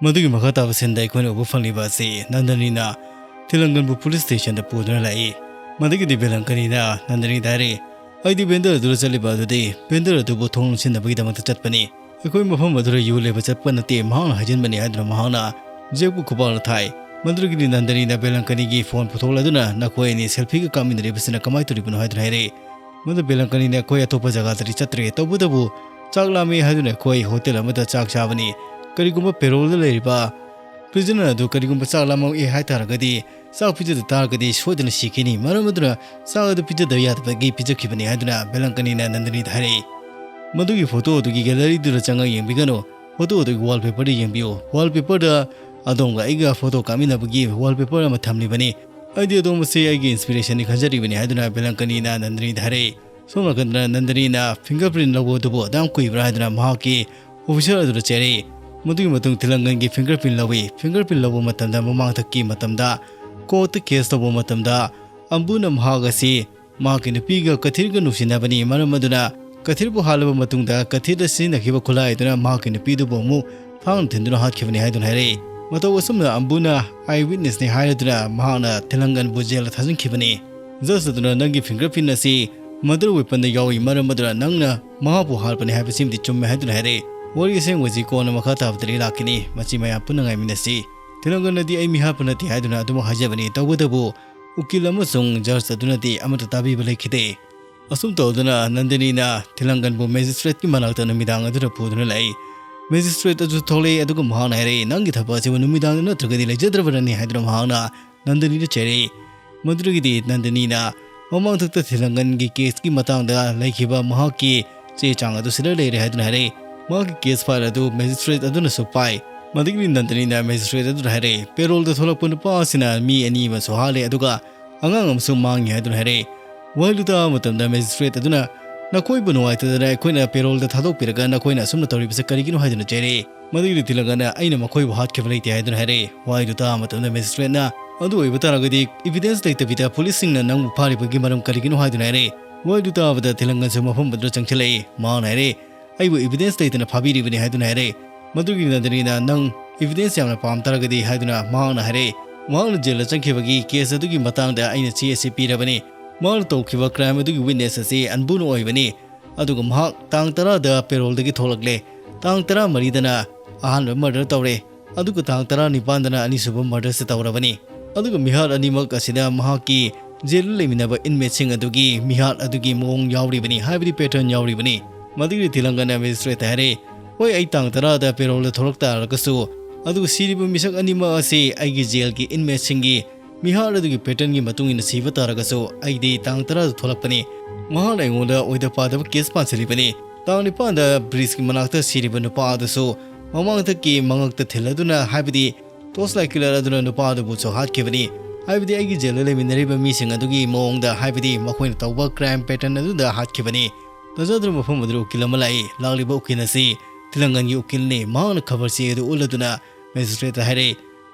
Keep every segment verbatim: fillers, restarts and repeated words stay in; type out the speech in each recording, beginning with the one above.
ꯃꯗꯨꯒꯤ ꯃꯈꯥ ꯇꯥꯕ ꯁꯤꯟꯗ ꯑꯩꯈꯣꯏꯅ ꯎꯕ ꯐꯪꯂꯤꯕ ꯑꯁꯤ ꯅꯟꯗꯅꯤꯅ ꯊꯤꯂꯪꯒꯟꯕꯨ ꯄꯨꯂꯤꯁ ꯁ꯭ꯇꯦꯁꯟꯗ ꯄꯨꯗꯨꯅ ꯂꯥꯛꯏ꯫ ꯃꯗꯨꯒꯤꯗꯤ ꯕꯦꯂꯪꯀꯅꯤꯅ ꯅꯟꯗꯅꯤꯗ ꯍꯥꯏꯔꯤ, "ꯑꯩꯗꯤ ꯕꯦꯟꯗꯔ ꯑꯗꯨꯗ ꯆꯠꯂꯤꯕ ꯑꯗꯨꯗꯤ ꯕꯦꯟꯗꯔ ꯑꯗꯨꯕꯨ ꯊꯣꯡ ꯂꯣꯟꯁꯤꯟꯅꯕꯒꯤꯗꯃꯛꯇ ꯆꯠꯄꯅꯤ꯫ ꯑꯩꯈꯣꯏ ꯃꯐꯝ ꯑꯗꯨꯗ ꯌꯨ ꯂꯩꯕ ꯆꯠꯄ ꯅꯠꯇꯦ," ꯃꯍꯥꯛꯅ ꯍꯥꯏꯖꯤꯟꯕꯅꯤ ꯍꯥꯏꯗꯨꯅ ꯃꯍꯥꯛꯅ ꯖꯦꯛꯄꯨ ꯈꯨꯄꯥꯛꯅ ꯊꯥꯏ꯫ ꯃꯗꯨꯗꯒꯤꯗꯤ ꯅꯟꯗꯅꯤꯅ ꯕꯦꯂꯪꯀꯅꯤꯒꯤ ꯐꯣꯟ ꯄꯨꯊꯣꯛꯂꯗꯨꯅ, "ꯅꯈꯣꯏ ꯑꯅꯤ ꯁꯦꯜꯐꯤꯒ ꯀꯥꯞꯃꯤꯟꯅꯔꯤꯕꯁꯤꯅ ꯀꯃꯥꯏꯅ ꯇꯧꯔꯤꯕꯅꯣ?" ꯍꯥꯏꯗꯨꯅ ꯍꯥꯏꯔꯛꯏ꯫ ꯃꯗꯨ ꯕꯦꯂꯪꯀꯅꯤꯅ, "ꯑꯩꯈꯣꯏ ꯑꯇꯣꯞꯄ ꯖꯒꯥꯗꯗꯤ ꯆꯠꯇ꯭ꯔꯦ, ꯇꯧꯕꯇꯕꯨ ꯆꯥꯛ ꯂꯥꯝꯃꯦ ꯍꯥꯏꯗꯨꯅ ꯑꯩꯈꯣꯏ ꯍꯣꯇꯦꯜ ꯑꯃꯗ ꯆꯥꯛ ꯆꯥꯕꯅꯤ꯫ ꯀꯔꯤꯒꯨꯝꯕ ꯄꯦꯔꯣꯜꯗ ꯂꯩꯔꯤꯕ ꯄ꯭ꯔꯤꯖꯅꯔ ꯑꯗꯨ ꯀꯔꯤꯒꯨꯝꯕ ꯆꯥꯛ ꯂꯥꯝꯃꯛꯑꯦ ꯍꯥꯏ ꯇꯥꯔꯒꯗꯤ, ꯆꯥꯛ ꯄꯤꯖꯗ ꯇꯥꯔꯒꯗꯤ ꯁꯣꯏꯗꯅ ꯁꯤꯈꯤꯅꯤ꯫ ꯃꯔꯝ ꯑꯗꯨꯅ ꯆꯥꯛ ꯑꯗꯨ ꯄꯤꯖꯗꯕ ꯌꯥꯗꯕꯒꯤ ꯄꯤꯖꯈꯤꯕꯅꯤ," ꯍꯥꯏꯗꯨꯅ ꯕꯦꯂꯪꯀꯅꯤꯅ ꯅꯟꯗꯅꯤꯗ ꯍꯥꯏꯔꯛꯏ꯫ "ꯃꯗꯨꯒꯤ ꯐꯣꯇꯣ ꯑꯗꯨꯒꯤ ꯒꯦꯂꯔꯤꯗꯨꯗ ꯆꯪꯉꯒ ꯌꯦꯡꯕꯤꯒꯅꯨ꯫ ꯐꯣꯇꯣ ꯑꯗꯨꯒꯤ ꯋꯥꯜꯄꯦꯄꯔꯗ ꯌꯦꯡꯕꯤꯌꯨ꯫ ꯋꯥꯜꯄꯦꯄꯔꯗ ꯑꯗꯣꯝꯒ ꯑꯩꯒ ꯐꯣꯇꯣ ꯀꯥꯞꯃꯤꯟꯅꯕꯒꯤ ꯋꯥꯜꯄꯦꯄꯔ ꯑꯃ ꯊꯝꯂꯤꯕꯅꯤ꯫ ꯑꯩꯗꯤ ꯑꯗꯣꯝ ꯑꯁꯤ ꯑꯩꯒꯤ ꯏꯟꯁꯄꯤꯔꯦꯁꯟꯅꯤ ꯈꯟꯖꯔꯤꯕꯅꯤ," ꯍꯥꯏꯗꯨꯅ ꯕꯦꯂꯪꯀꯅꯤꯅ ꯅꯟꯗꯅꯤꯗ ꯍꯥꯏꯔꯛꯏ꯫ ꯁꯣꯝ ꯅꯥꯀꯟꯗꯅ ꯅꯟꯗꯅꯤꯅ ꯐꯤꯡꯒꯔ ꯄ꯭ꯔꯤꯟ ꯂꯧꯕ ꯑꯗꯨꯕꯨ ꯑꯗꯨꯌꯥꯝ ꯀꯨꯏꯕ꯭ꯔꯥ ꯍꯥꯏꯗꯨꯅ ꯃꯍꯥꯛꯀꯤ ꯑꯣꯐꯤꯁꯔ ꯑꯗꯨꯗ ꯆꯦꯜꯂꯛꯏ꯫ ꯃꯗꯨꯒꯤ ꯃꯇꯨꯡ ꯊꯤꯂꯪꯒꯟꯒꯤ ꯐꯤꯡꯒꯔ ꯄ꯭ꯔꯤꯟ ꯂꯧꯏ꯫ ꯐꯤꯡꯒꯔ ꯄ꯭ꯔꯤꯟ ꯂꯧꯕ ꯃꯇꯝꯗ ꯃꯃꯥꯡꯊꯛꯀꯤ ꯃꯇꯝꯗ ꯀꯣꯔꯠꯇ ꯀꯦꯁ ꯇꯧꯕ ꯃꯇꯝꯗ ꯑꯝꯕꯨꯅ ꯃꯍꯥꯛ ꯑꯁꯤ ꯃꯍꯥꯛꯀꯤ ꯅꯨꯄꯤꯒ ꯀꯊꯤꯔꯒ ꯅꯨꯡꯁꯤꯅꯕꯅꯤ꯫ ꯃꯔꯝ ꯑꯗꯨꯅ ꯀꯊꯤꯔꯕꯨ ꯍꯥꯠꯂꯕ ꯃꯇꯨꯡꯗ ꯀꯊꯤꯔꯗ ꯁꯤꯖꯤꯟꯅꯈꯤꯕ ꯈꯨꯠꯂꯥꯏ ꯑꯗꯨꯅ ꯃꯍꯥꯛꯀꯤ ꯅꯨꯄꯤꯗꯨꯕꯨ ꯑꯃꯨꯛ ꯐꯥꯡꯅ ꯊꯤꯟꯗꯨꯅ ꯍꯥꯠꯈꯤꯕꯅꯤ ꯍꯥꯏꯗꯨꯅ ꯍꯥꯏꯔꯛꯏ꯫ ꯃꯇꯧ ꯑꯁꯨꯝꯅ ꯑꯝꯕꯨꯅ ꯑꯥꯏ ꯋꯤꯠꯅꯦꯁꯅꯤ ꯍꯥꯏꯔꯗꯨꯅ ꯃꯍꯥꯛꯅ ꯊꯤꯂꯪꯒꯟꯕꯨ ꯖꯦꯜꯗ ꯊꯥꯖꯤꯟꯈꯤꯕꯅꯤ꯫ ꯖꯖ ꯑꯗꯨꯅ, "ꯅꯪꯒꯤ ꯐꯤꯡꯒꯔ ꯄ꯭ꯔꯤꯟ ꯑꯁꯤ ꯃꯔꯗꯔ ꯋꯦꯄꯟꯗ ꯌꯥꯎꯏ, ꯃꯔꯝ ꯑꯗꯨꯅ ꯅꯪꯅ ꯃꯍꯥꯛꯄꯨ ꯍꯥꯠꯄꯅꯤ ꯍꯥꯏꯕꯁꯤꯃꯗꯤ ꯆꯨꯝꯃꯦ," ꯍꯥꯏꯗꯨꯅ ꯍꯥꯏꯔꯛꯏ꯫ ꯋꯥꯔꯤ ꯑꯁꯦꯡꯕꯁꯤ ꯀꯣꯟꯅ ꯃꯈꯥ ꯇꯥꯕꯗꯗꯤ ꯂꯥꯛꯈꯤꯅꯤ꯫ ꯃꯁꯤ ꯃꯌꯥꯝ ꯄꯨꯟꯅ ꯉꯥꯏꯃꯤꯟꯅꯁꯤ꯫ ꯊꯤꯂꯪꯒꯟꯅꯗꯤ ꯑꯩ ꯃꯤ ꯍꯥꯠꯄ ꯅꯠꯇꯦ ꯍꯥꯏꯗꯨꯅ ꯑꯗꯨꯃꯛ ꯍꯥꯏꯖꯕꯅꯤ꯫ ꯇꯧꯕꯇꯕꯨ ꯎꯀꯤꯜ ꯑꯃꯁꯨꯡ ꯖꯖ ꯑꯗꯨꯅꯗꯤ ꯑꯃꯠꯇ ꯇꯥꯕꯤꯕ ꯂꯩꯈꯤꯗꯦ꯫ ꯑꯁꯨꯝ ꯇꯧꯗꯨꯅ ꯅꯟꯗꯅꯤꯅ ꯊꯤꯂꯪꯒꯟꯕꯨ ꯃꯦꯖꯤꯁꯇ꯭ꯔꯦꯠꯀꯤ ꯃꯅꯥꯛꯇ ꯅꯨꯃꯤꯗꯥꯡ ꯑꯗꯨꯗ ꯄꯨꯗꯨꯅ ꯂꯥꯛꯏ꯫ ꯃꯦꯖꯤꯁꯇ꯭ꯔꯦꯠ ꯑꯗꯨ ꯊꯣꯛꯂꯛꯏ, ꯑꯗꯨꯒ ꯃꯍꯥꯛꯅ ꯍꯥꯏꯔꯛꯏ, "ꯅꯪꯒꯤ ꯊꯕꯛ ꯑꯁꯤꯕꯨ ꯅꯨꯃꯤꯗꯥꯡꯗ ꯅꯠꯇ꯭ꯔꯒꯗꯤ ꯂꯩꯖꯗ꯭ꯔꯕꯅꯤ," ꯍꯥꯏꯗꯨꯅ ꯃꯍꯥꯛꯅ ꯅꯟꯗꯅꯤꯗ ꯆꯩꯔꯛꯏ꯫ ꯃꯗꯨꯗꯒꯤꯗꯤ ꯅꯟꯗꯅꯤꯅ ꯃꯃꯥꯡꯊꯛꯇ ꯊꯤꯂꯪꯒꯟꯒꯤ ꯀꯦꯁꯀꯤ ꯃꯇꯥꯡꯗ ꯂꯩꯈꯤꯕ ꯃꯍꯥꯛꯀꯤ ꯆꯦ ꯆꯥꯡ ꯑꯗꯨ ꯁꯤꯗ ꯂꯩꯔꯦ ꯍꯥꯏꯗꯨꯅ ꯍꯥꯏꯔꯛꯏ꯫ ꯃꯍꯥꯛꯀꯤ ꯀꯦꯁ ꯐꯥꯏꯜ ꯑꯗꯨ ꯃꯦꯖꯤꯁꯇ꯭ꯔꯦꯠ ꯑꯗꯨꯅꯁꯨ ꯄꯥꯏ꯫ ꯃꯗꯨꯗꯒꯤꯗꯤ ꯅꯟꯗꯅꯤꯅ ꯃꯦꯖꯤꯁꯇ꯭ꯔꯦꯠ ꯑꯗꯨꯗ ꯍꯥꯏꯔꯛꯏ, "ꯄꯦꯔꯣꯜꯗ ꯊꯣꯛꯂꯛꯄ ꯅꯨꯄꯥ ꯑꯁꯤꯅ ꯃꯤ ꯑꯅꯤ ꯑꯃꯁꯨ ꯍꯥꯠꯂꯦ, ꯑꯗꯨꯒ ꯑꯉꯥꯡ ꯑꯃꯁꯨ ꯃꯥꯡꯉꯤ," ꯍꯥꯏꯗꯨꯅ ꯍꯥꯏꯔꯛꯏ꯫ ꯋꯥꯍꯩꯗꯨ ꯇꯥꯕ ꯃꯇꯝꯗ ꯃꯦꯖꯤꯁꯇ꯭ꯔꯦꯠ ꯑꯗꯨꯅ, "ꯅꯈꯣꯏꯕꯨ ꯅꯨꯡꯉꯥꯏꯇꯗꯅ ꯑꯩꯈꯣꯏꯅ ꯄꯦꯔꯣꯜꯗ ꯊꯥꯗꯣꯛꯄꯤꯔꯒ ꯅꯈꯣꯏꯅ ꯑꯁꯨꯝꯅ ꯇꯧꯔꯤꯕꯁꯦ ꯀꯔꯤꯒꯤꯅꯣ?" ꯍꯥꯏꯗꯨꯅ ꯆꯩꯔꯛꯏ꯫ ꯃꯗꯨꯒꯤꯗꯤ ꯊꯤꯂꯪꯒꯟꯅ, "ꯑꯩꯅ ꯃꯈꯣꯏꯕꯨ ꯍꯥꯠꯈꯤꯕ ꯂꯩꯇꯦ," ꯍꯥꯏꯗꯨꯅ ꯍꯥꯏꯔꯛꯏ꯫ ꯋꯥꯍꯩꯗꯨ ꯇꯥꯕ ꯃꯇꯝꯗ ꯃꯦꯖꯤꯁꯇ꯭ꯔꯦꯠꯅ, "ꯑꯗꯨ ꯑꯣꯏꯕ ꯇꯥꯔꯒꯗꯤ ꯏꯕꯤꯗꯦꯟꯁ ꯂꯩꯇꯕꯤꯗ ꯄꯨꯂꯤꯁꯁꯤꯡꯅ ꯅꯪꯕꯨ ꯐꯥꯔꯤꯕꯒꯤ ꯃꯔꯝ ꯀꯔꯤꯒꯤꯅꯣ?" ꯍꯥꯏꯗꯨꯅ ꯍꯥꯏꯔꯛꯏ꯫ ꯋꯥꯍꯩꯗꯨ ꯇꯥꯕꯗ ꯊꯤꯂꯪꯒꯟꯁꯨ ꯃꯐꯝ ꯑꯗꯨꯗ ꯆꯪꯁꯤꯜꯂꯛꯏ꯫ ꯃꯍꯥꯛꯅ ꯍꯥꯏꯔꯛꯏ, "ꯑꯩꯕꯨ ꯏꯕꯤꯗꯦꯟꯁ ꯂꯩꯇꯅ ꯐꯥꯕꯤꯔꯤꯕꯅꯤ," ꯍꯥꯏꯗꯨꯅ ꯍꯥꯏꯔꯛꯏ꯫ ꯃꯗꯨꯒꯤ ꯅꯟꯗꯅꯤꯅ, "ꯅꯪ evidence ꯌꯥꯝꯅ ꯄꯥꯝ ꯇꯥꯔꯒꯗꯤ ꯍꯥꯏꯗꯨꯅ ꯃꯍꯥꯛꯅ ꯍꯥꯏꯔꯛꯏ꯫ ꯃꯍꯥꯛꯅ ꯖꯦꯜꯗ ꯆꯪꯈꯤꯕꯒꯤ case ꯑꯗꯨꯒꯤ ꯃꯇꯥꯡꯗ ꯑꯩꯅ ꯆꯦ ꯑꯁꯤ ꯄꯤꯔꯕꯅꯤ꯫ ꯃꯍꯥꯛꯅ ꯇꯧꯈꯤꯕ crime ꯑꯗꯨꯒꯤ witness ꯑꯁꯤ ꯑꯟꯕꯨꯅ ꯑꯣꯏꯕꯅꯤ꯫ ꯑꯗꯨꯒ ꯃꯍꯥꯛ ꯇꯥꯡ ꯇꯔꯥꯗ parole ꯗꯒꯤ ꯊꯣꯛꯂꯛꯂꯦ꯫ ꯇꯥꯡ ꯇꯔꯥꯃꯔꯤꯗꯅ ꯑꯍꯥꯟꯕ murder ꯇꯧꯔꯦ꯫ ꯑꯗꯨꯒ ꯇꯥꯡ ꯇꯔꯥꯅꯤꯄꯥꯟꯗꯅ ꯑꯅꯤꯁꯨꯕ murder ꯁꯦ ꯇꯧꯔꯕꯅꯤ꯫ ꯑꯗꯨꯒ ꯃꯤꯍꯥꯠ ꯑꯅꯤꯃꯛ ꯑꯁꯤꯗ ꯃꯍꯥꯛꯀꯤ ꯖꯦꯜꯗ ꯂꯩꯃꯤꯟꯅꯕ inmate ꯁꯤꯡ ꯑꯗꯨꯒꯤ ꯃꯤꯍꯥꯠ ꯑꯗꯨꯒꯤ ꯃꯑꯣꯡ ꯌꯥꯎꯔꯤꯕꯅꯤ, ꯍꯥꯏꯕꯗꯤ pattern ꯌꯥꯎꯔꯤꯕꯅꯤ꯫ ꯃꯗꯨꯒꯤ ꯊꯤꯂꯪꯒꯅ magistrate ꯇ ꯍꯥꯏꯔꯦ, "ꯍꯣꯏ, ꯑꯩ ꯇꯥꯡ ꯇꯔꯥꯗ parole ꯗ ꯊꯣꯛꯂꯛ ꯇꯥꯔꯒꯁꯨ, ꯑꯗꯨꯒ ꯁꯤꯔꯤꯕ ꯃꯤꯁꯛ ꯑꯅꯤꯃꯛ ꯑꯁꯤ ꯑꯩꯒꯤ ꯖꯦꯜꯒꯤ inmate ꯁꯤꯡꯒꯤ ꯃꯤꯍꯥꯠ ꯑꯗꯨꯒꯤ pattern ꯒꯤ ꯃꯇꯨꯡ ꯏꯟꯅ ꯁꯤꯕ ꯇꯥꯔꯒꯁꯨ, ꯑꯩꯗꯤ ꯇꯥꯡ ꯇꯔꯥꯗ ꯊꯣꯛꯂꯛꯄꯅꯤ꯫ ꯃꯍꯥꯛꯅ ꯑꯩꯉꯣꯟꯗ ꯑꯣꯏꯗ ꯄꯥꯗꯕ case ꯄꯥꯟꯁꯤꯜꯂꯤꯕꯅꯤ꯫ ꯇꯥꯡ ꯅꯤꯄꯥꯟꯗ bridge ꯀꯤ ꯃꯅꯥꯛꯇ ꯁꯤꯔꯤꯕ ꯅꯨꯄꯥ ꯑꯗꯨꯁꯨ ꯃꯃꯥꯡꯊꯛꯀꯤ ꯃꯉꯛꯇ ꯊꯤꯜꯂꯗꯨꯅ, ꯍꯥꯏꯕꯗꯤ torchlight killer ꯑꯗꯨꯅ ꯅꯨꯄꯥ ꯑꯗꯨꯕꯨꯁꯨ ꯍꯥꯠꯈꯤꯕꯅꯤ꯫ ꯍꯥꯏꯕꯗꯤ ꯑꯩꯒꯤ ꯖꯦꯜꯗ ꯂꯩꯃꯤꯟꯅꯔꯤꯕ ꯃꯤꯁꯤꯡ ꯑꯗꯨꯒꯤ ꯃꯑꯣꯡꯗ, ꯍꯥꯏꯕꯗꯤ ꯃꯈꯣꯏꯅ ꯇꯧꯕ crime pattern ꯑꯗꯨꯗ ꯍꯥꯠꯈꯤꯕꯅꯤ꯫ ꯇꯥꯟꯖꯥꯗꯨꯅ ꯃꯐꯝ ꯑꯗꯨꯗ ꯎꯀꯤꯜ ꯑꯃ ꯂꯥꯛꯏ꯫ ꯂꯥꯛꯂꯤꯕ ꯎꯀꯤꯜ ꯑꯁꯤ ꯊꯤꯂꯪꯒꯟꯒꯤ ꯎꯀꯤꯜꯅꯤ꯫ ꯃꯍꯥꯛꯅ ꯈꯕꯔ ꯆꯦ ꯑꯗꯨ ꯎꯠꯂꯗꯨꯅ magistrate ꯇ ꯍꯥꯏꯔꯛꯏ,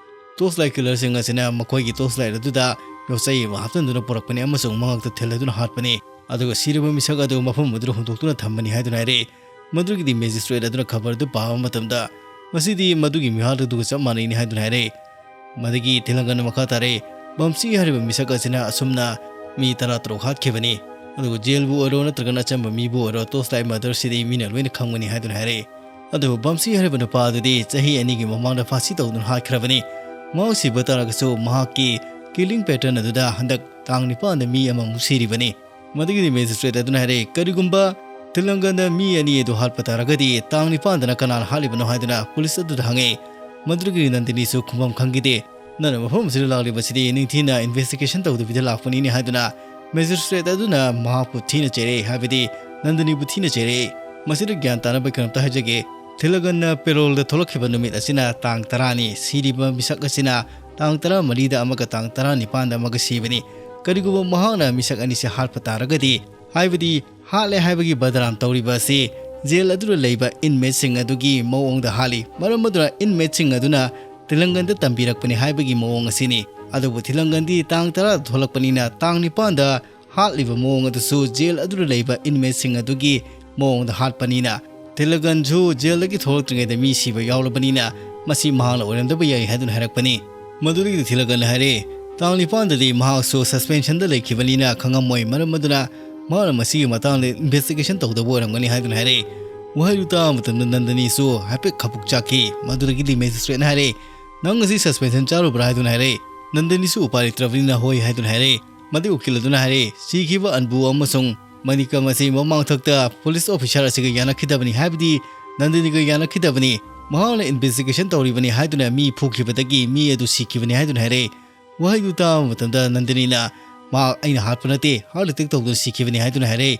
"Torchlight killer ꯁꯤꯡ ꯑꯁꯤꯅ ꯃꯈꯣꯏꯒꯤ torchlight ꯑꯗꯨꯗ ꯌꯣꯠꯆꯩ ꯑꯃ ꯍꯥꯞꯆꯤꯟꯗꯨꯅ ꯄꯨꯔꯛꯄꯅꯤ ꯑꯃꯁꯨꯡ ꯃꯉꯛꯇ ꯊꯤꯜꯂꯗꯨꯅ ꯍꯥꯠꯄꯅꯤ꯫ ꯑꯗꯨꯒ ꯁꯤꯔꯕ ꯃꯤꯁꯛ ꯑꯗꯨ ꯃꯐꯝ ꯑꯗꯨꯗ ꯍꯨꯟꯗꯣꯛꯇꯨꯅ ꯊꯝꯕꯅꯤ" ꯍꯥꯏꯗꯨꯅ ꯍꯥꯏꯔꯛꯏ꯫ ꯃꯗꯨꯒꯤꯗꯤ magistrate ꯑꯗꯨꯅ ꯈꯕꯔ ꯑꯗꯨ ꯄꯥꯕ ꯃꯇꯝꯗ, "ꯃꯁꯤꯗꯤ ꯃꯗꯨꯒꯤ ꯃꯤꯍꯥꯠ ꯑꯗꯨꯒ ꯆꯞ ꯃꯥꯟꯅꯩꯅꯤ" ꯍꯥꯏꯗꯨꯅ ꯍꯥꯏꯔꯛꯏ꯫ ꯃꯗꯒꯤ ꯊꯤꯂꯪꯒꯟꯅ ꯃꯈꯥ ꯇꯥꯔꯛꯏ, "ꯕꯝꯁꯤ ꯍꯥꯏꯔꯤꯕ ꯃꯤꯁꯛ ꯑꯁꯤꯅ ꯑꯁꯨꯝꯅ ꯃꯤ ꯇꯔꯥꯇꯔꯨꯛ ꯍꯥꯠꯈꯤꯕꯅꯤ꯫ ꯑꯗꯨꯒ ꯖꯦꯜꯕꯨ ꯑꯣꯏꯔꯣ ꯅꯠꯇ꯭ꯔꯒꯅ ꯑꯆꯝꯕ ꯃꯤꯕꯨ ꯑꯣꯏꯔꯣ, torchlight murder ꯁꯤꯗꯤ ꯃꯤꯅ ꯂꯣꯏꯅ ꯈꯪꯕꯅꯤ" ꯍꯥꯏꯗꯨꯅ ꯍꯥꯏꯔꯛꯏ꯫ ꯑꯗꯨꯕꯨ ꯕꯝꯁꯤ ꯍꯥꯏꯔꯤꯕ ꯅꯨꯄꯥ ꯑꯗꯨꯗꯤ ꯆꯍꯤ ꯑꯅꯤꯒꯤ ꯃꯃꯥꯡꯗ ꯐꯥꯁꯤ ꯇꯧꯗꯨꯅ ꯍꯥꯠꯈ꯭ꯔꯕꯅꯤ꯫ ꯃꯍꯥꯛ ꯁꯤꯕ ꯇꯥꯔꯒꯁꯨ ꯃꯍꯥꯛꯀꯤ killing pattern ꯑꯗꯨꯗ ꯍꯟꯗꯛ ꯇꯥꯡ ꯅꯤꯄꯥꯟꯗ ꯃꯤ ꯑꯃꯃꯨꯛ ꯁꯤꯔꯤꯕꯅꯤ꯫ ꯃꯗꯨꯒꯤꯗꯤ magistrate ꯑꯗꯨꯅ ꯍꯥꯏꯔꯛꯏ, "ꯀꯔꯤꯒꯨꯝꯕ ꯊꯤꯂꯪꯒꯟꯗ ꯃꯤ ꯑꯅꯤ ꯑꯗꯨ ꯍꯥꯠꯄ ꯇꯥꯔꯒꯗꯤ ꯇꯥꯡ ꯅꯤꯄꯥꯟꯗꯅ ꯀꯅꯥꯅ ꯍꯥꯠꯂꯤꯕꯅꯣ?" ꯍꯥꯏꯗꯨꯅ ꯄꯨꯂꯤꯁ ꯑꯗꯨꯗ ꯍꯪꯉꯛꯏ꯫ ꯃꯗꯨꯒꯤ ꯅꯟꯗꯤꯅꯤꯁꯨ ꯈꯨꯝꯐꯝ ꯈꯪꯈꯤꯗꯦ꯫ "ꯅꯪꯅ ꯃꯐꯝ ꯑꯁꯤꯗ ꯂꯥꯛꯂꯤꯕꯁꯤꯗꯤ ꯅꯤꯡꯊꯤꯅ investigation ꯇꯧꯗꯕꯤꯗ ꯂꯥꯛꯄꯅꯤꯅꯦ" ꯍꯥꯏꯗꯨꯅ magistrate ꯑꯗꯨꯅ ꯃꯍꯥꯛꯄꯨ ꯊꯤꯅ ꯆꯩꯔꯛꯏ, ꯍꯥꯏꯕꯗꯤ ꯅꯟꯗꯤꯅꯤꯕꯨ ꯊꯤꯅ ꯆꯩꯔꯛꯏ꯫ ꯃꯁꯤꯗ ꯒ꯭ꯌꯥꯟ ꯇꯥꯅꯕ ꯀꯩꯅꯣꯝꯇ ꯍꯥꯏꯖꯒꯦ꯫ ꯊꯤꯂꯪꯒꯟꯅ parole ꯗ ꯊꯣꯛꯂꯛꯈꯤꯕ ꯅꯨꯃꯤꯠ ꯑꯁꯤꯅ ꯇꯥꯡ ꯇꯔꯥꯅꯤ꯫ ꯁꯤꯔꯤꯕ ꯃꯤꯁꯛ ꯑꯁꯤꯅ ꯇꯥꯡ ꯇꯔꯥꯃꯔꯤꯗ ꯑꯃꯒ ꯇꯥꯡ ꯇꯔꯥꯅꯤꯄꯥꯟꯗ ꯑꯃꯒ ꯁꯤꯕꯅꯤ꯫ ꯀꯔꯤꯒꯨꯝꯕ ꯃꯍꯥꯛꯅ ꯃꯤꯁꯛ ꯑꯅꯤꯁꯤ ꯍꯥꯠꯄ ꯇꯥꯔꯒꯗꯤ, ꯍꯥꯏꯕꯗꯤ ꯍꯥꯠꯂꯦ ꯍꯥꯏꯕꯒꯤ ꯕꯗꯅꯥꯝ ꯇꯧꯔꯤꯕ ꯑꯁꯤ ꯖꯦꯜ ꯑꯗꯨꯗ ꯂꯩꯕ inmate ꯁꯤꯡ ꯑꯗꯨꯒꯤ ꯃꯑꯣꯡꯗ ꯍꯥꯠꯂꯤ꯫ ꯃꯔꯝ ꯑꯗꯨꯅ inmate ꯁꯤꯡ ꯑꯗꯨꯅ ꯊꯤꯂꯪꯒꯟꯗ ꯇꯝꯕꯤꯔꯛꯄꯅꯤ ꯍꯥꯏꯕꯒꯤ ꯃꯑꯣꯡ ꯑꯁꯤꯅꯤ꯫ ꯑꯗꯨꯕꯨ ꯊꯤꯂꯪꯒꯟꯗꯤ ꯇꯥꯡ ꯇꯔꯥꯗ ꯊꯣꯛꯂꯛꯄꯅꯤꯅ ꯇꯥꯡ ꯅꯤꯄꯥꯟꯗ ꯍꯥꯠꯂꯤꯕ ꯃꯑꯣꯡ ꯑꯗꯨꯁꯨ ꯖꯦꯜ ꯑꯗꯨꯗ ꯂꯩꯕ inmate ꯁꯤꯡ ꯑꯗꯨꯒꯤ ꯃꯑꯣꯡꯗ ꯍꯥꯠꯄꯅꯤꯅ, ꯊꯤꯂꯪꯒꯟꯁꯨ ꯖꯦꯜꯗꯒꯤ ꯊꯣꯛꯂꯛꯇ꯭ꯔꯤꯉꯩꯗ ꯃꯤ ꯁꯤꯕ ꯌꯥꯎꯂꯕꯅꯤꯅ, ꯃꯁꯤ ꯃꯍꯥꯛꯅ ꯑꯣꯏꯔꯝꯗꯕ ꯌꯥꯏ ꯍꯥꯏꯗꯨꯅ ꯍꯥꯏꯔꯛꯄꯅꯤ꯫ ꯃꯗꯨꯗꯒꯤꯗꯤ ꯊꯤꯂꯪꯒꯟꯅ ꯍꯥꯏꯔꯦ, ꯇꯥꯡ ꯅꯤꯄꯥꯟꯗꯗꯤ ꯃꯍꯥꯛꯁꯨ suspensionꯗ ꯂꯩꯈꯤꯕꯅꯤꯅ ꯈꯪꯉꯝꯃꯣꯏ, ꯃꯔꯝ ꯑꯗꯨꯅ ꯃꯍꯥꯛꯅ ꯃꯁꯤꯒꯤ ꯃꯇꯥꯡꯗ investigation ꯇꯧꯗꯕ ꯑꯣꯏꯔꯝꯒꯅꯤ ꯍꯥꯏꯗꯨꯅ ꯍꯥꯏꯔꯦ꯫ ꯋꯥꯍꯩꯗꯨ ꯇꯥꯕ ꯃꯇꯝꯗ ꯅꯟꯗꯅꯤꯁꯨ ꯍꯥꯏꯐꯦꯠ ꯈꯕꯨꯛ ꯆꯥꯛꯈꯤ꯫ ꯃꯗꯨꯗꯒꯤꯗꯤ magistrateꯅ ꯍꯥꯏꯔꯦ, "ꯅꯪ ꯉꯁꯤ suspension ꯆꯥꯔꯨꯕ꯭ꯔꯥ?" ꯍꯥꯏꯗꯨꯅ ꯍꯥꯏꯔꯦ꯫ ꯅꯟꯗꯅꯤꯁꯨ ꯎꯄꯥꯏ ꯂꯩꯇ꯭ꯔꯕꯅꯤꯅ "ꯍꯣꯏ" ꯍꯥꯏꯗꯨꯅ ꯍꯥꯏꯔꯦ꯫ ꯃꯗꯨꯒꯤ ꯎꯀꯤꯜ ꯑꯗꯨꯅ ꯍꯥꯏꯔꯦ, ꯁꯤꯈꯤꯕ ꯑꯟꯕꯨ ꯑꯃꯁꯨꯡ ꯃꯅꯤꯀꯝ ꯑꯁꯤ ꯃꯃꯥꯡꯊꯛꯇ police officer ꯑꯁꯤꯒ ꯌꯥꯅꯈꯤꯗꯕꯅꯤ, ꯍꯥꯏꯕꯗꯤ ꯅꯟꯗꯅꯤꯒ ꯌꯥꯅꯈꯤꯗꯕꯅꯤ꯫ ꯃꯍꯥꯛꯅ investigation ꯇꯧꯔꯤꯕꯅꯤ ꯍꯥꯏꯗꯨꯅ ꯃꯤ ꯐꯨꯈꯤꯕꯗꯒꯤ ꯃꯤ ꯑꯗꯨ ꯁꯤꯈꯤꯕꯅꯤ ꯍꯥꯏꯗꯨꯅ ꯍꯥꯏꯔꯦ꯫ ꯋꯥꯍꯩꯗꯨ ꯇꯥꯕ ꯃꯇꯝꯗ ꯅꯟꯗꯅꯤꯅ, "ꯃꯍꯥꯛ ꯑꯩꯅ ꯍꯥꯠꯄ ꯅꯠꯇꯦ, heart attack ꯇꯧꯗꯨꯅ ꯁꯤꯈꯤꯕꯅꯤ" ꯍꯥꯏꯗꯨꯅ ꯍꯥꯏꯔꯦ꯫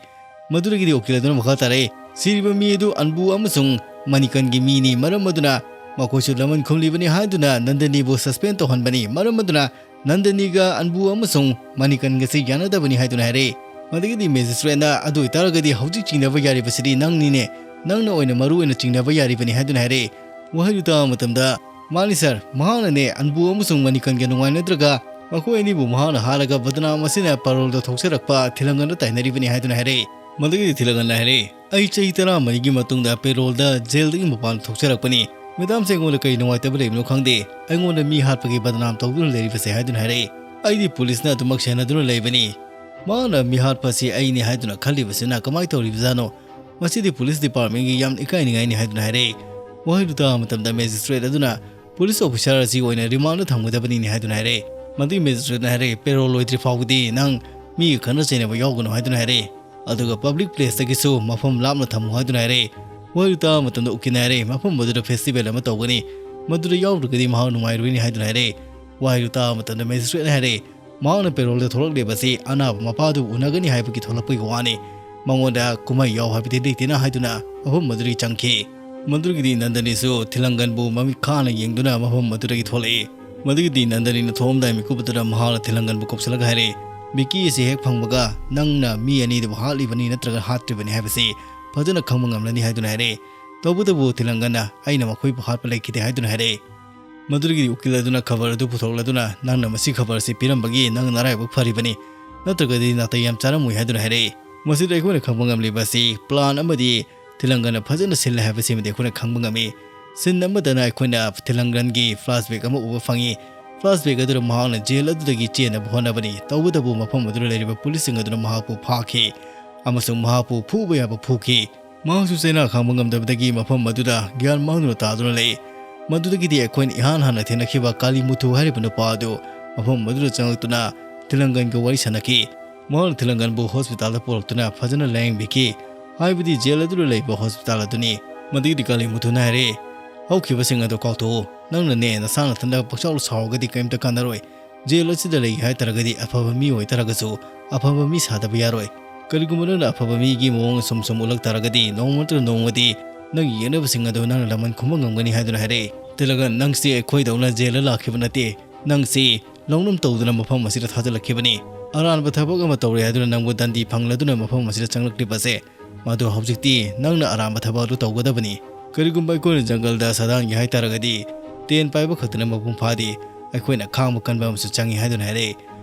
ꯃꯗꯨꯗꯒꯤꯗꯤ ꯎꯀꯤꯜ ꯑꯗꯨꯅ ꯃꯈꯥ ꯇꯥꯔꯛꯏ, "ꯁꯤꯔꯤꯕ ꯃꯤ ꯑꯗꯨ ꯑꯟꯕꯨ ꯑꯃꯁꯨꯡ ꯃꯅꯤꯀꯟꯒꯤ ꯃꯤꯅꯤ, ꯃꯔꯝ ꯑꯗꯨꯅ ꯃꯈꯣꯏꯁꯨ ꯂꯃꯟ ꯈꯨꯝꯂꯤꯕꯅꯤ ꯍꯥꯏꯗꯨꯅ ꯅꯟꯗꯅꯤꯕꯨ suspend ꯇꯧꯍꯟꯕꯅꯤ, ꯃꯔꯝ ꯑꯗꯨꯅ ꯅꯟꯗꯅꯤꯒ ꯑꯟꯕꯨ ꯑꯃꯁꯨꯡ ꯃꯅꯤꯀꯟꯒꯁꯤ ꯌꯥꯅꯗꯕꯅꯤ" ꯍꯥꯏꯗꯨꯅ ꯍꯥꯏꯔꯦ꯫ ꯃꯗꯨꯗꯒꯤꯗꯤ magistrateꯅ, "ꯑꯗꯨ ꯑꯣꯏꯇꯥꯔꯒꯗꯤ ꯍꯧꯖꯤꯛ ꯆꯤꯡꯅꯕ ꯌꯥꯔꯤꯕꯁꯤꯗꯤ ꯅꯪꯅꯤꯅꯦ, ꯅꯪꯅ ꯑꯣꯏꯅ ꯃꯔꯨ ꯑꯣꯏꯅ ꯆꯤꯡꯅꯕ ꯌꯥꯔꯤꯕꯅꯤ" ꯍꯥꯏꯗꯨꯅ ꯍꯥꯏꯔꯦ꯫ ꯋꯥꯍꯩꯗꯨ ꯇꯥꯕ ꯃꯇꯝꯗ, "ꯃꯥꯅꯤ sir, ꯃꯍꯥꯛꯅꯅꯦ ꯑꯟꯕꯨ ꯑꯃꯁꯨꯡ ꯃꯅꯤꯀꯟꯒ ꯅꯨꯡꯉꯥꯏꯅꯗ꯭ꯔꯒ ꯃꯈꯣꯏ ꯑꯅꯤꯕꯨ ꯃꯍꯥꯛꯅ ꯍꯥꯠꯂꯒ ꯕꯗꯅꯥꯝ ꯑꯁꯤꯅ ꯄꯦꯔꯣꯜꯗ ꯊꯣꯛꯆꯔꯛꯄ ꯊꯤꯂꯪꯒꯟꯗ ꯇꯥꯏꯅꯔꯤꯕꯅꯤ" ꯍꯥꯏꯗꯨꯅ ꯍꯥꯏꯔꯦ꯫ ꯃꯗꯨꯒꯤꯗꯤ ꯊꯤꯂꯪꯒꯟꯅ ꯍꯥꯏꯔꯦ, "ꯑꯩ ꯆꯍꯤ ꯇꯔꯥꯃꯔꯤꯒꯤ ꯃꯇꯨꯡꯗ ꯄꯦꯔꯣꯜꯗ ꯖꯦꯜꯗꯒꯤ ꯃꯄꯥꯟ ꯊꯣꯛꯆꯔꯛꯄꯅꯤ꯫ ꯃꯦꯗꯥꯝꯁꯦ ꯑꯩꯉꯣꯟꯗ ꯀꯔꯤ ꯅꯨꯡꯉꯥꯏꯇꯕ ꯂꯩꯕꯅꯣ ꯈꯪꯗꯦ, ꯑꯩꯉꯣꯟꯗ ꯃꯤ ꯍꯥꯠꯄꯒꯤ ꯕꯗꯅꯥꯝ ꯇꯧꯗꯨꯅ ꯂꯩꯔꯤꯕꯁꯦ" ꯍꯥꯏꯗꯨꯅ ꯍꯥꯏꯔꯛꯏ꯫ "ꯑꯩꯗꯤ ꯄꯨꯂꯤꯁꯅ ꯑꯗꯨꯃꯛ ꯁꯦꯟꯅꯗꯨꯅ ꯂꯩꯕꯅꯤ꯫ ꯃꯥꯅ ꯃꯤ ꯍꯥꯠꯄ ꯑꯁꯤ ꯑꯩꯅꯤ ꯍꯥꯏꯗꯨꯅ ꯈꯜꯂꯤꯕꯁꯤꯅ ꯀꯃꯥꯏꯅ ꯇꯧꯔꯤꯕꯖꯥꯠꯅꯣ? ꯃꯁꯤꯗꯤ ꯄꯨꯂꯤꯁ departmentꯒꯤ ꯌꯥꯝꯅ ꯏꯀꯥꯏꯅꯤꯡꯉꯥꯏꯅꯤ" ꯍꯥꯏꯗꯨꯅ ꯍꯥꯏꯔꯛꯏ꯫ ꯋꯥꯍꯩꯗꯨ ꯇꯥꯕ ꯃꯇꯝꯗ magistrate ꯑꯗꯨꯅ, "ꯄꯨꯂꯤꯁ officer ꯑꯁꯤ ꯑꯣꯏꯅ ꯔꯤꯃꯥꯟꯗ ꯊꯝꯒꯗꯕꯅꯤꯅꯦ" ꯍꯥꯏꯗꯨꯅ ꯍꯥꯏꯔꯛꯏ꯫ ꯃꯗꯨꯒꯤ magistrateꯅ ꯍꯥꯏꯔꯛꯏ, "ꯄꯦꯔꯣꯜ ꯂꯣꯏꯗ꯭ꯔꯤ ꯐꯥꯎꯕꯗꯤ ꯅꯪ ꯃꯤꯒ ꯈꯠꯅ ꯆꯩꯅꯕ ꯌꯥꯎꯒꯅꯨ" ꯍꯥꯏꯗꯨꯅ ꯍꯥꯏꯔꯛꯏ꯫ ꯑꯗꯨꯒ public placeꯇꯒꯤꯁꯨ ꯃꯐꯝ ꯂꯥꯞꯅ ꯊꯝꯃꯨ ꯍꯥꯏꯗꯨꯅ ꯍꯥꯏꯔꯛꯏ꯫ ꯋꯥꯍꯩꯗꯨ ꯇꯥꯕ ꯃꯇꯝꯗ ꯎꯀꯤꯜꯅ ꯍꯥꯏꯔꯛꯏ, "ꯃꯐꯝ ꯑꯗꯨꯗ festival ꯑꯃ ꯇꯧꯒꯅꯤ, ꯃꯗꯨꯗ ꯌꯥꯎꯗ꯭ꯔꯒꯗꯤ ꯃꯍꯥꯛ ꯅꯨꯡꯉꯥꯏꯔꯣꯏꯅꯤ" ꯍꯥꯏꯗꯨꯅ ꯍꯥꯏꯔꯛꯏ꯫ ꯋꯥꯍꯩꯗꯨ ꯇꯥꯕ ꯃꯇꯝꯗ magistrateꯅ ꯍꯥꯏꯔꯛꯏ, "ꯃꯍꯥꯛꯅ ꯄꯦꯔꯣꯜꯗ ꯊꯣꯛꯂꯛꯂꯤꯕꯁꯤ ꯑꯅꯥꯕ ꯃꯄꯥꯗꯨ ꯎꯅꯒꯅꯤ ꯍꯥꯏꯕꯒꯤ ꯊꯣꯛꯂꯛꯄꯒꯤ ꯋꯥꯅꯤ, ꯃꯉꯣꯟꯗ ꯀꯨꯝꯍꯩ ꯌꯥꯎ ꯍꯥꯏꯕꯗꯤ ꯂꯩꯇꯦꯅ" ꯍꯥꯏꯗꯨꯅ ꯃꯐꯝ ꯑꯗꯨꯗꯒꯤ ꯆꯪꯈꯤ꯫ ꯃꯗꯨꯗꯒꯤꯗꯤ ꯅꯟꯗꯅꯤꯁꯨ ꯊꯤꯂꯪꯒꯟꯕꯨ ꯃꯃꯤꯠ ꯈꯥꯅ ꯌꯦꯡꯗꯨꯅ ꯃꯐꯝ ꯑꯗꯨꯗꯒꯤ ꯊꯣꯛꯂꯛꯏ꯫ ꯃꯗꯨꯒꯤꯗꯤ ꯅꯟꯗꯅꯤꯅ ꯊꯣꯛꯂꯝꯗꯥꯏ ꯃꯤꯀꯨꯞ ꯑꯗꯨꯗ ꯃꯍꯥꯛꯅ ꯊꯤꯂꯪꯒꯟꯕꯨ ꯀꯧꯁꯤꯜꯂꯒ ꯍꯥꯏꯔꯛꯏ, "ꯕꯤꯀꯤ ꯑꯁꯤ ꯍꯦꯛ ꯐꯪꯕꯒ ꯅꯪꯅ ꯃꯤ ꯑꯅꯤꯗꯨꯕꯨ ꯍꯥꯠꯂꯤꯕꯅꯤ ꯅꯠꯇ꯭ꯔꯒ ꯍꯥꯠꯇ꯭ꯔꯤꯕꯅꯤ ꯍꯥꯏꯕꯁꯤ ꯐꯖꯅ ꯈꯪꯕ ꯉꯝꯂꯅꯤ" ꯍꯥꯏꯗꯨꯅ ꯍꯥꯏꯔꯛꯏ꯫ ꯇꯧꯕꯇꯕꯨ ꯊꯤꯂꯪꯒꯟꯅ, "ꯑꯩꯅ ꯃꯈꯣꯏꯕꯨ ꯍꯥꯠꯄ ꯂꯩꯈꯤꯗꯦ" ꯍꯥꯏꯗꯨꯅ ꯍꯥꯏꯔꯛꯏ꯫ ꯃꯗꯨꯗꯒꯤꯗꯤ ꯎꯀꯤꯜ ꯑꯗꯨꯅ ꯈꯕꯔ ꯑꯗꯨ ꯄꯨꯊꯣꯛꯂꯗꯨꯅ, "ꯅꯪꯅ ꯃꯁꯤ ꯈꯕꯔ ꯑꯁꯤ ꯄꯤꯔꯝꯕꯒꯤ ꯅꯪ ꯅꯔꯥꯏꯕꯛ ꯐꯔꯤꯕꯅꯤ, ꯅꯠꯇ꯭ꯔꯒꯗꯤ ꯅꯥꯇꯩ ꯌꯥꯝ ꯆꯥꯔꯝꯃꯣꯏ" ꯍꯥꯏꯗꯨꯅ ꯍꯥꯏꯔꯛꯏ꯫ ꯃꯁꯤꯗ ꯑꯩꯈꯣꯏꯅ ꯈꯪꯕ ꯉꯝꯂꯤꯕ ꯑꯁꯤ plan ꯑꯃꯗꯤ ꯊꯤꯂꯪꯒꯟꯅ ꯐꯖꯅ ꯁꯤꯜꯂꯦ ꯍꯥꯏꯕꯁꯤꯃꯗꯤ ꯑꯩꯈꯣꯏꯅ ꯈꯪꯕ ꯉꯝꯃꯤ꯫ Scene ꯑꯃꯗꯅ ꯑꯩꯈꯣꯏꯅ ꯊꯤꯂꯪꯒꯟꯒꯤ flashback ꯑꯃ ꯎꯕ ꯐꯪꯉꯤ꯫ Flashback ꯑꯗꯨꯗ ꯃꯍꯥꯛꯅ ꯖꯦꯜ ꯑꯗꯨꯗꯒꯤ ꯆꯦꯟꯅꯕ ꯍꯣꯠꯅꯕꯅꯤ꯫ ꯇꯧꯕꯇꯕꯨ ꯃꯐꯝ ꯑꯗꯨꯗ ꯂꯩꯔꯤꯕ ꯄꯨꯂꯤꯁꯁꯤꯡ ꯑꯗꯨꯅ ꯃꯍꯥꯛꯄꯨ ꯐꯥꯈꯤ ꯑꯃꯁꯨꯡ ꯃꯍꯥꯛꯄꯨ ꯐꯨꯕ ꯌꯥꯕ ꯐꯨꯈꯤ꯫ ꯃꯍꯥꯛꯁꯨ ꯆꯩꯅꯥ ꯈꯥꯡꯕ ꯉꯝꯗꯕꯗꯒꯤ ꯃꯐꯝ ꯑꯗꯨꯗ ꯒ꯭ꯌꯥꯟ ꯃꯥꯡꯗꯨꯅ ꯇꯥꯗꯨꯅ ꯂꯩ꯫ ꯃꯗꯨꯗꯒꯤꯗꯤ ꯑꯩꯈꯣꯏꯅ ꯏꯍꯥꯟ ꯍꯥꯟꯅ ꯊꯦꯡꯅꯈꯤꯕ ꯀꯥꯂꯤꯃꯨꯊꯨ ꯍꯥꯏꯔꯤꯕ ꯅꯨꯄꯥ ꯑꯗꯨ ꯃꯐꯝ ꯑꯗꯨꯗ ꯆꯪꯂꯛꯇꯨꯅ ꯊꯤꯂꯪꯒꯟꯒ ꯋꯥꯔꯤ ꯁꯥꯟꯅꯈꯤ꯫ ꯃꯍꯥꯛꯅ ꯊꯤꯂꯪꯒꯟꯕꯨ ꯍꯣꯁꯄꯤꯇꯥꯜꯗ ꯄꯨꯔꯛꯇꯨꯅ ꯐꯖꯅ ꯂꯥꯌꯦꯡꯕꯤꯈꯤ, ꯍꯥꯏꯕꯗꯤ ꯖꯦꯜ ꯑꯗꯨꯗ ꯂꯩꯕ ꯍꯣꯁꯄꯤꯇꯥꯜ ꯑꯗꯨꯅꯤ꯫ ꯃꯗꯨꯒꯤꯗꯤ ꯀꯥꯂꯤꯃꯨꯊꯨꯅ ꯍꯥꯏꯔꯦ, "ꯍꯧꯈꯤꯕꯁꯤꯡ ꯑꯗꯨ ꯀꯥꯎꯊꯣꯛꯎ꯫ ꯅꯪꯅꯅꯦ ꯅꯁꯥ ꯅꯊꯟꯗ ꯄꯪꯁꯥꯎ ꯁꯥꯎꯔꯒꯗꯤ ꯀꯔꯤꯝꯇ ꯀꯥꯟꯅꯔꯣꯏ꯫ ꯖꯦꯜ ꯑꯁꯤꯗ ꯂꯩꯒꯦ ꯍꯥꯏꯇꯥꯔꯒꯗꯤ ꯑꯐꯕ ꯃꯤ ꯑꯣꯏꯇꯥꯔꯒꯁꯨ ꯑꯐꯕ ꯃꯤ ꯁꯥꯗꯕ ꯌꯥꯔꯣꯏ꯫ ꯀꯔꯤꯒꯨꯝꯕ ꯅꯪꯅ ꯑꯐꯕ ꯃꯤꯒꯤ ꯃꯑꯣꯡ ꯁꯨꯝ ꯁꯨꯝ ꯎꯠꯂꯛ ꯇꯥꯔꯒꯗꯤ ꯅꯣꯡꯃ ꯅꯠꯇ꯭ꯔꯒ ꯅꯣꯡꯃꯗꯤ ꯅꯪꯒꯤ ꯌꯦꯛꯅꯕꯁꯤꯡ ꯑꯗꯨ ꯅꯪꯅ ꯂꯃꯟ ꯈꯨꯝꯕ ꯉꯝꯒꯅꯤ" ꯍꯥꯏꯗꯨꯅ ꯍꯥꯏꯔꯛꯏ꯫ ꯊꯤꯂꯪꯒꯟ, "ꯅꯪꯁꯤ ꯑꯩꯈꯣꯏꯗꯧꯅ ꯖꯦꯜꯗ ꯂꯥꯛꯈꯤꯕ ꯅꯠꯇꯦ꯫ ꯅꯪꯁꯤ ꯂꯧꯅꯝ ꯇꯧꯗꯨꯅ ꯃꯐꯝ ꯑꯁꯤꯗ ꯊꯥꯖꯤꯜꯂꯛꯈꯤꯕꯅꯤ꯫ ꯑꯔꯥꯟꯕ ꯊꯕꯛ ꯑꯃ ꯇꯧꯔꯦ ꯍꯥꯏꯗꯨꯅ ꯅꯪꯕꯨ ꯗꯟꯗꯤ ꯐꯪꯂꯗꯨꯅ ꯃꯐꯝ ꯑꯁꯤꯗ ꯆꯪꯂꯛꯂꯤꯕꯁꯦ, ꯃꯗꯨ ꯍꯧꯖꯤꯛꯇꯤ ꯅꯪꯅ ꯑꯔꯥꯟꯕ ꯊꯕꯛ ꯑꯗꯨ ꯇꯧꯒꯗꯕꯅꯤ꯫ ꯀꯔꯤꯒꯨꯝꯕ ꯑꯩꯈꯣꯏꯅ ꯖꯪꯒꯜꯗ ꯁꯥꯗꯥꯟꯒꯦ ꯍꯥꯏꯇꯥꯔꯒꯗꯤ ꯇꯦꯟ ꯄꯥꯏꯕ ꯈꯛꯇꯅ ꯃꯄꯨꯡ ꯐꯥꯗꯦ꯫ ꯑꯩꯈꯣꯏꯅ ꯈꯥꯡꯕ ꯀꯟꯕ ꯑꯃꯁꯨ ꯆꯪꯏ" ꯍꯥꯏꯗꯨꯅ ꯍꯥꯏꯔꯛꯏ꯫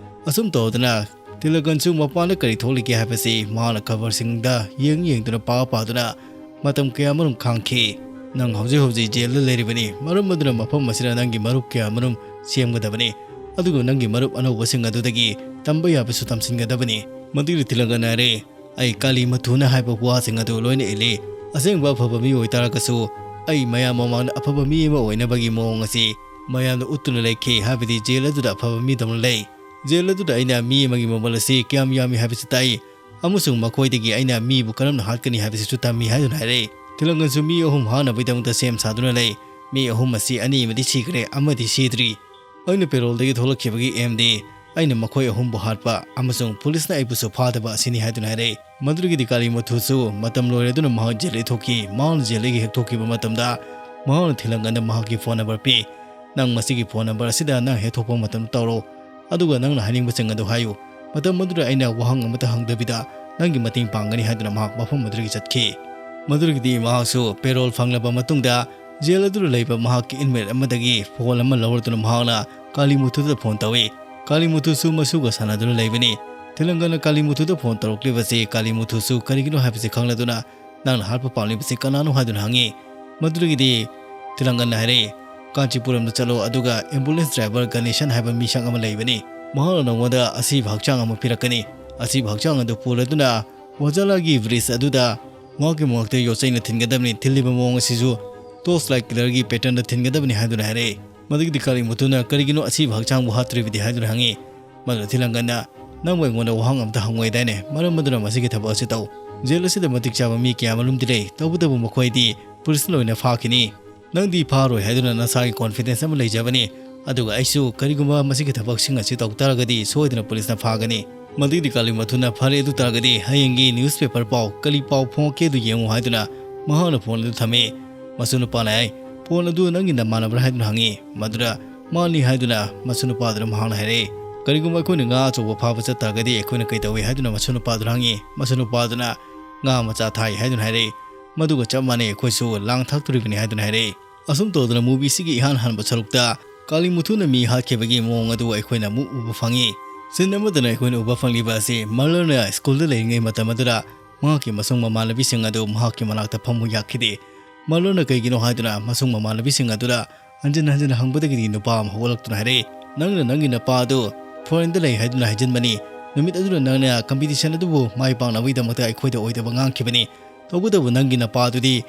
ꯑꯁꯨꯝ ꯇꯧꯗꯅ ꯊꯤꯂꯪꯒꯟꯁꯨ ꯃꯄꯥꯟꯗ ꯀꯔꯤ ꯊꯣꯛꯂꯤꯒꯦ ꯍꯥꯏꯕꯁꯤ ꯃꯍꯥꯛꯅ ꯈꯕꯔꯁꯤꯡꯗ ꯌꯦꯡ ꯌꯦꯡꯗꯨꯅ ꯄꯥ ꯄꯥꯗꯨꯅ ꯃꯇꯝ ꯀꯌꯥ ꯑꯃꯔꯣꯝ ꯈꯥꯡꯈꯤ꯫ "ꯅꯪ ꯍꯧꯖꯤꯛ ꯍꯧꯖꯤꯛ ꯖꯦꯜꯗ ꯂꯩꯔꯤꯕꯅꯤ, ꯃꯔꯝ ꯑꯗꯨꯅ ꯃꯐꯝ ꯑꯁꯤꯗ ꯅꯪꯒꯤ ꯃꯔꯨꯞ ꯀꯌꯥ ꯑꯃꯔꯣꯝ ꯁꯦꯝꯒꯗꯕꯅꯤ꯫ ꯑꯗꯨꯒ ꯅꯪꯒꯤ ꯃꯔꯨꯞ ꯑꯅꯧꯕꯁꯤꯡ ꯑꯗꯨꯗꯒꯤ ꯇꯝꯕ ꯌꯥꯕꯁꯨ ꯇꯝꯁꯤꯟꯒꯗꯕꯅꯤ"꯫ ꯃꯗꯨꯒꯤ ꯊꯤꯂꯪꯒꯟ ꯍꯥꯏꯔꯦ, "ꯑꯩ ꯀꯥꯂꯤ ꯃꯊꯨꯅ ꯍꯥꯏꯕ ꯋꯥꯁꯤꯡ ꯑꯗꯨ ꯂꯣꯏꯅ ꯏꯜꯂꯤ꯫ ꯑꯁꯦꯡꯕ ꯑꯐꯕ ꯃꯤ ꯑꯣꯏꯇꯥꯔꯒꯁꯨ ꯑꯩ ꯃꯌꯥꯝ ꯃꯃꯥꯡꯗ ꯑꯐꯕ ꯃꯤ ꯑꯃ ꯑꯣꯏꯅꯕꯒꯤ ꯃꯑꯣꯡ ꯑꯁꯤ ꯃꯌꯥꯝꯗ ꯎꯠꯇꯨꯅ ꯂꯩꯈꯤ, ꯍꯥꯏꯕꯗꯤ ꯖꯦꯜ ꯑꯗꯨꯗ ꯑꯐꯕ ꯃꯤꯗꯧꯅ ꯂꯩ꯫ ꯖꯦꯜ ꯑꯗꯨꯗ ꯑꯩꯅ ꯃꯤ ꯑꯃꯒꯤ ꯃꯃꯜ ꯑꯁꯤ ꯀꯌꯥꯝ ꯌꯥꯝꯃꯤ ꯍꯥꯏꯕꯁꯤ ꯇꯥꯛꯏ, ꯑꯃꯁꯨꯡ ꯃꯈꯣꯏꯗꯒꯤ ꯑꯩꯅ ꯃꯤꯕꯨ ꯀꯔꯝꯅ ꯍꯥꯠꯀꯅꯤ ꯍꯥꯏꯕꯁꯤꯁꯨ ꯇꯝꯃꯤ" ꯍꯥꯏꯗꯨꯅ ꯍꯥꯏꯔꯛꯏ꯫ ꯊꯤꯂꯪꯒꯟꯁꯨ ꯃꯤ ꯑꯍꯨꯝ ꯍꯥꯠꯅꯕꯒꯤꯗꯃꯛꯇ ꯁꯦꯝ ꯁꯥꯗꯨꯅ ꯂꯩ꯫ ꯃꯤ ꯑꯍꯨꯝ ꯑꯁꯤ ꯑꯅꯤ ꯑꯃꯗꯤ ꯁꯤꯈ꯭ꯔꯦ, ꯑꯃꯗꯤ ꯁꯤꯗ꯭ꯔꯤ꯫ ꯑꯩꯅ ꯄꯦꯔꯣꯜꯗꯒꯤ ꯊꯣꯛꯂꯛꯈꯤꯕꯒꯤ ꯑꯦꯝꯗꯤ ꯑꯩꯅ ꯃꯈꯣꯏ ꯑꯍꯨꯝꯕꯨ ꯍꯥꯠꯄ ꯑꯃꯁꯨꯡ ꯄꯨꯂꯤꯁꯅ ꯑꯩꯕꯨꯁꯨ ꯐꯥꯗꯕ ꯑꯁꯤꯅꯤ ꯍꯥꯏꯗꯨꯅ ꯍꯥꯏꯔꯛꯏ꯫ ꯃꯗꯨꯗꯒꯤꯗꯤ ꯀꯥꯂꯤ ꯃꯊꯨꯁꯨ ꯃꯇꯝ ꯂꯣꯏꯔꯗꯨꯅ ꯃꯍꯥꯛ ꯖꯦꯜꯗꯒꯤ ꯊꯣꯛꯈꯤ꯫ ꯃꯍꯥꯛꯅ ꯖꯦꯜꯗꯒꯤ ꯍꯦꯛ ꯊꯣꯛꯈꯤꯕ ꯃꯇꯝꯗ ꯃꯍꯥꯛꯅ ꯊꯤꯂꯪꯒꯟꯗ ꯃꯍꯥꯛꯀꯤ ꯐꯣꯟ ꯅꯝꯕꯔ ꯄꯤ꯫ "ꯅꯪ ꯃꯁꯤꯒꯤ ꯐꯣꯟ ꯅꯝꯕꯔ ꯑꯁꯤꯗ ꯅꯪ ꯍꯦꯛ ꯊꯣꯛꯄ ꯃꯇꯝꯗ ꯇꯧꯔꯣ, ꯑꯗꯨꯒ ꯅꯪꯅ ꯍꯥꯏꯅꯤꯡꯕꯁꯤꯡ ꯑꯗꯨ ꯍꯥꯏꯌꯨ꯫ ꯃꯇꯝ ꯑꯗꯨꯗ ꯑꯩꯅ ꯋꯥꯍꯪ ꯑꯃꯠꯇ ꯍꯪꯗꯕꯤꯗ ꯅꯪꯒꯤ ꯃꯇꯦꯡ ꯄꯥꯡꯒꯅꯤ" ꯍꯥꯏꯗꯨꯅ ꯃꯍꯥꯛ ꯃꯐꯝ ꯑꯗꯨꯗꯒꯤ ꯆꯠꯈꯤ꯫ ꯃꯗꯨꯗꯒꯤꯗꯤ ꯃꯍꯥꯛꯁꯨ ꯄꯦꯔꯣꯜ ꯐꯪꯂꯕ ꯃꯇꯨꯡꯗ ꯖꯦꯜ ꯑꯗꯨꯗ ꯂꯩꯕ ꯃꯍꯥꯛꯀꯤ inmate ꯑꯃꯗꯒꯤ ꯐꯣꯟ ꯑꯃ ꯂꯧꯔꯗꯨꯅ ꯃꯍꯥꯛꯅ ꯀꯥꯂꯤꯃꯨꯊꯨꯗ ꯐꯣꯟ ꯇꯧꯏ꯫ ꯀꯥꯂꯤꯃꯨꯊꯨꯁꯨ ꯃꯁꯨꯒ ꯁꯥꯟꯅꯗꯨꯅ ꯂꯩꯕꯅꯤ꯫ ꯊꯤꯂꯪꯒꯅ ꯀꯥꯂꯤꯃꯨꯊꯨꯗ ꯐꯣꯟ ꯇꯧꯔꯛꯂꯤꯕꯁꯤ ꯀꯥꯂꯤꯃꯨꯊꯨꯁꯨ ꯀꯔꯤꯒꯤꯅꯣ ꯍꯥꯏꯕꯁꯤ ꯈꯪꯂꯗꯨꯅ, "ꯅꯪꯅ ꯍꯥꯠꯄ ꯄꯥꯝꯂꯤꯕꯁꯤ ꯀꯅꯥꯅꯣ?" ꯍꯥꯏꯗꯨꯅ ꯍꯪꯉꯤ꯫ ꯃꯗꯨꯗꯒꯤꯗꯤ ꯊꯤꯂꯪꯒꯟꯅ ꯍꯥꯏꯔꯛꯏ, "ꯀꯥꯟꯆꯤꯄꯨꯔꯝꯗ ꯆꯠꯂꯣ, ꯑꯗꯨꯒ ambulance driver ꯒꯅꯦꯁꯟ ꯍꯥꯏꯕ ꯃꯤꯁꯛ ꯑꯃ ꯂꯩꯕꯅꯤ, ꯃꯍꯥꯛꯅ ꯅꯉꯣꯟꯗ ꯑꯁꯤꯕ ꯍꯛꯆꯥꯡ ꯑꯃ ꯄꯤꯔꯛꯀꯅꯤ꯫ ꯑꯁꯤꯕ ꯍꯛꯆꯥꯡ ꯑꯗꯨ ꯄꯨꯔꯗꯨꯅ ꯋꯥꯖꯥꯂꯥꯒꯤ bridge ꯑꯗꯨꯗ ꯃꯍꯥꯛꯀꯤ ꯃꯉꯛꯇ ꯌꯣꯠꯆꯩꯅ ꯊꯤꯟꯒꯗꯕꯅꯤ꯫ ꯊꯤꯜꯂꯤꯕ ꯃꯑꯣꯡ ꯑꯁꯤꯁꯨ torch light killer ꯒꯤ pattern ꯗ ꯊꯤꯟꯒꯗꯕꯅꯤ" ꯍꯥꯏꯗꯨꯅ ꯍꯥꯏꯔꯛꯏ꯫ ꯃꯗꯨꯒꯤꯗꯤ ꯀꯥꯂꯤꯃꯨꯊꯨꯅ "ꯀꯔꯤꯒꯤꯅꯣ ꯑꯁꯤꯕ ꯍꯛꯆꯥꯡꯕꯨ ꯍꯥꯠꯇ꯭ꯔꯤꯕꯗꯤ?" ꯍꯥꯏꯗꯨꯅ ꯍꯪꯉꯤ꯫ ꯃꯗꯨꯗ ꯊꯤꯂꯪꯒꯟꯅ, "ꯅꯪꯕꯨ ꯑꯩꯉꯣꯟꯗ ꯋꯥꯍꯪ ꯑꯃꯇ ꯍꯪꯉꯣꯏꯗꯥꯏꯅꯦ? ꯃꯔꯝ ꯑꯗꯨꯅ ꯃꯁꯤꯒꯤ ꯊꯕꯛ ꯑꯁꯤ ꯇꯧ꯫ ꯖꯦꯜ ꯑꯁꯤꯗ ꯃꯇꯤꯛ ꯆꯥꯕ ꯃꯤ ꯀꯌꯥ ꯑꯃꯔꯣꯝꯗꯤ ꯂꯩ, ꯇꯧꯕꯇꯕꯨ ꯃꯈꯣꯏꯗꯤ ꯄꯨꯂꯤꯁꯅ ꯂꯣꯏꯅ ꯐꯥꯈꯤꯅꯤ꯫ ꯅꯪꯗꯤ ꯐꯥꯔꯣꯏ ꯍꯥꯏꯗꯨꯅ ꯅꯁꯥꯒꯤ confidence ꯑꯃ ꯂꯩꯖꯕꯅꯤ, ꯑꯗꯨꯒ ꯑꯩꯁꯨ ꯀꯔꯤꯒꯨꯝꯕ ꯃꯁꯤꯒꯤ ꯊꯕꯛꯁꯤꯡ ꯑꯁꯤ ꯇꯧ ꯇꯥꯔꯒꯗꯤ ꯁꯣꯏꯗꯅ ꯄꯨꯂꯤꯁꯅ ꯐꯥꯒꯅꯤ꯫" ꯃꯗꯨꯒꯤꯗꯤ ꯀꯥꯂꯤꯃꯨꯊꯨꯅ, "ꯐꯔꯦ, ꯑꯗꯨ ꯇꯥꯔꯒꯗꯤ ꯍꯌꯦꯡꯒꯤ newspaper ꯄꯥꯎ, ꯀꯔꯤ ꯄꯥꯎ ꯐꯣꯡꯉꯛꯀꯦ ꯑꯗꯨ ꯌꯦꯡꯉꯨ" ꯍꯥꯏꯗꯨꯅ ꯃꯍꯥꯛꯅ phone ꯑꯗꯨ ꯊꯝꯃꯤ꯫ ꯃꯁꯨ ꯅꯨꯄꯥꯅ ꯍꯥꯏ, "Phone ꯑꯗꯨ ꯅꯪꯒꯤ ꯅꯃꯥꯟꯅꯕ꯭ꯔꯥ?" ꯍꯥꯏꯗꯨꯅ ꯍꯪꯉꯤ꯫ ꯃꯗꯨꯗ "ꯃꯥꯅꯤ" ꯍꯥꯏꯗꯨꯅ ꯃꯁꯨ ꯅꯨꯄꯥꯗꯨꯅ ꯃꯍꯥꯛꯅ ꯍꯥꯏꯔꯛꯏ꯫ "ꯀꯔꯤꯒꯨꯝꯕ ꯑꯩꯈꯣꯏꯅ ꯉꯥ ꯑꯆꯧꯕ ꯐꯥꯕ ꯆꯠ ꯇꯥꯔꯒꯗꯤ ꯑꯩꯈꯣꯏꯅ ꯀꯩ ꯇꯧꯏ?" ꯍꯥꯏꯗꯨꯅ ꯃꯁꯨ ꯅꯨꯄꯥꯗꯨꯅ ꯍꯪꯉꯤ꯫ ꯃꯁꯨ ꯅꯨꯄꯥꯗꯨꯅ "ꯉꯥ ꯃꯆꯥ ꯊꯥꯏ" ꯍꯥꯏꯗꯨꯅ ꯍꯥꯏꯔꯛꯏ꯫ "ꯃꯗꯨꯒ ꯆꯞ ꯃꯥꯟꯅꯩ, ꯑꯩꯈꯣꯏꯁꯨ ꯂꯥꯡ ꯊꯥꯛꯇꯣꯔꯤꯕꯅꯤ" ꯍꯥꯏꯗꯨꯅ ꯍꯥꯏꯔꯛꯏ꯫ ꯑꯁꯨꯝ ꯇꯧꯗꯅ movie ꯁꯤꯒꯤ ꯏꯍꯥꯟ ꯍꯥꯟꯕ ꯁꯔꯨꯛꯇ ꯀꯥꯂꯤꯃꯨꯊꯨꯅ ꯃꯤ ꯍꯥꯠꯈꯤꯕꯒꯤ ꯃꯑꯣꯡ ꯑꯗꯨ ꯑꯩꯈꯣꯏꯅ ꯑꯃꯨꯛ ꯎꯕ ꯐꯪꯉꯤ꯫ Scene ꯑꯃꯗꯅ ꯑꯩꯈꯣꯏꯅ ꯎꯕ ꯐꯪꯂꯤꯕ ꯑꯁꯤ ꯃꯜꯂꯔꯅ ꯁ꯭ꯀꯨꯜꯗ ꯂꯩꯔꯤꯉꯩ ꯃꯇꯝ ꯑꯗꯨꯗ ꯃꯍꯥꯛꯀꯤ ꯃꯁꯨꯡ ꯃꯃꯥꯟꯅꯕꯤꯁꯤꯡ ꯑꯗꯨ ꯃꯍꯥꯛꯀꯤ ꯃꯅꯥꯛꯇ ꯐꯝꯃꯨ ꯌꯥꯈꯤꯗꯦ꯫ ꯃꯜꯂꯔꯅ ꯀꯩꯒꯤꯅꯣ ꯍꯥꯏꯗꯨꯅ ꯃꯁꯨꯡ ꯃꯃꯥꯟꯅꯕꯤꯁꯤꯡ ꯑꯗꯨꯗ ꯍꯟꯖꯤꯟ ꯍꯟꯖꯤꯟ ꯍꯪꯕꯗꯒꯤꯗꯤ ꯅꯨꯄꯥ ꯑꯃ ꯍꯧꯒꯠꯂꯛꯇꯨꯅ ꯍꯥꯏꯔꯛꯏ, "ꯅꯪꯅ ꯅꯪꯒꯤ ꯅꯄꯥ ꯑꯗꯨ foreign ꯗ ꯂꯩ ꯍꯥꯏꯗꯨꯅ ꯍꯥꯏꯖꯤꯟꯕꯅꯤ꯫ ꯅꯨꯃꯤꯠ ꯑꯗꯨꯗ ꯅꯪꯅ competition ꯑꯗꯨꯕꯨ ꯃꯥꯏ ꯄꯥꯛꯅꯕꯒꯤꯗꯃꯛꯇ ꯑꯩꯈꯣꯏꯗ ꯑꯣꯏꯗꯕ ꯉꯥꯡꯈꯤꯕꯅꯤ꯫ ꯇꯧꯕꯇꯕꯨ ꯅꯪꯒꯤ ꯅꯄꯥ ꯑꯗꯨꯗꯤ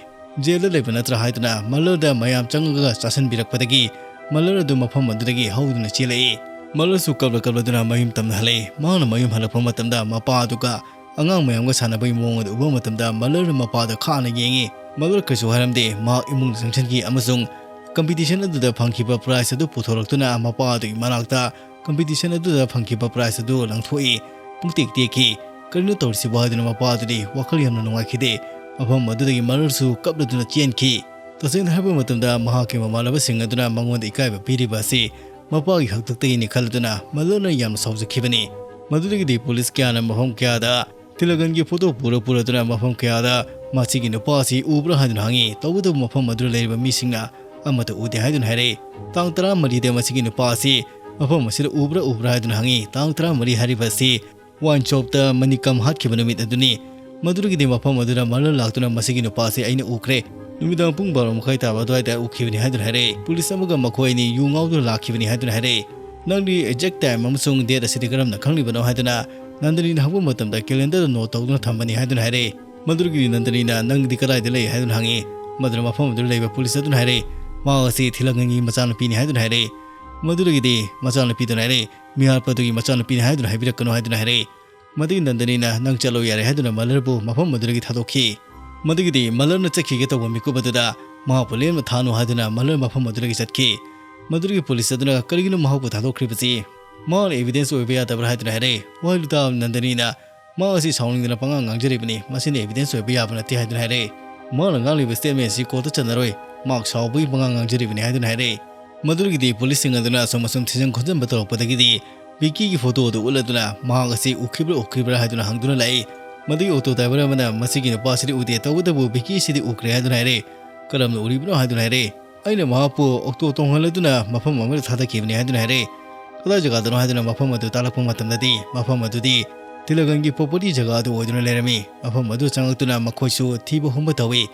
ꯖꯦꯜꯗ ꯂꯩꯕ ꯅꯠꯇ꯭ꯔꯥ?" ꯍꯥꯏꯗꯨꯅ ꯃꯜꯂꯔꯗ ꯃꯌꯥꯝ ꯆꯪꯉꯒ ꯆꯥꯁꯤꯟꯕꯤꯔꯛꯄꯗꯒꯤ ꯃꯜꯂꯔ ꯑꯗꯨ ꯃꯐꯝ ꯑꯗꯨꯗꯒꯤ ꯍꯧꯗꯨꯅ ꯆꯦꯜꯂꯛꯏ꯫ ꯃꯜꯂꯔꯁꯨ ꯀꯞꯂ ꯀꯞꯂꯗꯨꯅ ꯃꯌꯨꯝ ꯇꯝꯅ ꯍꯜꯂꯛꯏ꯫ ꯃꯍꯥꯛꯅ ꯃꯌꯨꯝ ꯍꯜꯂꯛꯄ ꯃꯇꯝꯗ ꯃꯄꯥ ꯑꯗꯨꯒ ꯑꯉꯥꯡ ꯃꯌꯥꯝꯒ ꯁꯥꯟꯅꯕꯒꯤ ꯃꯑꯣꯡ ꯑꯗꯨ ꯎꯕ ꯃꯇꯝꯗ ꯃꯜꯂꯔꯅ ꯃꯄꯥꯗ ꯈꯥꯅ ꯌꯦꯡꯉꯤ꯫ ꯃꯜꯂꯔ ꯀꯩꯁꯨ ꯍꯥꯏꯔꯝꯗꯦ꯫ ꯃꯍꯥꯛ ꯏꯃꯨꯡꯗ ꯆꯪꯁꯤꯟꯈꯤ ꯑꯃꯁꯨꯡ competition ꯑꯗꯨꯗ ꯐꯪꯈꯤꯕ prize ꯑꯗꯨ ꯄꯨꯊꯣꯔꯛꯇꯨꯅ ꯃꯄꯥ ꯑꯗꯨꯒꯤ ꯃꯅꯥꯛꯇ competition ꯑꯗꯨꯗ ꯐꯪꯈꯤꯕ prize ꯑꯗꯨ ꯂꯪꯊꯣꯛꯏ꯫ ꯄꯨꯡꯇꯦꯛ ꯇꯦꯛꯈꯤ꯫ "ꯀꯔꯤꯅꯣ ꯇꯧꯔꯤꯁꯤꯕꯣ?" ꯍꯥꯏꯗꯨꯅ ꯃꯄꯥ ꯑꯗꯨꯗꯤ ꯋꯥꯈꯜ ꯌꯥꯝꯅ ꯅꯨꯡꯉꯥꯏꯈꯤꯗꯦ꯫ ꯃꯐꯝ ꯑꯗꯨꯗꯒꯤ ꯃꯜꯂꯔꯁꯨ ꯀꯞꯂꯗꯨꯅ ꯆꯦꯟꯈꯤ꯫ ꯇꯁꯦꯡꯅ ꯍꯥꯏꯕ ꯃꯇꯝꯗ ꯃꯍꯥꯛꯀꯤ ꯃꯃꯥꯟꯅꯕꯁꯤꯡ ꯑꯗꯨꯅ ꯃꯉꯣꯟꯗ ꯏꯀꯥꯏꯕ ꯄꯤꯔꯤꯕ ꯑꯁꯤ ꯃꯄꯥꯒꯤ ꯍꯥꯛꯇꯛꯇꯒꯤꯅꯤ ꯈꯜꯂꯗꯨꯅ ꯃꯜꯂꯔꯅ ꯌꯥꯝꯅ ꯁꯥꯎꯖꯈꯤꯕꯅꯤ꯫ ꯃꯗꯨꯗꯒꯤꯗꯤ ꯄꯨꯂꯤꯁ ꯀꯌꯥꯅ ꯃꯐꯝ ꯀꯌꯥꯗ ꯊꯤꯂꯒꯟꯒꯤ photo ꯄꯨꯔ ꯄꯨꯔꯗꯨꯅ ꯃꯐꯝ ꯀꯌꯥꯗ ꯃꯁꯤꯒꯤ ꯅꯨꯄꯥ ꯑꯁꯤ ꯎꯕ꯭ꯔꯥ ꯍꯥꯏꯗꯨꯅ ꯍꯪꯉꯤ꯫ ꯇꯧꯕꯇꯕꯨ ꯃꯐꯝ ꯑꯗꯨꯗ ꯂꯩꯔꯤꯕ ꯃꯤꯁꯤꯡꯅ ꯑꯃꯠꯇ ꯎꯗꯦ ꯍꯥꯏꯗꯨꯅ ꯍꯥꯏꯔꯛꯏ꯫ ꯇꯥꯡ ꯇꯔꯥꯃꯔꯤꯗ ꯃꯁꯤꯒꯤ ꯅꯨꯄꯥ ꯑꯁꯤ ꯃꯐꯝ ꯑꯁꯤꯗ ꯎꯕ꯭ꯔꯥ ꯎꯕ꯭ꯔꯥ ꯍꯥꯏꯗꯨꯅ ꯍꯪꯉꯤ꯫ ꯇꯥꯡ ꯇꯔꯥꯃꯔꯤ ꯍꯥꯏꯔꯤꯕ ꯑꯁꯤ wine shop ꯇ ꯃꯅꯤꯀꯝ ꯍꯥꯠꯈꯤꯕ ꯅꯨꯃꯤꯠ ꯑꯗꯨꯅꯤ꯫ ꯃꯗꯨꯗꯒꯤꯗꯤ ꯃꯐꯝ ꯑꯗꯨꯗ ꯃꯜꯂꯔ ꯂꯥꯛꯇꯨꯅ ꯃꯁꯤꯒꯤ ꯅꯨꯄꯥ ꯑꯁꯤ ꯑꯩꯅ ꯎꯈ꯭ꯔꯦ, ꯅꯨꯃꯤꯗꯥꯡ ꯄꯨꯡ ꯕꯥꯔꯣ ꯃꯈꯥꯏ ꯇꯥꯕ ꯑꯗꯨꯋꯥꯏꯗ ꯎꯈꯤꯕꯅꯤ ꯍꯥꯏꯗꯨꯅ ꯍꯥꯏꯔꯛꯏ꯫ ꯄꯨꯂꯤꯁ ꯑꯃꯒ ꯃꯈꯣꯏ ꯑꯅꯤ ꯌꯨ ꯉꯥꯎꯗꯨꯅ ꯂꯥꯛꯈꯤꯕꯅꯤ ꯍꯥꯏꯗꯨꯅ ꯍꯥꯏꯔꯛꯏ꯫ "ꯅꯪꯗꯤ exact time ꯑꯃꯁꯨꯡ date ꯑꯁꯤꯗꯤ ꯀꯔꯝꯅ ꯈꯪꯂꯤꯕꯅꯣ?" ꯍꯥꯏꯗꯨꯅ ꯅꯟꯗꯅꯤꯅ ꯍꯪꯕ ꯃꯇꯝꯗ calendarꯗ note ꯇꯧꯗꯨꯅ ꯊꯝꯕꯅꯤ ꯍꯥꯏꯗꯨꯅ ꯍꯥꯏꯔꯛꯏ꯫ ꯃꯗꯨꯗꯒꯤꯗꯤ ꯅꯟꯗꯅꯤꯅ "ꯅꯪꯗꯤ ꯀꯗꯥꯏꯗ ꯂꯩ?" ꯍꯥꯏꯗꯨꯅ ꯍꯪꯉꯤ꯫ ꯃꯗꯨꯗ ꯃꯐꯝ ꯑꯗꯨꯗ ꯂꯩꯕ ꯄꯨꯂꯤꯁ ꯑꯗꯨꯅ ꯍꯥꯏꯔꯛꯏ, "ꯃꯍꯥꯛ ꯑꯁꯤ ꯊꯤꯂꯪꯒꯟꯒꯤ ꯃꯆꯥꯅꯨꯄꯤꯅꯤ" ꯍꯥꯏꯗꯨꯅ ꯍꯥꯏꯔꯛꯏ꯫ ꯃꯗꯨꯗꯒꯤꯗꯤ ꯃꯆꯥꯅꯨꯄꯤꯗꯨꯅ ꯍꯥꯏꯔꯛꯏ, "ꯃꯤꯍꯥꯠꯄꯗꯨꯒꯤ ꯃꯆꯥꯅꯨꯄꯤꯅꯤ ꯍꯥꯏꯗꯨꯅ ꯍꯥꯏꯕꯤꯔꯛꯀꯅꯨ" ꯍꯥꯏꯗꯨꯅ ꯍꯥꯏꯔꯛꯏ꯫ ꯃꯗꯨꯒꯤ ꯅꯟꯗꯅꯤꯅ "ꯅꯪ ꯆꯠꯂꯣ ꯌꯥꯔꯦ" ꯍꯥꯏꯗꯨꯅ ꯃꯂꯔꯕꯨ ꯃꯐꯝ ꯑꯗꯨꯗꯒꯤ ꯊꯥꯗꯣꯛꯈꯤ꯫ ꯃꯗꯨꯒꯤꯗꯤ ꯃꯂꯔꯅ ꯆꯠꯈꯤꯒꯦ ꯇꯧꯕ ꯃꯤꯀꯨꯞ ꯑꯗꯨꯗ ꯃꯍꯥꯛꯄꯨ ꯂꯦꯝꯅ ꯊꯥꯅꯨ ꯍꯥꯏꯗꯨꯅ ꯃꯂꯔ ꯃꯐꯝ ꯑꯗꯨꯗꯒꯤ ꯆꯠꯈꯤ꯫ ꯃꯗꯨꯒꯤ ꯄꯨꯂꯤꯁ ꯑꯗꯨꯅ "ꯀꯔꯤꯒꯤꯅꯣ ꯃꯍꯥꯛꯄꯨ ꯊꯥꯗꯣꯛꯈ꯭ꯔꯤꯕꯁꯤ? ꯃꯍꯥꯛꯅ evidence ꯑꯣꯏꯕ ꯌꯥꯗꯕ꯭ꯔꯥ?" ꯍꯥꯏꯗꯨꯅ ꯍꯥꯏꯔꯛꯏ꯫ ꯋꯥꯍꯩꯗꯨ ꯇꯥꯕ ꯅꯟꯗꯅꯤꯅ "ꯃꯍꯥꯛ ꯑꯁꯤ ꯁꯥꯎꯅꯤꯡꯗꯅ ꯄꯉꯥꯡ ꯉꯥꯡꯖꯔꯤꯕꯅꯤ, ꯃꯁꯤꯅ evidence ꯑꯣꯏꯕ ꯌꯥꯕ ꯅꯠꯇꯦ" ꯍꯥꯏꯗꯨꯅ ꯍꯥꯏꯔꯛꯏ꯫ "ꯃꯍꯥꯛꯅ ꯉꯥꯡꯂꯤꯕ statement ꯑꯁꯤ courtꯇ ꯆꯟꯅꯔꯣꯏ, ꯃꯍꯥꯛ ꯁꯥꯎꯕꯒꯤ ꯄꯉꯥꯡ ꯉꯥꯡꯖꯔꯤꯕꯅꯤ" ꯍꯥꯏꯗꯨꯅ ꯍꯥꯏꯔꯛꯏ꯫ ꯃꯗꯨꯗꯒꯤꯗꯤ ꯄꯨꯂꯤꯁꯁꯤꯡ ꯑꯗꯨꯅ ꯑꯁꯨꯝ ꯑꯁꯨꯝ ꯊꯤꯖꯤꯟ ꯈꯣꯠꯆꯤꯟꯕ ꯇꯧꯔꯛꯄꯗꯒꯤꯗꯤ ꯕꯤꯀꯤꯒꯤ ꯐꯣꯇꯣ ꯑꯗꯨ ꯎꯠꯂꯗꯨꯅ ꯃꯍꯥꯛ ꯑꯁꯤ ꯎꯈꯤꯕ꯭ꯔꯥ ꯎꯈꯤꯕ꯭ꯔꯥ ꯍꯥꯏꯗꯨꯅ ꯍꯪꯗꯨꯅ ꯂꯥꯛꯏ꯫ ꯃꯗꯨꯒꯤ ꯑꯣꯇꯣ ꯗ꯭ꯔꯥꯏꯚꯔ ꯑꯃꯅ "ꯃꯁꯤꯒꯤ ꯅꯨꯄꯥꯁꯤꯗꯤ ꯎꯗꯦ, ꯇꯧꯕꯇꯕꯨ ꯕꯤꯀꯤ ꯑꯁꯤꯗꯤ ꯎꯈ꯭ꯔꯦ" ꯍꯥꯏꯗꯨꯅ ꯍꯥꯏꯔꯛꯏ꯫ "ꯀꯔꯝꯅ ꯎꯔꯤꯕꯅꯣ?" ꯍꯥꯏꯗꯨꯅ ꯍꯥꯏꯔꯛꯏ꯫ "ꯑꯩꯅ ꯃꯍꯥꯛꯄꯨ ꯑꯣꯇꯣ ꯇꯣꯡꯍꯜꯂꯗꯨꯅ ꯃꯐꯝ ꯑꯃꯗ ꯊꯥꯗꯈꯤꯕꯅꯤ" ꯍꯥꯏꯗꯨꯅ ꯍꯥꯏꯔꯛꯏ꯫ "ꯀꯗꯥꯏ ꯖꯒꯥꯗꯅꯣ?" ꯍꯥꯏꯗꯨꯅ ꯃꯐꯝ ꯑꯗꯨ ꯇꯥꯛꯂꯛꯄ ꯃꯇꯝꯗꯗꯤ ꯃꯐꯝ ꯑꯗꯨꯗꯤ ꯊꯤꯂꯒꯟꯒꯤ property ꯖꯒꯥ ꯑꯗꯨ ꯑꯣꯏꯗꯨꯅ ꯂꯩꯔꯝꯃꯤ꯫ ꯃꯐꯝ ꯑꯗꯨ ꯆꯪꯂꯛꯇꯨꯅ ꯃꯈꯣꯏꯁꯨ ꯊꯤꯕ ꯍꯨꯝꯕ ꯇꯧꯏ꯫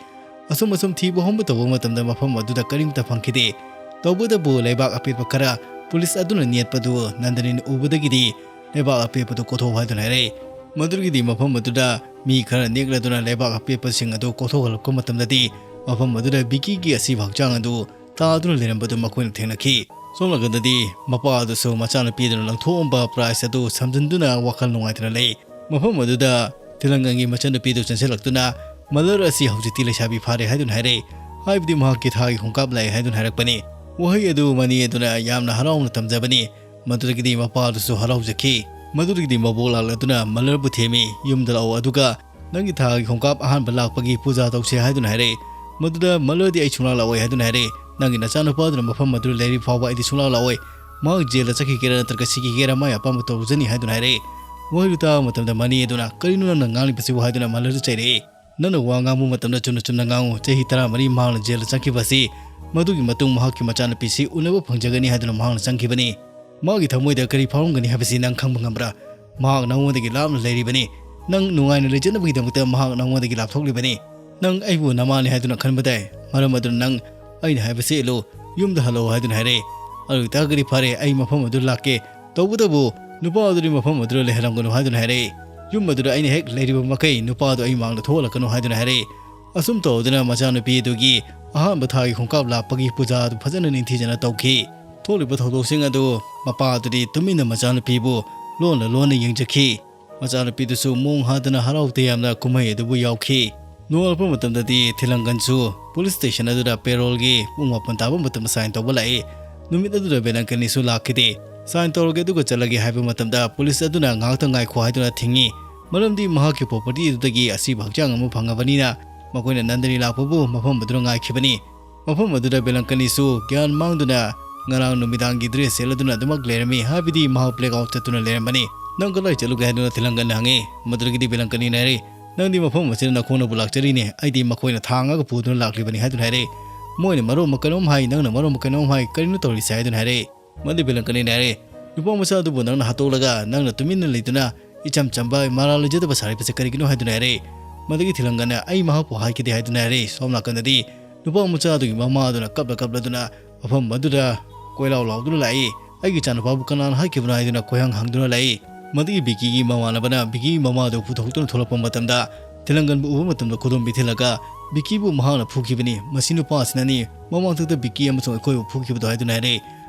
ꯑꯁꯨꯝ ꯑꯁꯨꯝ ꯊꯤꯕ ꯍꯨꯝꯕ ꯇꯧꯕ ꯃꯇꯝꯗ ꯃꯐꯝ ꯑꯗꯨꯗ ꯀꯔꯤꯝꯇ ꯐꯪꯈꯤꯗꯦ꯫ ꯇꯧꯕꯇꯕꯨ ꯂꯩꯕꯥꯛ ꯑꯄꯦꯠꯄ ꯈꯔ ꯄꯨꯂꯤꯁ ꯑꯗꯨꯅ ꯅꯦꯠꯄꯗꯨ ꯅꯟꯗꯅꯤꯅ ꯎꯕꯗꯒꯤꯗꯤ ꯂꯩꯕꯥꯛ ꯑꯄꯦꯠꯄꯗꯨ ꯀꯣꯊꯣꯛꯎ ꯍꯥꯏꯗꯨꯅ ꯍꯥꯏꯔꯛꯏ꯫ ꯃꯗꯨꯗꯒꯤꯗꯤ ꯃꯐꯝ ꯑꯗꯨꯗ ꯃꯤ ꯈꯔ ꯅꯦꯛꯂꯗꯨꯅ ꯂꯩꯕꯥꯛ ꯑꯄꯦꯠꯄꯁꯤꯡ ꯑꯗꯨ ꯀꯣꯊꯣꯛꯍꯜꯂꯛꯄ ꯃꯇꯝꯗꯗꯤ ꯃꯐꯝ ꯑꯗꯨꯗ ꯕꯤꯀꯤꯒꯤ ꯑꯁꯤꯕ ꯍꯛꯆꯥꯡ ꯑꯗꯨ ꯇꯥꯗꯨꯅ ꯂꯩꯔꯝꯕꯗꯨ ꯃꯈꯣꯏꯅ ꯊꯦꯡꯅꯈꯤ꯫ ꯁꯣꯝ ꯅꯥꯀꯟꯗꯗꯤ ꯃꯄꯥ ꯑꯗꯨꯁꯨ ꯃꯆꯥꯅꯨꯄꯤ ꯑꯗꯨꯅ ꯂꯪꯊꯣꯛꯑꯝꯕ prize ꯑꯗꯨ ꯁꯝꯖꯤꯟꯗꯨꯅ ꯋꯥꯈꯜ ꯅꯨꯡꯉꯥꯏꯇꯅ ꯂꯩ꯫ ꯃꯐꯝ ꯑꯗꯨꯗ ꯊꯤꯂꯪꯒꯟꯒꯤ ꯃꯆꯟꯅꯨꯄꯤꯗꯨ ꯆꯦꯟꯁꯤꯜꯂꯛꯇꯨꯅ "ꯃꯂꯔ ꯑꯁꯤ ꯍꯧꯖꯤꯛꯇꯤ ꯂꯩꯁꯥꯕꯤ ꯐꯥꯔꯦ" ꯍꯥꯏꯗꯨꯅ ꯍꯥꯏꯔꯛꯏ꯫ ꯍꯥꯏꯕꯗꯤ ꯃꯍꯥꯛꯀꯤ ꯊꯥꯒꯤ ꯈꯣꯡꯀꯥꯞ ꯂꯥꯛꯑꯦ ꯍꯥꯏꯗꯨꯅ ꯍꯥꯏꯔꯛꯄꯅꯤ꯫ ꯋꯥꯍꯩ ꯑꯗꯨ ꯃꯅꯤ ꯑꯗꯨꯅ ꯌꯥꯝꯅ ꯍꯔꯥꯎꯅ ꯇꯝꯖꯕꯅꯤ꯫ ꯃꯗꯨꯗꯒꯤꯗꯤ ꯃꯄꯥ ꯑꯗꯨꯁꯨ ꯍꯔꯥꯎꯖꯈꯤ꯫ ꯃꯗꯨꯗꯒꯤꯗꯤ ꯃꯕꯣꯛ ꯂꯥꯛꯂꯗꯨꯅ ꯃꯂꯔꯕꯨ ꯊꯦꯝꯃꯤ꯫ "ꯌꯨꯝꯗ ꯂꯥꯛꯑꯣ, ꯑꯗꯨꯒ ꯅꯪꯒꯤ ꯊꯥꯒꯤ ꯈꯣꯡꯀꯥꯞ ꯑꯍꯥꯟꯕ ꯂꯥꯛꯄꯒꯤ ꯄꯨꯖꯥ ꯇꯧꯁꯦ" ꯍꯥꯏꯗꯨꯅ ꯍꯥꯏꯔꯛꯏ꯫ ꯃꯗꯨꯗ ꯃꯂꯔꯗꯤ "ꯑꯩ ꯁꯨꯡꯂꯥꯛ ꯂꯥꯛꯑꯣꯏ" ꯍꯥꯏꯗꯨꯅ ꯍꯥꯏꯔꯛꯏ꯫ "ꯅꯪꯒꯤ ꯅꯆꯥꯅꯨꯄꯥ ꯑꯗꯨꯅ ꯃꯐꯝ ꯑꯗꯨꯗ ꯂꯩꯔꯤ ꯐꯥꯎꯕ ꯑꯩꯗꯤ ꯁꯨꯡꯂꯥꯛ ꯂꯥꯛꯑꯣꯏ꯫ ꯃꯍꯥꯛ ꯖꯦꯜꯗ ꯆꯠꯈꯤꯒꯦꯔꯥ ꯅꯠꯇ꯭ꯔꯒ ꯁꯤꯈꯤꯒꯦꯔꯥ ꯃꯥꯒꯤ ꯑꯄꯥꯝꯕ ꯇꯧꯖꯅꯤ" ꯍꯥꯏꯗꯨꯅ ꯍꯥꯏꯔꯛꯏ꯫ ꯋꯥꯍꯩꯗꯨ ꯇꯥꯕ ꯃꯇꯝꯗ ꯃꯅꯤ ꯑꯗꯨꯅ "ꯀꯔꯤꯅꯣ ꯅꯪꯅ ꯉꯥꯡꯂꯤꯕꯁꯤꯕꯨ?" ꯍꯥꯏꯗꯨꯅ ꯃꯂꯔꯗ ꯆꯩꯔꯛꯏ꯫ "ꯅꯪꯅ ꯋꯥ ꯉꯥꯡꯕ ꯃꯇꯝꯗ ꯆꯨꯝꯅ ꯆꯨꯝꯅ ꯉꯥꯡꯉꯨ꯫ ꯆꯍꯤ ꯇꯔꯥꯃꯔꯤ ꯃꯍꯥꯛꯅ ꯖꯦꯜꯗ ꯆꯪꯈꯤꯕ ꯑꯁꯤ ꯃꯗꯨꯒꯤ ꯃꯇꯨꯡ ꯃꯍꯥꯛꯀꯤ ꯃꯆꯥꯅꯨꯄꯤꯁꯤ ꯎꯅꯕ ꯐꯪꯖꯒꯅꯤ ꯍꯥꯏꯗꯨꯅ ꯃꯍꯥꯛꯅ ꯆꯪꯈꯤꯕꯅꯤ꯫ ꯃꯥꯒꯤ ꯊꯃꯣꯏꯗ ꯀꯔꯤ ꯐꯥꯎꯔꯝꯒꯅꯤ ꯍꯥꯏꯕꯁꯤ ꯅꯪ ꯈꯪꯕ ꯉꯝꯕ꯭ꯔꯥ? ꯃꯍꯥꯛ ꯅꯉꯣꯟꯗꯒꯤ ꯂꯥꯞꯅ ꯂꯩꯔꯤꯕꯅꯤ꯫ ꯅꯪ ꯅꯨꯡꯉꯥꯏꯅ ꯂꯩꯖꯅꯕꯒꯤꯗꯃꯛꯇ ꯃꯍꯥꯛ ꯅꯉꯣꯟꯗꯒꯤ ꯂꯥꯞꯊꯣꯛꯂꯤꯕꯅꯤ꯫ "ꯅꯪ ꯑꯩꯕꯨ ꯅꯃꯥꯅꯤ ꯍꯥꯏꯗꯨꯅ ꯈꯟꯕ ꯇꯥꯏ꯫ ꯃꯔꯝ ꯑꯗꯨꯅ ꯅꯪ ꯑꯩꯅ ꯍꯥꯏꯕꯁꯤ ꯏꯜꯂꯨ, ꯌꯨꯝꯗ ꯍꯜꯂꯛꯎ" ꯍꯥꯏꯗꯨꯅ ꯍꯥꯏꯔꯛꯏ꯫ "ꯑꯗꯨ ꯑꯣꯏꯇꯥꯔꯒꯗꯤ ꯐꯔꯦ, ꯑꯩ ꯃꯐꯝ ꯑꯗꯨ ꯂꯥꯛꯀꯦ꯫ ꯇꯧꯕꯇꯕꯨ ꯅꯨꯄꯥ ꯑꯗꯨꯗꯤ ꯃꯐꯝ ꯑꯗꯨꯗ ꯂꯩꯍꯜꯂꯝꯒꯅꯨ" ꯍꯥꯏꯗꯨꯅ ꯍꯥꯏꯔꯛꯏ꯫ "ꯌꯨꯝ ꯑꯗꯨꯗ ꯑꯩꯅ ꯍꯦꯛ ꯂꯩꯔꯤꯕ ꯃꯈꯩ ꯅꯨꯄꯥ ꯑꯗꯨ ꯑꯩ ꯃꯥꯡꯗ ꯊꯣꯛꯍꯜꯂꯛꯀꯅꯨ" ꯍꯥꯏꯗꯨꯅ ꯍꯥꯏꯔꯛꯏ꯫ ꯑꯁꯨꯝ ꯇꯧꯗꯨꯅ ꯃꯆꯥꯅꯨꯄꯤ ꯑꯗꯨꯒꯤ ꯑꯍꯥꯟꯕ ꯊꯥꯒꯤ ꯈꯣꯡꯀꯥꯞ ꯂꯥꯛꯄꯒꯤ ꯄꯨꯖꯥ ꯑꯗꯨ ꯐꯖꯅ ꯅꯤꯡꯊꯤꯖꯅ ꯇꯧꯈꯤ꯫ ꯊꯣꯛꯂꯤꯕ ꯊꯧꯗꯣꯛꯁꯤꯡ ꯑꯗꯨ ꯃꯄꯥ ꯑꯗꯨꯗꯤ ꯇꯨꯃꯤꯟꯅ ꯃꯆꯥꯅꯨꯄꯤꯕꯨ ꯂꯣꯟꯅ ꯂꯣꯟꯅ ꯌꯦꯡꯖꯈꯤ꯫ ꯃꯆꯥꯅꯨꯄꯤꯗꯨꯁꯨ ꯃꯑꯣꯡ ꯍꯥꯗꯅ ꯍꯔꯥꯎ ꯇꯌꯥꯝꯅ ꯀꯨꯝꯍꯩ ꯑꯗꯨꯕꯨ ꯌꯥꯎꯈꯤ꯫ ꯅꯣꯡꯉꯥꯜꯂꯛꯄ ꯃꯇꯝꯗꯗꯤ ꯊꯤꯂꯪꯒꯟꯁꯨ ꯄꯨꯂꯤꯁ ꯁ꯭ꯇꯦꯁꯟ ꯑꯗꯨꯗ ꯄꯦꯔꯣꯜꯒꯤ ꯄꯨꯡ ꯃꯥꯄꯟ ꯇꯥꯕ ꯃꯇꯝꯗ ꯁꯥꯏꯟ ꯇꯧꯕ ꯂꯥꯛꯏ꯫ ꯅꯨꯃꯤꯠ ꯑꯗꯨꯗ ꯕꯦꯂꯪꯀꯅꯤꯁꯨ ꯂꯥꯛꯈꯤꯗꯦ꯫ "ꯁꯥꯏꯟ ꯇꯧꯔꯒꯦ ꯑꯗꯨꯒ ꯆꯠꯂꯒꯦ" ꯍꯥꯏꯕ ꯃꯇꯝꯗ ꯄꯨꯂꯤꯁ ꯑꯗꯨꯅ ꯉꯥꯏꯍꯥꯛꯇ ꯉꯥꯏꯈꯣ ꯍꯥꯏꯗꯨꯅ ꯊꯤꯡꯉꯤ꯫ ꯃꯔꯝꯗꯤ ꯃꯍꯥꯛꯀꯤ ꯄ꯭ꯔꯣꯄꯔꯇꯤ ꯑꯗꯨꯗꯒꯤ ꯑꯁꯤꯕ ꯍꯛꯆꯥꯡ ꯑꯃ ꯐꯪꯉꯕꯅꯤꯅ ꯃꯈꯣꯏꯅ ꯅꯟꯗꯅꯤ ꯂꯥꯛꯄꯕꯨ ꯃꯐꯝ ꯑꯗꯨꯗ ꯉꯥꯏꯈꯤꯕꯅꯤ꯫ ꯃꯐꯝ ꯑꯗꯨꯗ ꯕꯦꯂꯪꯀꯅꯤꯁꯨ ꯒ꯭ꯌꯥꯟ ꯃꯥꯡꯗꯨꯅ ꯉꯔꯥꯡ ꯅꯨꯃꯤꯗꯥꯡꯒꯤ ꯗ꯭ꯔꯦꯁ ꯁꯦꯠꯂꯗꯨꯅ ꯑꯗꯨꯃꯛ ꯂꯩꯔꯝꯃꯤ, ꯍꯥꯏꯕꯗꯤ ꯃꯍꯥꯛ ꯕ꯭ꯂꯦꯛ ꯑꯥꯎꯠ ꯆꯠꯇꯨꯅ ꯂꯩꯔꯝꯕꯅꯤ꯫ "ꯅꯪ ꯀꯗꯥꯏ ꯆꯠꯂꯨꯒꯦ?" ꯍꯥꯏꯗꯨꯅ ꯊꯤꯂꯪꯒꯟꯅ ꯍꯪꯉꯤ꯫ ꯃꯗꯨꯗꯒꯤꯗꯤ ꯕꯦꯂꯪꯀꯅꯤꯅ ꯍꯥꯏꯔꯤ, "ꯅꯪꯗꯤ ꯃꯐꯝ ꯑꯁꯤꯗ ꯅꯈꯣꯡꯅꯕꯨ ꯂꯥꯛꯆꯔꯤꯅꯦ, ꯑꯩꯗꯤ ꯃꯈꯣꯏꯅ ꯊꯥꯡꯉꯒ ꯄꯨꯗꯨꯅ ꯂꯥꯛꯂꯤꯕꯅꯤ" ꯍꯥꯏꯗꯨꯅ ꯍꯥꯏꯔꯛꯏ꯫ "ꯃꯣꯏꯅ ꯃꯔꯣꯟ ꯑꯃ ꯀꯩꯅꯣꯝ ꯍꯥꯏ, ꯅꯪꯅ ꯃꯔꯣꯟ ꯑꯃ ꯀꯩꯅꯣꯝ ꯍꯥꯏ, ꯀꯔꯤꯅꯣ ꯇꯧꯔꯤꯁꯦ?" ꯍꯥꯏꯗꯨꯅ ꯍꯥꯏꯔꯛꯏ꯫ ꯃꯗꯨ ꯕꯦꯂꯪꯀꯅꯤꯅ ꯍꯥꯏꯔꯛꯏ, "ꯅꯨꯄꯥ ꯃꯆꯥ ꯑꯗꯨꯕꯨ ꯅꯪꯅ ꯍꯥꯠꯇꯣꯛꯂꯒ ꯅꯪꯅ ꯇꯨꯃꯤꯟꯅ ꯂꯩꯗꯨꯅ ꯏꯆꯝ ꯆꯝꯕ ꯃꯔꯥꯜ ꯂꯩꯖꯗꯕ ꯁꯥꯔꯤꯕꯁꯦ ꯀꯔꯤꯒꯤꯅꯣ?" ꯍꯥꯏꯗꯨꯅ ꯍꯥꯏꯔꯛꯏ꯫ ꯃꯗꯨꯒꯤ ꯊꯤꯂꯪꯒꯅ "ꯑꯩ ꯃꯍꯥꯛꯄꯨ ꯍꯥꯠꯈꯤꯗꯦ" ꯍꯥꯏꯗꯨꯅ ꯍꯥꯏꯔꯛꯏ꯫ ꯁꯣꯝ ꯅꯥꯀꯟꯗꯗꯤ ꯅꯨꯄꯥ ꯃꯆꯥ ꯑꯗꯨꯒꯤ ꯃꯃꯥ ꯑꯗꯨꯅ ꯀꯞꯂ ꯀꯞꯂꯗꯨꯅ ꯃꯐꯝ ꯑꯗꯨꯗ ꯀꯣꯏꯂꯥꯎ ꯂꯥꯎꯗꯨꯅ ꯂꯥꯛꯏ꯫ "ꯑꯩꯒꯤ ꯏꯆꯥꯅꯨꯄꯥꯕꯨ ꯀꯅꯥꯅ ꯍꯥꯠꯈꯤꯕꯅꯣ?" ꯍꯥꯏꯗꯨꯅ ꯀꯣꯏꯍꯪ ꯍꯪꯗꯨꯅ ꯂꯥꯛꯏ꯫ ꯃꯗꯨꯒꯤ ꯕꯤꯀꯤꯒꯤ ꯃꯃꯥꯟꯅꯕꯅ ꯕꯤꯀꯤꯒꯤ ꯃꯃꯥꯗꯨ ꯄꯨꯊꯣꯛꯇꯨꯅ ꯊꯣꯛꯂꯛꯄ ꯃꯇꯝꯗ ꯊꯤꯂꯪꯒꯟꯕꯨ ꯎꯕ ꯃꯇꯝꯗ ꯈꯨꯗꯣꯝꯕꯤ ꯊꯤꯜꯂꯒ ꯕꯤꯀꯤꯕꯨ ꯃꯍꯥꯛꯅ ꯐꯨꯈꯤꯕꯅꯤ꯫ "ꯃꯁꯤ ꯅꯨꯄꯥ ꯑꯁꯤꯅꯅꯤ ꯃꯃꯥꯡꯊꯛꯇ ꯕꯤꯀꯤ ꯑꯃꯁꯨꯡ ꯑꯩꯈꯣꯏꯕꯨ ꯐꯨꯈꯤꯕꯗꯣ" ꯍꯥꯏꯗꯨꯅ ꯍꯥꯏꯔꯛꯏ꯫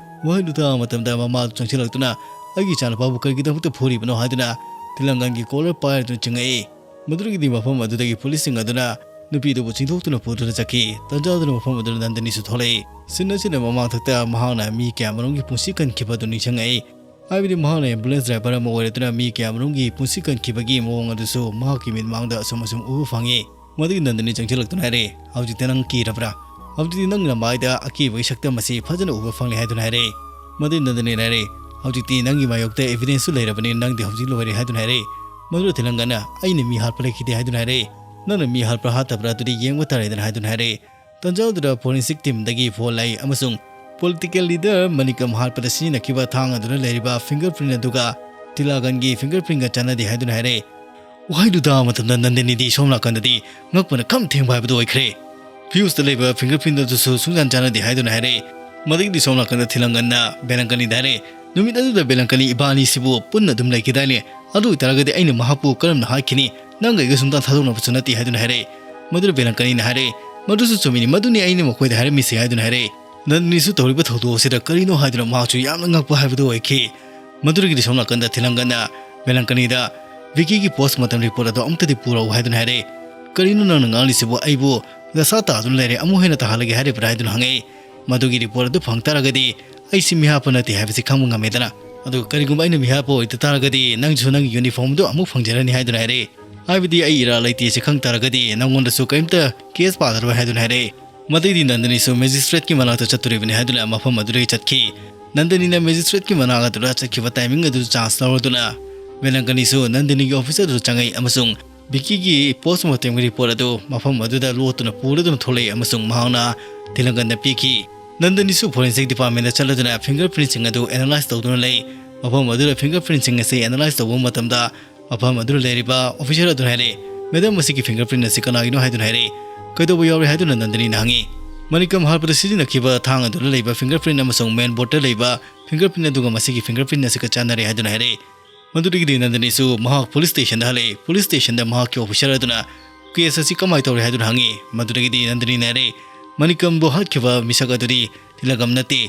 ꯋꯥꯍꯩꯗꯨ ꯇꯥꯕ ꯃꯇꯝꯗ ꯃꯃꯥꯗꯨ ꯆꯪꯁꯤꯜꯂꯛꯇꯨꯅ "ꯑꯩꯒꯤ ꯏꯆꯥꯅꯨꯄꯥꯕꯨ ꯀꯔꯤꯒꯤꯗꯃꯛꯇ ꯐꯨꯔꯤꯕꯅꯣ?" ꯍꯥꯏꯗꯨꯅ ꯊꯤꯂꯪꯒꯟꯒꯤ ꯀꯣꯂꯔ ꯄꯥꯏꯔꯗꯨꯅ ꯆꯤꯡꯉꯛꯏ꯫ ꯃꯗꯨꯗꯒꯤꯗꯤ ꯃꯐꯝ ꯑꯗꯨꯗꯒꯤ ꯄꯨꯂꯤꯁꯁꯤꯡ ꯑꯗꯨꯅ ꯅꯨꯄꯤꯗꯨꯕꯨ ꯆꯤꯡꯊꯣꯛꯇꯨꯅ ꯄꯨꯗꯨꯅ ꯆꯠꯈꯤ꯫ ꯇꯟꯖꯥ ꯑꯗꯨꯅ ꯃꯐꯝ ꯑꯗꯨꯗ ꯅꯟꯗꯅꯤꯁꯨ ꯊꯣꯛꯂꯛꯏ꯫ ꯁꯤꯟ ꯑꯁꯤꯅ ꯃꯃꯥꯡꯊꯛꯇ ꯃꯍꯥꯛꯅ ꯃꯤ ꯀꯌꯥꯃꯔꯨꯝꯒꯤ ꯄꯨꯟꯁꯤ ꯀꯟꯈꯤꯕ ꯑꯗꯨ ꯅꯤꯡꯁꯤꯡꯉꯛꯏ꯫ ꯍꯥꯏꯕꯗꯤ ꯃꯍꯥꯛꯅ ꯑꯦꯝꯕꯨꯂꯦꯟꯁ ꯗ꯭ꯔꯥꯏꯚꯔ ꯑꯃ ꯑꯣꯏꯔꯗꯨꯅ ꯃꯤ ꯀꯌꯥꯃꯔꯨꯝꯒꯤ ꯄꯨꯟꯁꯤ ꯀꯟꯈꯤꯕꯒꯤ ꯃꯑꯣꯡ ꯑꯗꯨꯁꯨ ꯃꯍꯥꯛꯀꯤ ꯃꯤꯠꯃꯥꯡꯗ ꯑꯁꯨꯝ ꯑꯁꯨꯝ ꯎꯕ ꯐꯪꯉꯤ꯫ ꯃꯗꯨꯒꯤ ꯅꯟꯗꯅꯤ ꯆꯪꯁꯤꯜꯂꯛꯇꯨꯅ ꯍꯥꯏꯔꯦ, "ꯍꯧꯖꯤꯛꯇꯤ ꯅꯪ ꯀꯤꯔꯕ꯭ꯔꯥ? ꯍꯧꯖꯤꯛꯇꯤ ꯅꯪꯒꯤ ꯅꯃꯥꯏꯗ ꯑꯀꯤꯕꯒꯤ ꯁꯛꯇꯝ ꯑꯁꯤ ꯐꯖꯅ ꯎꯕ ꯐꯪꯂꯦ" ꯍꯥꯏꯗꯨꯅ ꯍꯥꯏꯔꯦ꯫ ꯃꯗꯨꯒꯤ ꯅꯟꯗꯅꯤꯅ ꯍꯥꯏꯔꯦ, "ꯍꯧꯖꯤꯛꯇꯤ ꯅꯪꯒꯤ ꯃꯥꯌꯣꯛꯇ ꯑꯦꯚꯤꯗꯦꯟꯁꯁꯨ ꯂꯩꯔꯕꯅꯤꯅ ꯅꯪꯗꯤ ꯍꯧꯖꯤꯛ ꯂꯣꯏꯔꯦ" ꯍꯥꯏꯗꯨꯅ ꯍꯥꯏꯔꯦ꯫ ꯃꯗꯨꯗ ꯊꯤꯂꯪꯒꯅ, "ꯑꯩꯅ ꯃꯤ ꯍꯥꯠꯄ ꯂꯩꯈꯤꯗꯦ" ꯍꯥꯏꯗꯨꯅ ꯍꯥꯏꯔꯦ꯫ "ꯅꯪꯅ ꯃꯤ ꯍꯥꯠꯄ꯭ꯔꯥ ꯍꯥꯠꯇꯕ꯭ꯔꯥ ꯑꯗꯨꯗꯤ ꯌꯦꯡꯕ ꯇꯥꯔꯦꯗꯅ" ꯍꯥꯏꯗꯨꯅ ꯍꯥꯏꯔꯦ꯫ ꯇꯟꯖꯥ ꯑꯗꯨꯗ ꯐꯣꯔꯦꯟꯁꯤꯛ ꯇꯤꯝꯗꯒꯤ ꯐꯣꯟ ꯂꯥꯛꯏ ꯑꯃꯁꯨꯡ ꯄꯣꯂꯤꯇꯤꯀꯦꯜ ꯂꯤꯗꯔ ꯃꯅꯤꯀꯝ ꯍꯥꯠꯄꯗ ꯁꯤꯖꯤꯟꯅꯈꯤꯕ ꯊꯥꯡ ꯑꯗꯨꯗ ꯂꯩꯔꯤꯕ ꯐꯤꯡꯒꯔ ꯄ꯭ꯔꯤꯟ ꯑꯗꯨꯒ ꯇꯤꯂꯥꯒꯟꯒꯤ ꯐꯤꯡꯒꯔ ꯄ꯭ꯔꯤꯟꯒ ꯆꯥꯟꯅꯗꯦ ꯍꯥꯏꯗꯨꯅ ꯍꯥꯏꯔꯛꯏ꯫ ꯋꯥꯍꯩꯗꯨ ꯇꯥꯕ ꯃꯇꯝꯗ ꯅꯟꯗꯅꯤꯗꯤ ꯁꯣꯝ ꯅꯥꯀꯟꯗꯗꯤ ꯉꯛꯄꯅ ꯈꯝ ꯊꯦꯡꯕ ꯍꯥꯏꯕꯗꯨ ꯑꯣꯏꯈ꯭ꯔꯦ꯫ Fuse ꯇ ꯂꯩꯕ finger print ꯑꯗꯨꯁꯨ ꯁꯨꯡꯆꯥꯟ ꯆꯥꯟꯅꯗꯦ ꯍꯥꯏꯗꯨꯅ ꯍꯥꯏꯔꯛꯏ꯫ ꯃꯗꯒꯤꯗꯤ ꯁꯣꯝ ꯅꯥꯀꯟꯗ ꯊꯤꯂꯪꯒꯟꯅ ꯕꯦꯂꯪꯀꯅꯤꯗ ꯍꯥꯏꯔꯛꯏ, "ꯅꯨꯃꯤꯠ ꯑꯗꯨꯗ ꯕꯦꯂꯪꯀꯅꯤ ꯏꯕꯥꯅꯤꯁꯤꯕꯨ ꯄꯨꯟꯅ ꯑꯗꯨꯝ ꯂꯩꯈꯤꯗꯥꯏꯅꯦ? ꯑꯗꯨ ꯑꯣꯏꯇꯥꯔꯒꯗꯤ ꯑꯩꯅ ꯃꯍꯥꯛꯄꯨ ꯀꯔꯝꯅ ꯍꯥꯠꯈꯤꯅꯤ? ꯅꯪꯒ ꯑꯩꯒ ꯁꯨꯡꯇꯥꯟ ꯊꯥꯗꯣꯛꯅꯕꯁꯨ ꯅꯠꯇꯦ" ꯍꯥꯏꯗꯨꯅ ꯍꯥꯏꯔꯛꯏ꯫ ꯃꯗꯨꯗ ꯕꯦꯂꯪꯀꯅꯤꯅ ꯍꯥꯏꯔꯛꯏ, "ꯃꯗꯨꯁꯨ ꯆꯨꯝꯃꯤꯅꯤ, ꯃꯗꯨꯅꯤ ꯑꯩꯅ ꯃꯈꯣꯏꯗ ꯍꯥꯏꯔꯝꯃꯤꯁꯦ" ꯍꯥꯏꯗꯨꯅ ꯍꯥꯏꯔꯛꯏ꯫ ꯅꯟꯗꯅꯤꯁꯨ ꯇꯧꯔꯤꯕ ꯊꯧꯗꯣꯛ ꯑꯁꯤꯗ ꯀꯔꯤꯅꯣ ꯍꯥꯏꯗꯨꯅ ꯃꯍꯥꯛꯁꯨ ꯌꯥꯝꯅ ꯉꯛꯄ ꯍꯥꯏꯕꯗꯨ ꯑꯣꯏꯈꯤ꯫ ꯃꯗꯨꯗꯒꯤꯗꯤ ꯁꯣꯝ ꯅꯥꯀꯟꯗ ꯊꯤꯂꯪꯒꯟꯅ ꯕꯦꯂꯪꯀꯅꯤꯗ ꯚꯤꯀꯤꯒꯤ postmortem report ꯑꯗꯨ ꯑꯃꯨꯛꯇꯗꯤ ꯄꯨꯔꯛꯎ ꯍꯥꯏꯗꯨꯅ ꯍꯥꯏꯔꯛꯏ꯫ "ꯀꯔꯤꯅꯣ ꯅꯪꯅ ꯉꯥꯡꯂꯤꯁꯤꯕꯨ? ꯑꯩꯕꯨ ꯗꯁꯥ ꯇꯥꯗꯨꯅ ꯂꯩꯔꯦ, ꯑꯃꯨꯛ ꯍꯦꯟꯅ ꯇꯥꯍꯜꯂꯒꯦ ꯍꯥꯏꯔꯤꯕ꯭ꯔꯥ?" ꯍꯥꯏꯗꯨꯅ ꯍꯪꯉꯛꯏ꯫ "ꯃꯗꯨꯒꯤ report ꯑꯗꯨ ꯐꯪ ꯇꯥꯔꯒꯗꯤ ꯑꯩꯁꯤ ꯃꯤꯍꯥꯠꯄ ꯅꯠꯇꯦ ꯍꯥꯏꯕꯁꯤ ꯈꯪꯕ ꯉꯝꯃꯦꯗꯅ꯫ ꯑꯗꯨꯒ ꯀꯔꯤꯒꯨꯝꯕ ꯑꯩꯅ ꯃꯤꯍꯥꯠꯄ ꯑꯣꯏꯇ ꯇꯥꯔꯒꯗꯤ ꯅꯪꯁꯨ ꯅꯪꯒꯤ uniform ꯑꯗꯨ ꯑꯃꯨꯛ ꯐꯪꯖꯔꯅꯤ" ꯍꯥꯏꯗꯨꯅ ꯍꯥꯏꯔꯛꯏ꯫ "ꯍꯥꯏꯕꯗꯤ ꯑꯩ ꯏꯔꯥꯜ ꯂꯩꯇꯦ ꯍꯥꯏꯁꯤ ꯈꯪ ꯇꯥꯔꯒꯗꯤ ꯅꯪꯉꯣꯟꯗꯁꯨ ꯀꯔꯤꯝꯇ case ꯄꯥꯜꯂꯔꯣꯏ" ꯍꯥꯏꯗꯨꯅ ꯍꯥꯏꯔꯛꯏ꯫ ꯃꯗꯩꯗꯤ ꯅꯟꯗꯅꯤꯁꯨ magistrate ꯀꯤ ꯃꯅꯥꯛꯇ ꯆꯠꯇꯣꯔꯤꯕꯅꯤ ꯍꯥꯏꯗꯨꯅ ꯃꯐꯝ ꯑꯗꯨꯗꯒꯤ ꯆꯠꯈꯤ꯫ ꯅꯟꯗꯅꯤꯅ magistrate ꯀꯤ ꯃꯅꯥꯛ ꯑꯗꯨꯗ ꯆꯠꯈꯤꯕ timing ꯑꯗꯨ chance ꯂꯧꯔꯗꯨꯅ ꯕꯦꯂꯪꯀꯅꯤꯁꯨ ꯅꯟꯗꯅꯤꯒꯤ office ꯑꯗꯨꯗ ꯆꯪꯉꯛꯏ ꯑꯃꯁꯨꯡ ꯚꯤꯀꯤꯒꯤ postmortem ꯒꯤ report ꯑꯗꯨ ꯃꯐꯝ ꯑꯗꯨꯗ ꯂꯣꯠꯇꯨꯅ ꯄꯨꯔꯗꯨꯅ ꯊꯣꯛꯂꯛꯏ ꯑꯃꯁꯨꯡ ꯃꯍꯥꯛꯅ ꯊꯤꯂꯪꯒꯟꯗ ꯄꯤꯈꯤ꯫ ꯅꯟꯗꯅꯤꯁꯨ forensic department ꯇ ꯆꯠꯂꯗꯨꯅ finger print ꯁꯤꯡ ꯑꯗꯨ analyse ꯇꯧꯗꯨꯅ ꯂꯩ꯫ ꯃꯐꯝ ꯑꯗꯨꯗ finger print ꯁꯤꯡ ꯑꯁꯤ analyse ꯇꯧꯕ ꯃꯇꯝꯗ ꯃꯐꯝ ꯑꯗꯨꯗ ꯂꯩꯔꯤꯕ officer ꯑꯗꯨꯅ ꯍꯥꯏꯔꯛꯏ, "Madam, ꯃꯁꯤꯒꯤ finger print ꯑꯁꯤ ꯀꯅꯥꯒꯤꯅꯣ?" ꯍꯥꯏꯗꯨꯅ ꯍꯥꯏꯔꯛꯏ꯫ "ꯀꯩꯗꯧꯕ ꯌꯥꯎꯔꯦ?" ꯍꯥꯏꯗꯨꯅ ꯅꯟꯗꯅꯤꯅ ꯍꯪꯉꯤ꯫ "ꯃꯅꯤꯀꯝ ꯍꯥꯠꯄꯗ ꯁꯤꯖꯤꯟꯅꯈꯤꯕ ꯊꯥꯡ ꯑꯗꯨꯗ ꯂꯩꯕ finger print ꯑꯃꯁꯨꯡ main board ꯇ ꯂꯩꯕ finger print ꯑꯗꯨꯒ ꯃꯁꯤꯒꯤ finger print ꯑꯁꯤꯒ ꯆꯥꯟꯅꯔꯦ" ꯍꯥꯏꯗꯨꯅ ꯍꯥꯏꯔꯛꯏ꯫ ꯃꯗꯨꯗꯒꯤꯗꯤ ꯅꯟꯗꯅꯤꯁꯨ ꯃꯍꯥꯛ police station ꯗ ꯍꯜꯂꯛꯏ꯫ Police station ꯗ ꯃꯍꯥꯛꯀꯤ officer ꯑꯗꯨꯅ case ꯑꯁꯤ ꯀꯃꯥꯏ ꯇꯧꯔꯦ ꯍꯥꯏꯗꯨꯅ ꯍꯪꯉꯤ꯫ ꯃꯗꯨꯗꯒꯤꯗꯤ ꯅꯟꯗꯅꯤꯅ ꯍꯥꯏꯔꯛꯏ, "ꯃꯅꯤꯀꯝꯕꯨ ꯍꯥꯠꯈꯤꯕ ꯃꯤꯁꯛ ꯑꯗꯨꯗꯤ ꯊꯤꯂꯒꯝ ꯅꯠꯇꯦ꯫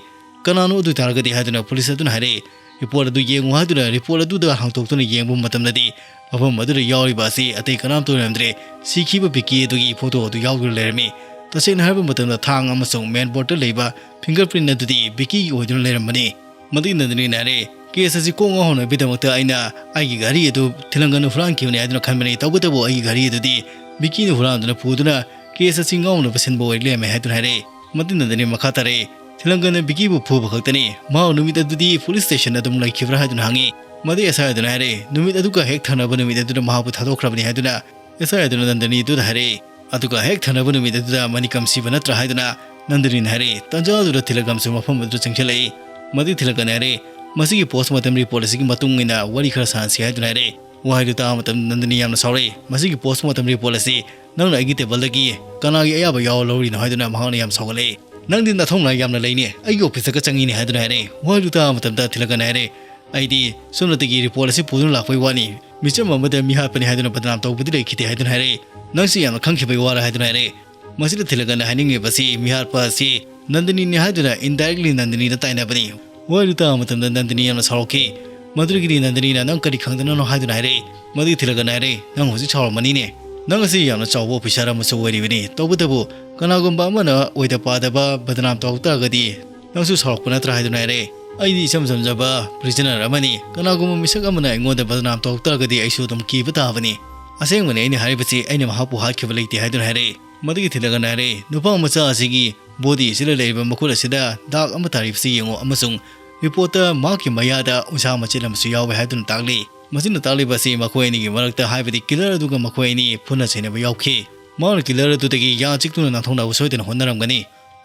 ꯀꯅꯥꯅꯣ ꯑꯗꯨ ꯑꯣꯏꯇꯥꯔꯒꯗꯤ?" ꯍꯥꯏꯗꯨꯅ police ꯑꯗꯨꯅ ꯍꯥꯏꯔꯛꯏ꯫ Report ꯑꯗꯨ ꯌꯦꯡꯉꯨ ꯍꯥꯏꯗꯨꯅ report ꯑꯗꯨꯗ ꯍꯥꯡꯗꯣꯛꯇꯨꯅ ꯌꯦꯡꯕ ꯃꯇꯝꯗꯗꯤ ꯃꯐꯝ ꯑꯗꯨꯗ ꯌꯥꯎꯔꯤꯕ ꯑꯁꯤ ꯑꯇꯩ ꯀꯅꯥꯝꯇ ꯑꯣꯏꯔꯝꯗ꯭ꯔꯦ꯫ ꯁꯤꯈꯤꯕ ꯚꯤꯀꯤ ꯑꯗꯨꯒꯤ photo ꯑꯗꯨ ꯌꯥꯎꯗꯨꯅ ꯂꯩꯔꯝꯃꯤ꯫ ꯇꯁꯦꯡꯅ ꯍꯥꯏꯔꯕ ꯃꯇꯝꯗ ꯊꯥꯡ ꯑꯃꯁꯨꯡ main board ꯇ ꯂꯩꯕ finger print ꯑꯗꯨꯗꯤ ꯚꯤꯀꯤꯒꯤ ꯑꯣꯏꯗꯨꯅ ꯂꯩꯔꯝꯕꯅꯤ꯫ ꯃꯗꯨꯒꯤ ꯅꯟꯗꯅꯤꯅ ꯍꯥꯏꯔꯛꯏ, "Case ꯑꯁꯤ ꯀꯣꯛ ꯉꯥꯎꯍꯟꯅꯕꯒꯤꯗꯃꯛꯇ ꯑꯩꯅ ꯑꯩꯒꯤ ꯘꯔꯤ ꯑꯗꯨ ꯊꯤꯂꯪꯒꯟꯅ ꯍꯨꯔꯥꯟꯈꯤꯕꯅꯤ ꯍꯥꯏꯗꯨꯅ ꯈꯟꯕꯅꯤ, ꯇꯧꯕꯇꯕꯨ ꯑꯩꯒꯤ ꯘꯔꯤ ꯑꯗꯨꯗꯤ ꯚꯤꯀꯤꯅ ꯍꯨꯔꯥꯟꯗꯨꯅ ꯄꯨꯗꯨꯅ case ꯑꯁꯤ ꯉꯥꯎꯅꯕ ꯁꯤꯟꯕ ꯑꯣꯏ ꯂꯩꯔꯝꯃꯦ" ꯍꯥꯏꯗꯨꯅ ꯍꯥꯏꯔꯛꯏ꯫ ꯃꯗꯨꯒꯤ ꯅꯟꯗꯅꯤ ꯃꯈꯥ ꯇꯥꯔꯛꯏ, "ꯊꯤꯂꯪꯒꯟꯅ ꯚꯤꯀꯤꯕꯨ ꯐꯨꯕ ꯈꯛꯇꯅꯤ, ꯃꯍꯥꯛ ꯅꯨꯃꯤꯠ ꯑꯗꯨꯗꯤ police station ꯑꯗꯨꯝ ꯂꯩꯈꯤꯕ꯭ꯔꯥ?" ꯍꯥꯏꯗꯨꯅ ꯍꯪꯉꯤ꯫ ꯃꯗꯨꯒꯤ S I ꯑꯗꯨꯅ ꯍꯥꯏꯔꯛꯏ, "ꯅꯨꯃꯤꯠ ꯑꯗꯨꯒ ꯍꯦꯛ ꯊꯪꯅꯕ ꯅꯨꯃꯤꯠ ꯑꯗꯨꯗ ꯃꯍꯥꯛꯄꯨ ꯊꯥꯗꯣꯛꯈ꯭ꯔꯕꯅꯤ" ꯍꯥꯏꯗꯨꯅ꯫ S I ꯑꯗꯨꯅ ꯅꯟꯗꯅꯤ ꯑꯗꯨꯗ ꯍꯥꯏꯔꯛꯏ, "ꯑꯗꯨꯒ ꯍꯦꯛ ꯊꯪꯅꯕ ꯅꯨꯃꯤꯠ ꯑꯗꯨꯗ ꯃꯅꯤꯀꯝ ꯁꯤꯕ ꯅꯠꯇ꯭ꯔꯥ?" ꯍꯥꯏꯗꯨꯅ ꯅꯟꯗꯅꯤꯅ ꯍꯥꯏꯔꯛꯏ꯫ ꯇꯥꯟꯖꯥ ꯑꯗꯨꯗ ꯊꯤꯂꯒꯝꯁꯨ ꯃꯐꯝ ꯑꯗꯨꯗ ꯆꯪꯁꯤꯜꯂꯛꯏ꯫ ꯃꯗꯨꯒꯤ ꯊꯤꯂꯒꯟꯅ ꯍꯥꯏꯔꯛꯏ, "ꯃꯁꯤꯒꯤ postmortem report ꯑꯁꯤꯒꯤ ꯃꯇꯨꯡ ꯏꯟꯅ ꯋꯥꯔꯤ ꯈꯔ ꯁꯥꯟꯅꯁꯤ" ꯍꯥꯏꯗꯨꯅ ꯍꯥꯏꯔꯛꯏ꯫ ꯋꯥꯍꯩꯗꯨ ꯇꯥꯕ ꯃꯇꯝꯗ ꯅꯟꯗꯅꯤ ꯌꯥꯝꯅ ꯁꯥꯎꯔꯛꯏ꯫ "ꯃꯁꯤꯒꯤ postmortem report ꯑꯁꯤ ꯅꯪꯅ ꯑꯩꯒꯤ ꯇꯦꯕꯜꯗꯒꯤ ꯀꯅꯥꯒꯤ ꯑꯌꯥꯕ ꯌꯥꯎꯔ ꯂꯧꯔꯤꯅꯣ?" ꯍꯥꯏꯗꯨꯅ ꯃꯍꯥꯛꯅ ꯌꯥꯝ ꯁꯥꯎꯒꯠꯂꯛꯏ꯫ "ꯅꯪꯗꯤ ꯅꯊꯧꯅꯥ ꯌꯥꯝꯅ ꯂꯩꯅꯦ, ꯑꯩꯒꯤ officeꯇꯒ ꯆꯪꯉꯤꯅꯦ" ꯍꯥꯏꯗꯨꯅ ꯍꯥꯏꯔꯛꯏ꯫ ꯋꯥꯍꯩꯗꯨ ꯇꯥꯕ ꯃꯇꯝꯗ ꯊꯤꯂꯀꯟꯅ ꯍꯥꯏꯔꯛꯏ, "ꯑꯩꯗꯤ ꯁꯣꯝꯅꯇꯒꯤ report ꯑꯁꯤ ꯄꯨꯗꯨꯅ ꯂꯥꯛꯄꯒꯤ ꯋꯥꯅꯤ, ꯃꯤꯆꯝ ꯑꯃꯗ ꯃꯤꯍꯥꯠꯄꯅꯤ ꯍꯥꯏꯗꯨꯅ ꯕꯗꯅꯥꯝ ꯇꯧꯕꯗꯤ ꯂꯩꯈꯤꯗꯦ" ꯍꯥꯏꯗꯨꯅ ꯍꯥꯏꯔꯛꯏ꯫ "ꯅꯪꯁꯤ ꯌꯥꯝꯅ ꯈꯪꯈꯤꯕꯒꯤ ꯋꯥꯔ?" ꯍꯥꯏꯗꯨꯅ ꯍꯥꯏꯔꯛꯏ꯫ ꯃꯁꯤꯗ ꯊꯤꯂꯀꯟꯅ ꯍꯥꯏꯅꯤꯡꯂꯤꯕꯁꯤ ꯃꯤꯍꯥꯠꯄ ꯑꯁꯤ ꯅꯟꯗꯅꯤꯅꯤ ꯍꯥꯏꯗꯨꯅ indirectly ꯅꯟꯗꯅꯤꯗ ꯇꯥꯏꯅꯕꯅꯤ꯫ ꯋꯥꯍꯩꯗꯨ ꯇꯥꯕ ꯃꯇꯝꯗ ꯅꯟꯗꯅꯤ ꯌꯥꯝꯅ ꯁꯥꯎꯔꯛꯈꯤ꯫ ꯃꯗꯨꯗꯒꯤꯗꯤ ꯅꯟꯗꯅꯤꯅ "ꯅꯪ ꯀꯔꯤ ꯈꯪꯗꯅꯅꯣ?" ꯍꯥꯏꯗꯨꯅ ꯍꯥꯏꯔꯛꯏ꯫ ꯃꯗꯨꯒꯤ ꯊꯤꯂꯀꯟꯅ ꯍꯥꯏꯔꯛꯏ, "ꯅꯪ ꯍꯧꯖꯤꯛ ꯁꯥꯎꯔꯝꯃꯅꯤꯅꯦ꯫ ꯅꯪ ꯑꯁꯤ ꯌꯥꯝꯅ ꯆꯥꯎꯕ officer ꯑꯃꯁꯨ ꯑꯣꯏꯔꯤꯕꯅꯤ꯫ ꯇꯧꯕꯇꯕꯨ ꯀꯅꯥꯒꯨꯝꯕ ꯑꯃꯅ ꯑꯣꯏꯗ ꯄꯥꯗꯕ ꯕꯗꯅꯥꯝ ꯇꯧꯔꯛ ꯇꯥꯔꯒꯗꯤ ꯅꯪꯁꯨ ꯁꯥꯎꯔꯛꯄ ꯅꯠꯇ꯭ꯔꯥ?" ꯍꯥꯏꯗꯨꯅ ꯍꯥꯏꯔꯛꯏ꯫ "ꯑꯩꯗꯤ ꯏꯆꯝ ꯆꯝꯖꯕ prisoner ꯑꯃꯅꯤ꯫ ꯀꯅꯥꯒꯨꯝꯕ ꯃꯤꯁꯛ ꯑꯃꯅ ꯑꯩꯉꯣꯟꯗ ꯕꯗꯅꯥꯝ ꯇꯧꯔꯛ ꯇꯥꯔꯒꯗꯤ ꯑꯩꯁꯨ ꯑꯗꯨꯝ ꯀꯤꯕ ꯇꯥꯕꯅꯤ꯫ ꯑꯁꯦꯡꯕꯅꯤ ꯑꯩꯅ ꯍꯥꯏꯔꯤꯕꯁꯤ, ꯑꯩꯅ ꯃꯍꯥꯛꯄꯨ ꯍꯥꯠꯈꯤꯕ ꯂꯩꯇꯦ" ꯍꯥꯏꯗꯨꯅ ꯍꯥꯏꯔꯛꯏ꯫ ꯃꯗꯨꯒꯤ ꯊꯤꯂꯀꯟꯅ ꯍꯥꯏꯔꯛꯏ, "ꯅꯨꯄꯥ ꯃꯆꯥ ꯑꯁꯤꯒꯤ body ꯑꯁꯤꯗ ꯂꯩꯔꯤꯕ ꯃꯈꯨꯠ ꯑꯁꯤꯗ ꯗꯥꯛ ꯑꯃ ꯇꯥꯔꯤꯕꯁꯤ ꯌꯦꯡꯉꯨ ꯑꯃꯁꯨꯡ reportꯇ ꯃꯍꯥꯛꯀꯤ ꯃꯌꯥꯗ ꯎꯟꯁꯥ ꯃꯆꯦꯠ ꯑꯃꯁꯨ ꯌꯥꯎꯋꯦ" ꯍꯥꯏꯗꯨꯅ ꯇꯥꯛꯂꯤ꯫ ꯃꯁꯤꯅ ꯇꯥꯛꯂꯤꯕ ꯑꯁꯤ ꯃꯈꯣꯏ ꯑꯅꯤꯒꯤ ꯃꯔꯛꯇ, ꯍꯥꯏꯕꯗꯤ killer ꯑꯗꯨꯒ ꯃꯈꯣꯏ ꯑꯅꯤ ꯐꯨꯅ ꯆꯩꯅꯕ ꯌꯥꯎꯈꯤ꯫ ꯃꯍꯥꯛꯅ killer ꯑꯗꯨꯗꯒꯤ ꯌꯥ ꯆꯤꯛꯇꯨꯅ ꯅꯥꯟꯊꯣꯛꯅꯕ ꯁꯣꯏꯗꯅ ꯍꯣꯠꯅꯔꯝꯒꯅꯤ꯫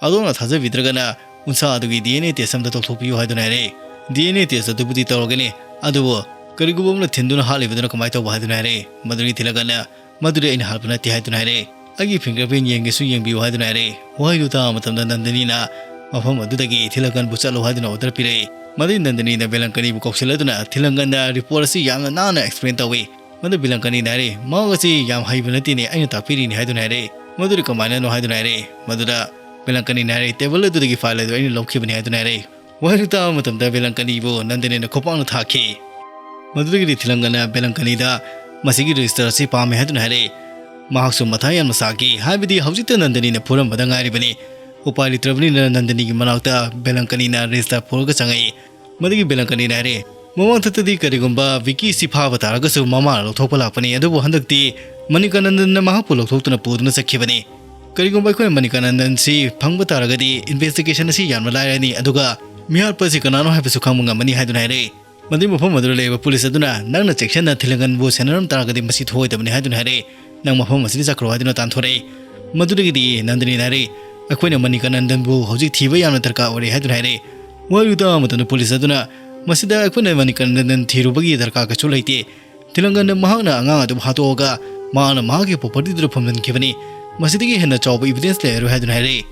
ꯑꯗꯣꯝꯅ ꯊꯥꯖꯕꯤꯗ꯭ꯔꯒꯅ ꯎꯟꯁꯥ ꯑꯗꯨꯒꯤ D N A test ꯑꯃꯇ ꯇꯧꯊꯣꯛꯄꯤꯌꯨ ꯍꯥꯏꯗꯨꯅ ꯍꯥꯏꯔꯛꯏ꯫ D N A test ꯑꯗꯨꯕꯨꯗꯤ ꯇꯧꯔꯒꯅꯤ, ꯑꯗꯨꯕꯨ ꯀꯔꯤꯒꯨꯝꯕ ꯑꯃꯅ ꯊꯤꯟꯗꯨꯅ ꯍꯥꯠꯂꯤꯕꯗꯨꯅ ꯀꯃꯥꯏꯅ ꯇꯧꯕ ꯍꯥꯏꯗꯨꯅ ꯍꯥꯏꯔꯛꯏ꯫ ꯃꯗꯨꯒꯤ ꯊꯤꯂꯀꯟꯅ "ꯃꯗꯨꯗꯤ ꯑꯩꯅ ꯍꯥꯠꯄ ꯅꯠꯇꯦ" ꯍꯥꯏꯗꯨꯅ ꯍꯥꯏꯔꯛꯏ꯫ "ꯑꯩꯒꯤ fingerprint ꯌꯦꯡꯒꯦꯁꯨ ꯌꯦꯡꯕꯤꯌꯨ" ꯍꯥꯏꯗꯨꯅ ꯍꯥꯏꯔꯛꯏ꯫ ꯋꯥꯍꯩꯗꯨ ꯇꯥꯕ ꯃꯇꯝꯗ ꯅꯟꯗꯅꯤꯅ ꯃꯐꯝ ꯑꯗꯨꯗꯒꯤ ꯊꯤꯂꯀꯟꯕꯨ ꯆꯠꯂꯣ ꯍꯥꯏꯗꯨꯅ order ꯄꯤꯔꯛꯏ꯫ ꯃꯗꯨꯗꯤ ꯅꯟꯗꯅꯤꯅ ꯕꯦꯂꯪꯀꯅꯤꯕꯨ ꯀꯧꯁꯤꯜꯂꯗꯨꯅ ꯊꯤꯂꯀꯟꯗ report ꯑꯁꯤ ꯌꯥꯝꯅ ꯅꯥꯟꯅ explain ꯇꯧꯏ꯫ ꯃꯗꯨ ꯕꯦꯂꯪꯀꯅꯤꯅ ꯍꯥꯏꯔꯛꯏ, "ꯃꯍꯥꯛ ꯑꯁꯤ ꯌꯥꯝ ꯍꯩꯕ ꯅꯠꯇꯦꯅꯦ, ꯑꯩꯅ ꯇꯥꯛꯄꯤꯔꯤꯅꯤ" ꯍꯥꯏꯗꯨꯅ ꯍꯥꯏꯔꯛꯏ꯫ "ꯃꯗꯨꯗꯤ ꯀꯃꯥꯏꯅꯅꯣ?" ꯍꯥꯏꯗꯨꯅ ꯍꯥꯏꯔꯛꯏ꯫ ꯃꯗꯨꯗ ꯕꯦꯂꯪꯀꯅꯤꯅ ꯍꯥꯏꯔꯛꯏ, "Table ꯑꯗꯨꯗꯒꯤ file ꯑꯗꯨ ꯑꯩꯅ ꯂꯧꯈꯤꯕꯅꯤ" ꯍꯥꯏꯗꯨꯅ ꯍꯥꯏꯔꯛꯏ꯫ ꯋꯥꯍꯩꯗꯨ ꯇꯥꯕ ꯃꯇꯝꯗ ꯕꯦꯂꯪꯀꯅꯤꯕꯨ ꯅꯟꯗꯅꯤꯅ ꯈꯨꯄꯥꯛꯅ ꯊꯥꯈꯤ꯫ ꯃꯗꯨꯗꯒꯤꯗꯤ ꯊꯤꯂꯪꯒꯅ ꯕꯦꯂꯪꯀꯅꯤꯗ ꯃꯁꯤꯒꯤ register ꯑꯁꯤ ꯄꯥꯝꯃꯤ ꯍꯥꯏꯗꯨꯅ ꯍꯥꯏꯔꯛꯏ꯫ ꯃꯍꯥꯛꯁꯨ ꯃꯊꯥ ꯌꯥꯝꯅ ꯁꯥꯈꯤ, ꯍꯥꯏꯕꯗꯤ ꯍꯧꯖꯤꯛꯇ ꯅꯟꯗꯅꯤꯅ ꯐꯨꯔꯝꯕꯗ ꯉꯥꯏꯔꯤꯕꯅꯤ꯫ ꯎꯄꯥꯏ ꯂꯩꯇ꯭ꯔꯕꯅꯤꯅ ꯅꯟꯗꯅꯤꯒꯤ ꯃꯅꯥꯛꯇ ꯕꯦꯂꯪꯀꯅꯤꯅ register ꯄꯨꯔꯒ ꯆꯪꯉꯛꯏ꯫ ꯃꯗꯨꯒꯤ ꯕꯦꯂꯪꯀꯅꯤꯅ ꯍꯥꯏꯔꯛꯏ, "ꯃꯃꯥꯡꯊꯛꯇꯗꯤ ꯀꯔꯤꯒꯨꯝꯕ ꯚꯤꯀꯤ ꯑꯁꯤ ꯐꯥꯕ ꯇꯥꯔꯒꯁꯨ ꯃꯃꯥꯅ ꯂꯧꯊꯣꯛꯄ ꯂꯥꯛꯄꯅꯤ, ꯑꯗꯨꯕꯨ ꯍꯟꯗꯛꯇꯤ ꯃꯅꯤꯀꯥꯅꯟꯗꯟꯅ ꯃꯍꯥꯛꯄꯨ ꯂꯧꯊꯣꯛꯇꯨꯅ ꯄꯨꯗꯨꯅ ꯆꯠꯈꯤꯕꯅꯤ꯫ ꯀꯔꯤꯒꯨꯝꯕ ꯑꯩꯈꯣꯏꯅ ꯃꯅꯤꯀꯥꯅꯟꯗꯟꯁꯤ ꯐꯪꯕ ꯇꯥꯔꯒꯗꯤ investigation ꯑꯁꯤ ꯌꯥꯝꯅ ꯂꯥꯏꯔꯅꯤ, ꯑꯗꯨꯒ ꯃꯤꯍꯥꯠꯄ ꯑꯁꯤ ꯀꯅꯥꯅꯣ ꯍꯥꯏꯕꯁꯨ ꯈꯪꯕ ꯉꯝꯃꯅꯤ" ꯍꯥꯏꯗꯨꯅ ꯍꯥꯏꯔꯛꯏ꯫ ꯃꯗꯨꯒꯤ ꯃꯐꯝ ꯑꯗꯨꯗ ꯂꯩꯔꯤꯕ ꯄꯨꯂꯤꯁ ꯑꯗꯨꯅ, "ꯅꯪꯅ ꯆꯦꯛꯁꯤꯟꯅ ꯊꯤꯂꯪꯒꯟꯕꯨ ꯁꯦꯟꯅꯔꯝ ꯇꯥꯔꯒꯗꯤ ꯃꯁꯤ ꯊꯣꯛꯑꯣꯏꯗꯕꯅꯤ" ꯍꯥꯏꯗꯨꯅ ꯍꯥꯏꯔꯛꯏ꯫ "ꯅꯪ ꯃꯐꯝ ꯑꯁꯤꯗ ꯆꯠꯈ꯭ꯔꯣ" ꯍꯥꯏꯗꯨꯅ ꯇꯥꯟꯊꯣꯔꯛꯏ꯫ ꯃꯗꯨꯗꯒꯤꯗꯤ ꯅꯟꯗꯅꯤꯅ ꯍꯥꯏꯔꯛꯏ, "ꯑꯩꯈꯣꯏꯅ ꯃꯅꯤꯀꯥꯅꯟꯗꯟꯕꯨ ꯍꯧꯖꯤꯛ ꯊꯤꯕ ꯌꯥꯝꯅ ꯗꯔꯀꯥꯔ ꯑꯣꯏꯔꯦ" ꯍꯥꯏꯗꯨꯅ ꯍꯥꯏꯔꯛꯏ꯫ ꯋꯥꯍꯩꯗꯨ ꯇꯥꯕ ꯃꯇꯝꯗ ꯄꯨꯂꯤꯁ ꯑꯗꯨꯅ, "ꯃꯁꯤꯗ ꯑꯩꯈꯣꯏꯅ ꯃꯅꯤꯀꯥꯅꯟꯗꯟ ꯊꯤꯔꯨꯕꯒꯤ ꯗꯔꯀꯥꯔ ꯀꯩꯁꯨ ꯂꯩꯇꯦ꯫ ꯊꯤꯂꯪꯒꯟꯅ ꯃꯍꯥꯛꯅ ꯑꯉꯥꯡ ꯑꯗꯨꯕꯨ ꯍꯥꯠꯇꯣꯛꯑꯒ ꯃꯍꯥꯛꯅ ꯃꯍꯥꯛꯀꯤ property ꯗꯨꯗ ꯐꯨꯝꯖꯤꯟꯈꯤꯕꯅꯤ꯫ ꯃꯁꯤꯗꯒꯤ ꯍꯦꯟꯅ ꯆꯥꯎꯕ evidence ꯂꯩꯔꯔꯣꯏ ꯍꯥꯏꯗꯨꯅ ꯍꯥꯏꯔꯛꯏ꯫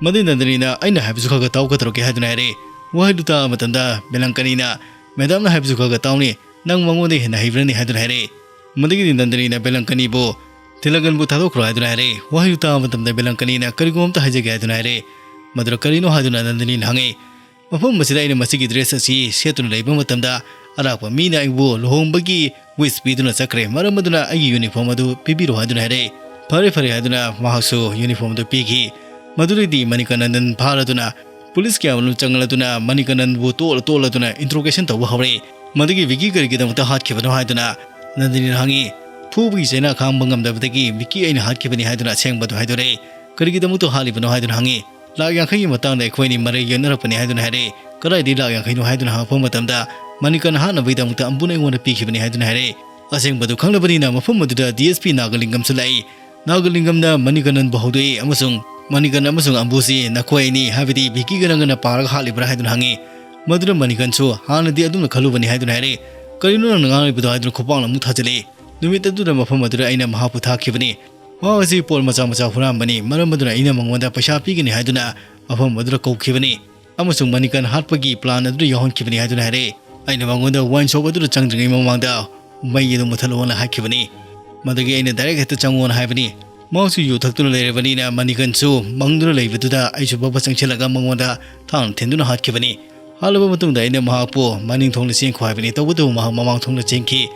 ꯃꯗꯨꯗ ꯅꯟꯗꯅꯤꯅ "ꯑꯩꯅ ꯍꯥꯏꯕꯁꯨ ꯈꯔ ꯈꯔ ꯇꯥꯎ ꯀꯩꯗꯧꯔꯒꯦ" ꯍꯥꯏꯗꯨꯅ ꯍꯥꯏꯔꯛꯏ꯫ ꯋꯥꯍꯩꯗꯨ ꯇꯥꯕ ꯃꯇꯝꯗ ꯕꯦꯂꯪꯀꯅꯤꯅ "Madam ꯅ ꯍꯥꯏꯕꯁꯨ ꯈꯔ ꯈꯔ ꯇꯥꯎꯅꯦ, ꯅꯪ ꯃꯉꯣꯟꯗꯒꯤ ꯍꯦꯟꯅ ꯍꯩꯕ꯭ꯔꯅꯦ?" ꯍꯥꯏꯗꯨꯅ ꯍꯥꯏꯔꯛꯏ꯫ ꯃꯗꯨꯒꯤꯗꯤ ꯅꯟꯗꯅꯤꯅ ꯕꯦꯂꯪꯀꯅꯤꯕꯨ "ꯊꯤꯂꯪꯒꯟꯕꯨ ꯊꯥꯗꯣꯛꯈ꯭ꯔꯣ" ꯍꯥꯏꯗꯨꯅ ꯍꯥꯏꯔꯛꯏ꯫ ꯋꯥꯍꯩꯗꯨ ꯇꯥꯕ ꯃꯇꯝꯗ ꯕꯦꯂꯪꯀꯅꯤꯅ "ꯀꯔꯤꯒꯨꯝꯕ ꯑꯝꯇ ꯍꯥꯏꯖꯒꯦ" ꯍꯥꯏꯗꯨꯅ ꯍꯥꯏꯔꯛꯏ꯫ "ꯃꯗꯨꯗ ꯀꯔꯤꯅꯣ?" ꯍꯥꯏꯗꯨꯅ ꯅꯟꯗꯅꯤꯅ ꯍꯪꯉꯛꯏ꯫ "ꯃꯐꯝ ꯑꯁꯤꯗ ꯑꯩꯅ ꯃꯁꯤꯒꯤ dress ꯑꯁꯤ ꯁꯦꯠꯇꯨꯅ ꯂꯩꯕ ꯃꯇꯝꯗ ꯑꯔꯥꯛꯄ ꯃꯤꯅ ꯑꯩꯕꯨ ꯂꯨꯍꯣꯡꯕꯒꯤ wish ꯄꯤꯗꯨꯅ ꯆꯠꯈ꯭ꯔꯦ, ꯃꯔꯝ ꯑꯗꯨꯅ ꯑꯩꯒꯤ uniform ꯑꯗꯨ ꯄꯤꯕꯤꯔꯣ" ꯍꯥꯏꯗꯨꯅ ꯍꯥꯏꯔꯛꯏ꯫ "ꯐꯔꯦ, ꯐꯔꯦ" ꯍꯥꯏꯗꯨꯅ ꯃꯍꯥꯛꯁꯨ uniform ꯑꯗꯨ ꯄꯤꯈꯤ꯫ ꯃꯗꯨꯗꯩꯗꯤ ꯃꯅꯤꯀꯥꯅꯟꯗꯟ ꯐꯥꯔꯗꯨꯅ police ꯀꯌꯥ ꯑꯃ ꯆꯪꯂꯗꯨꯅ ꯃꯅꯤꯀꯥꯅꯟꯗꯟꯕꯨ ꯇꯣꯛꯂ ꯇꯣꯛꯂꯗꯨꯅ interrogation ꯇꯧꯕ ꯍꯧꯔꯛꯏ꯫ ꯃꯗꯨꯒꯤ "ꯚꯤꯀꯤ ꯀꯔꯤꯒꯤꯗꯃꯛꯇ ꯍꯥꯠꯈꯤꯕꯅꯣ?" ꯍꯥꯏꯗꯨꯅ ꯅꯟꯗꯅꯤꯅ ꯍꯪꯉꯤ꯫ "ꯐꯨꯕꯒꯤ ꯆꯩꯅꯥ ꯈꯥꯡꯕ ꯉꯝꯗꯕꯗꯒꯤ ꯚꯤꯀꯤ ꯑꯩꯅ ꯍꯥꯠꯈꯤꯕꯅꯤ" ꯍꯥꯏꯗꯨꯅ ꯑꯁꯦꯡꯕꯗꯨ ꯍꯥꯏꯗꯣꯔꯛꯏ꯫ "ꯀꯔꯤꯒꯤꯗꯃꯛꯇ ꯍꯥꯠꯂꯤꯕꯅꯣ?" ꯍꯥꯏꯗꯨꯅ ꯍꯪꯉꯤ꯫ "ꯂꯥꯛ ꯌꯥꯡꯈꯩꯒꯤ ꯃꯇꯥꯡꯗ ꯑꯩꯈꯣꯏ ꯑꯅꯤ ꯃꯔꯩ ꯌꯦꯠꯅꯔꯛꯄꯅꯤ" ꯍꯥꯏꯗꯨꯅ ꯍꯥꯏꯔꯛꯏ꯫ "ꯀꯗꯥꯏꯗꯒꯤ ꯂꯥꯛ ꯌꯥꯡꯈꯩꯅꯣ?" ꯍꯥꯏꯗꯨꯅ ꯍꯪꯉꯛꯄ ꯃꯇꯝꯗ, "ꯃꯅꯤꯀꯟ ꯍꯥꯠꯅꯕꯒꯤꯗꯃꯛꯇ ꯑꯝꯕꯨꯅ ꯑꯩꯉꯣꯟꯗ ꯄꯤꯈꯤꯕꯅꯤ" ꯍꯥꯏꯗꯨꯅ ꯍꯥꯏꯔꯛꯏ꯫ ꯑꯁꯦꯡꯕꯗꯨ ꯈꯪꯂꯕꯅꯤꯅ ꯃꯐꯝ ꯑꯗꯨꯗ DSP ꯅꯥꯒꯂꯤꯡꯒꯝꯁꯨ ꯂꯥꯛꯏ꯫ ꯅꯥꯒꯂꯤꯡꯒꯝꯅ ꯃꯅꯤꯀꯟꯅꯟꯕꯨ ꯍꯧꯗꯣꯛꯏ ꯑꯃꯁꯨꯡ "ꯃꯅꯤꯀꯟ ꯑꯃꯁꯨꯡ ꯑꯝꯕꯨꯁꯤ ꯅꯈꯣꯏ ꯑꯅꯤ, ꯍꯥꯏꯕꯗꯤ ꯚꯤꯀꯤꯒ ꯅꯪꯒꯅ ꯄꯥꯔꯒ ꯍꯥꯠꯂꯤꯕ꯭ꯔꯥ?" ꯍꯥꯏꯗꯨꯅ ꯍꯪꯉꯤ꯫ ꯃꯗꯨꯗ ꯃꯅꯤꯀꯟꯁꯨ "ꯍꯥꯟꯅꯗꯤ ꯑꯗꯨꯝꯅ ꯈꯜꯂꯨꯕꯅꯤ" ꯍꯥꯏꯗꯨꯅ ꯍꯥꯏꯔꯛꯏ꯫ "ꯀꯔꯤꯅꯣ ꯅꯪꯅ ꯉꯥꯡꯂꯤꯕꯗꯣ?" ꯍꯥꯏꯗꯨꯅ ꯈꯨꯄꯥꯛꯅ ꯑꯃꯨꯛ ꯊꯥꯖꯤꯜꯂꯛꯏ꯫ ꯅꯨꯃꯤꯠ ꯑꯗꯨꯗ ꯃꯐꯝ ꯑꯗꯨꯗ ꯑꯩꯅ ꯃꯍꯥꯛꯄꯨ ꯊꯥꯈꯤꯕꯅꯤ꯫ ꯃꯍꯥꯛ ꯑꯁꯤ ꯄꯣꯠ ꯃꯆꯥ ꯃꯆꯥ ꯍꯨꯔꯥꯟꯕꯅꯤ, ꯃꯔꯝ ꯑꯗꯨꯅ ꯑꯩꯅ ꯃꯉꯣꯟꯗ ꯄꯩꯁꯥ ꯄꯤꯒꯅꯤ ꯍꯥꯏꯗꯨꯅ ꯃꯐꯝ ꯑꯗꯨꯗ ꯀꯧꯈꯤꯕꯅꯤ ꯑꯃꯁꯨꯡ ꯃꯅꯤꯀꯟ ꯍꯥꯠꯄꯒꯤ plan ꯑꯗꯨꯗ ꯌꯥꯎꯍꯟꯈꯤꯕꯅꯤ ꯍꯥꯏꯗꯨꯅ ꯍꯥꯏꯔꯛꯏ꯫ ꯑꯩꯅ ꯃꯉꯣꯟꯗ wine shop ꯑꯗꯨꯗ ꯆꯪꯗ꯭ꯔꯤꯉꯩ ꯃꯃꯥꯡꯗ ꯃꯩ ꯑꯗꯨ ꯃꯨꯊꯠꯂꯣꯅ ꯍꯥꯏꯈꯤꯕꯅꯤ꯫ ꯃꯗꯨꯒꯤ ꯑꯩꯅ direct ꯍꯦꯛꯇ ꯆꯪꯉꯣꯅ ꯍꯥꯏꯕꯅꯤ꯫ ꯃꯍꯥꯛꯁꯨ ꯌꯨ ꯊꯛꯇꯨꯅ ꯂꯩꯔꯕꯅꯤꯅ ꯃꯅꯤꯀꯟꯁꯨ ꯃꯪꯗꯨꯅ ꯂꯩꯕꯗꯨꯗ ꯑꯩꯁꯨ ꯕꯕ ꯆꯪꯁꯤꯜꯂꯒ ꯃꯉꯣꯟꯗ ꯊꯥꯡꯅ ꯊꯤꯟꯗꯨꯅ ꯍꯥꯠꯈꯤꯕꯅꯤ꯫ ꯍꯥꯠꯂꯕ ꯃꯇꯨꯡꯗ ꯑꯩꯅ ꯃꯍꯥꯛꯄꯨ ꯃꯅꯤꯡ ꯊꯣꯡꯗ ꯆꯦꯟꯈꯣ ꯍꯥꯏꯕꯅꯤ, ꯇꯧꯕꯇꯕꯨ ꯃꯍꯥꯛ ꯃꯃꯥꯡ ꯊꯣꯡꯗ ꯆꯦꯟꯈꯤ꯫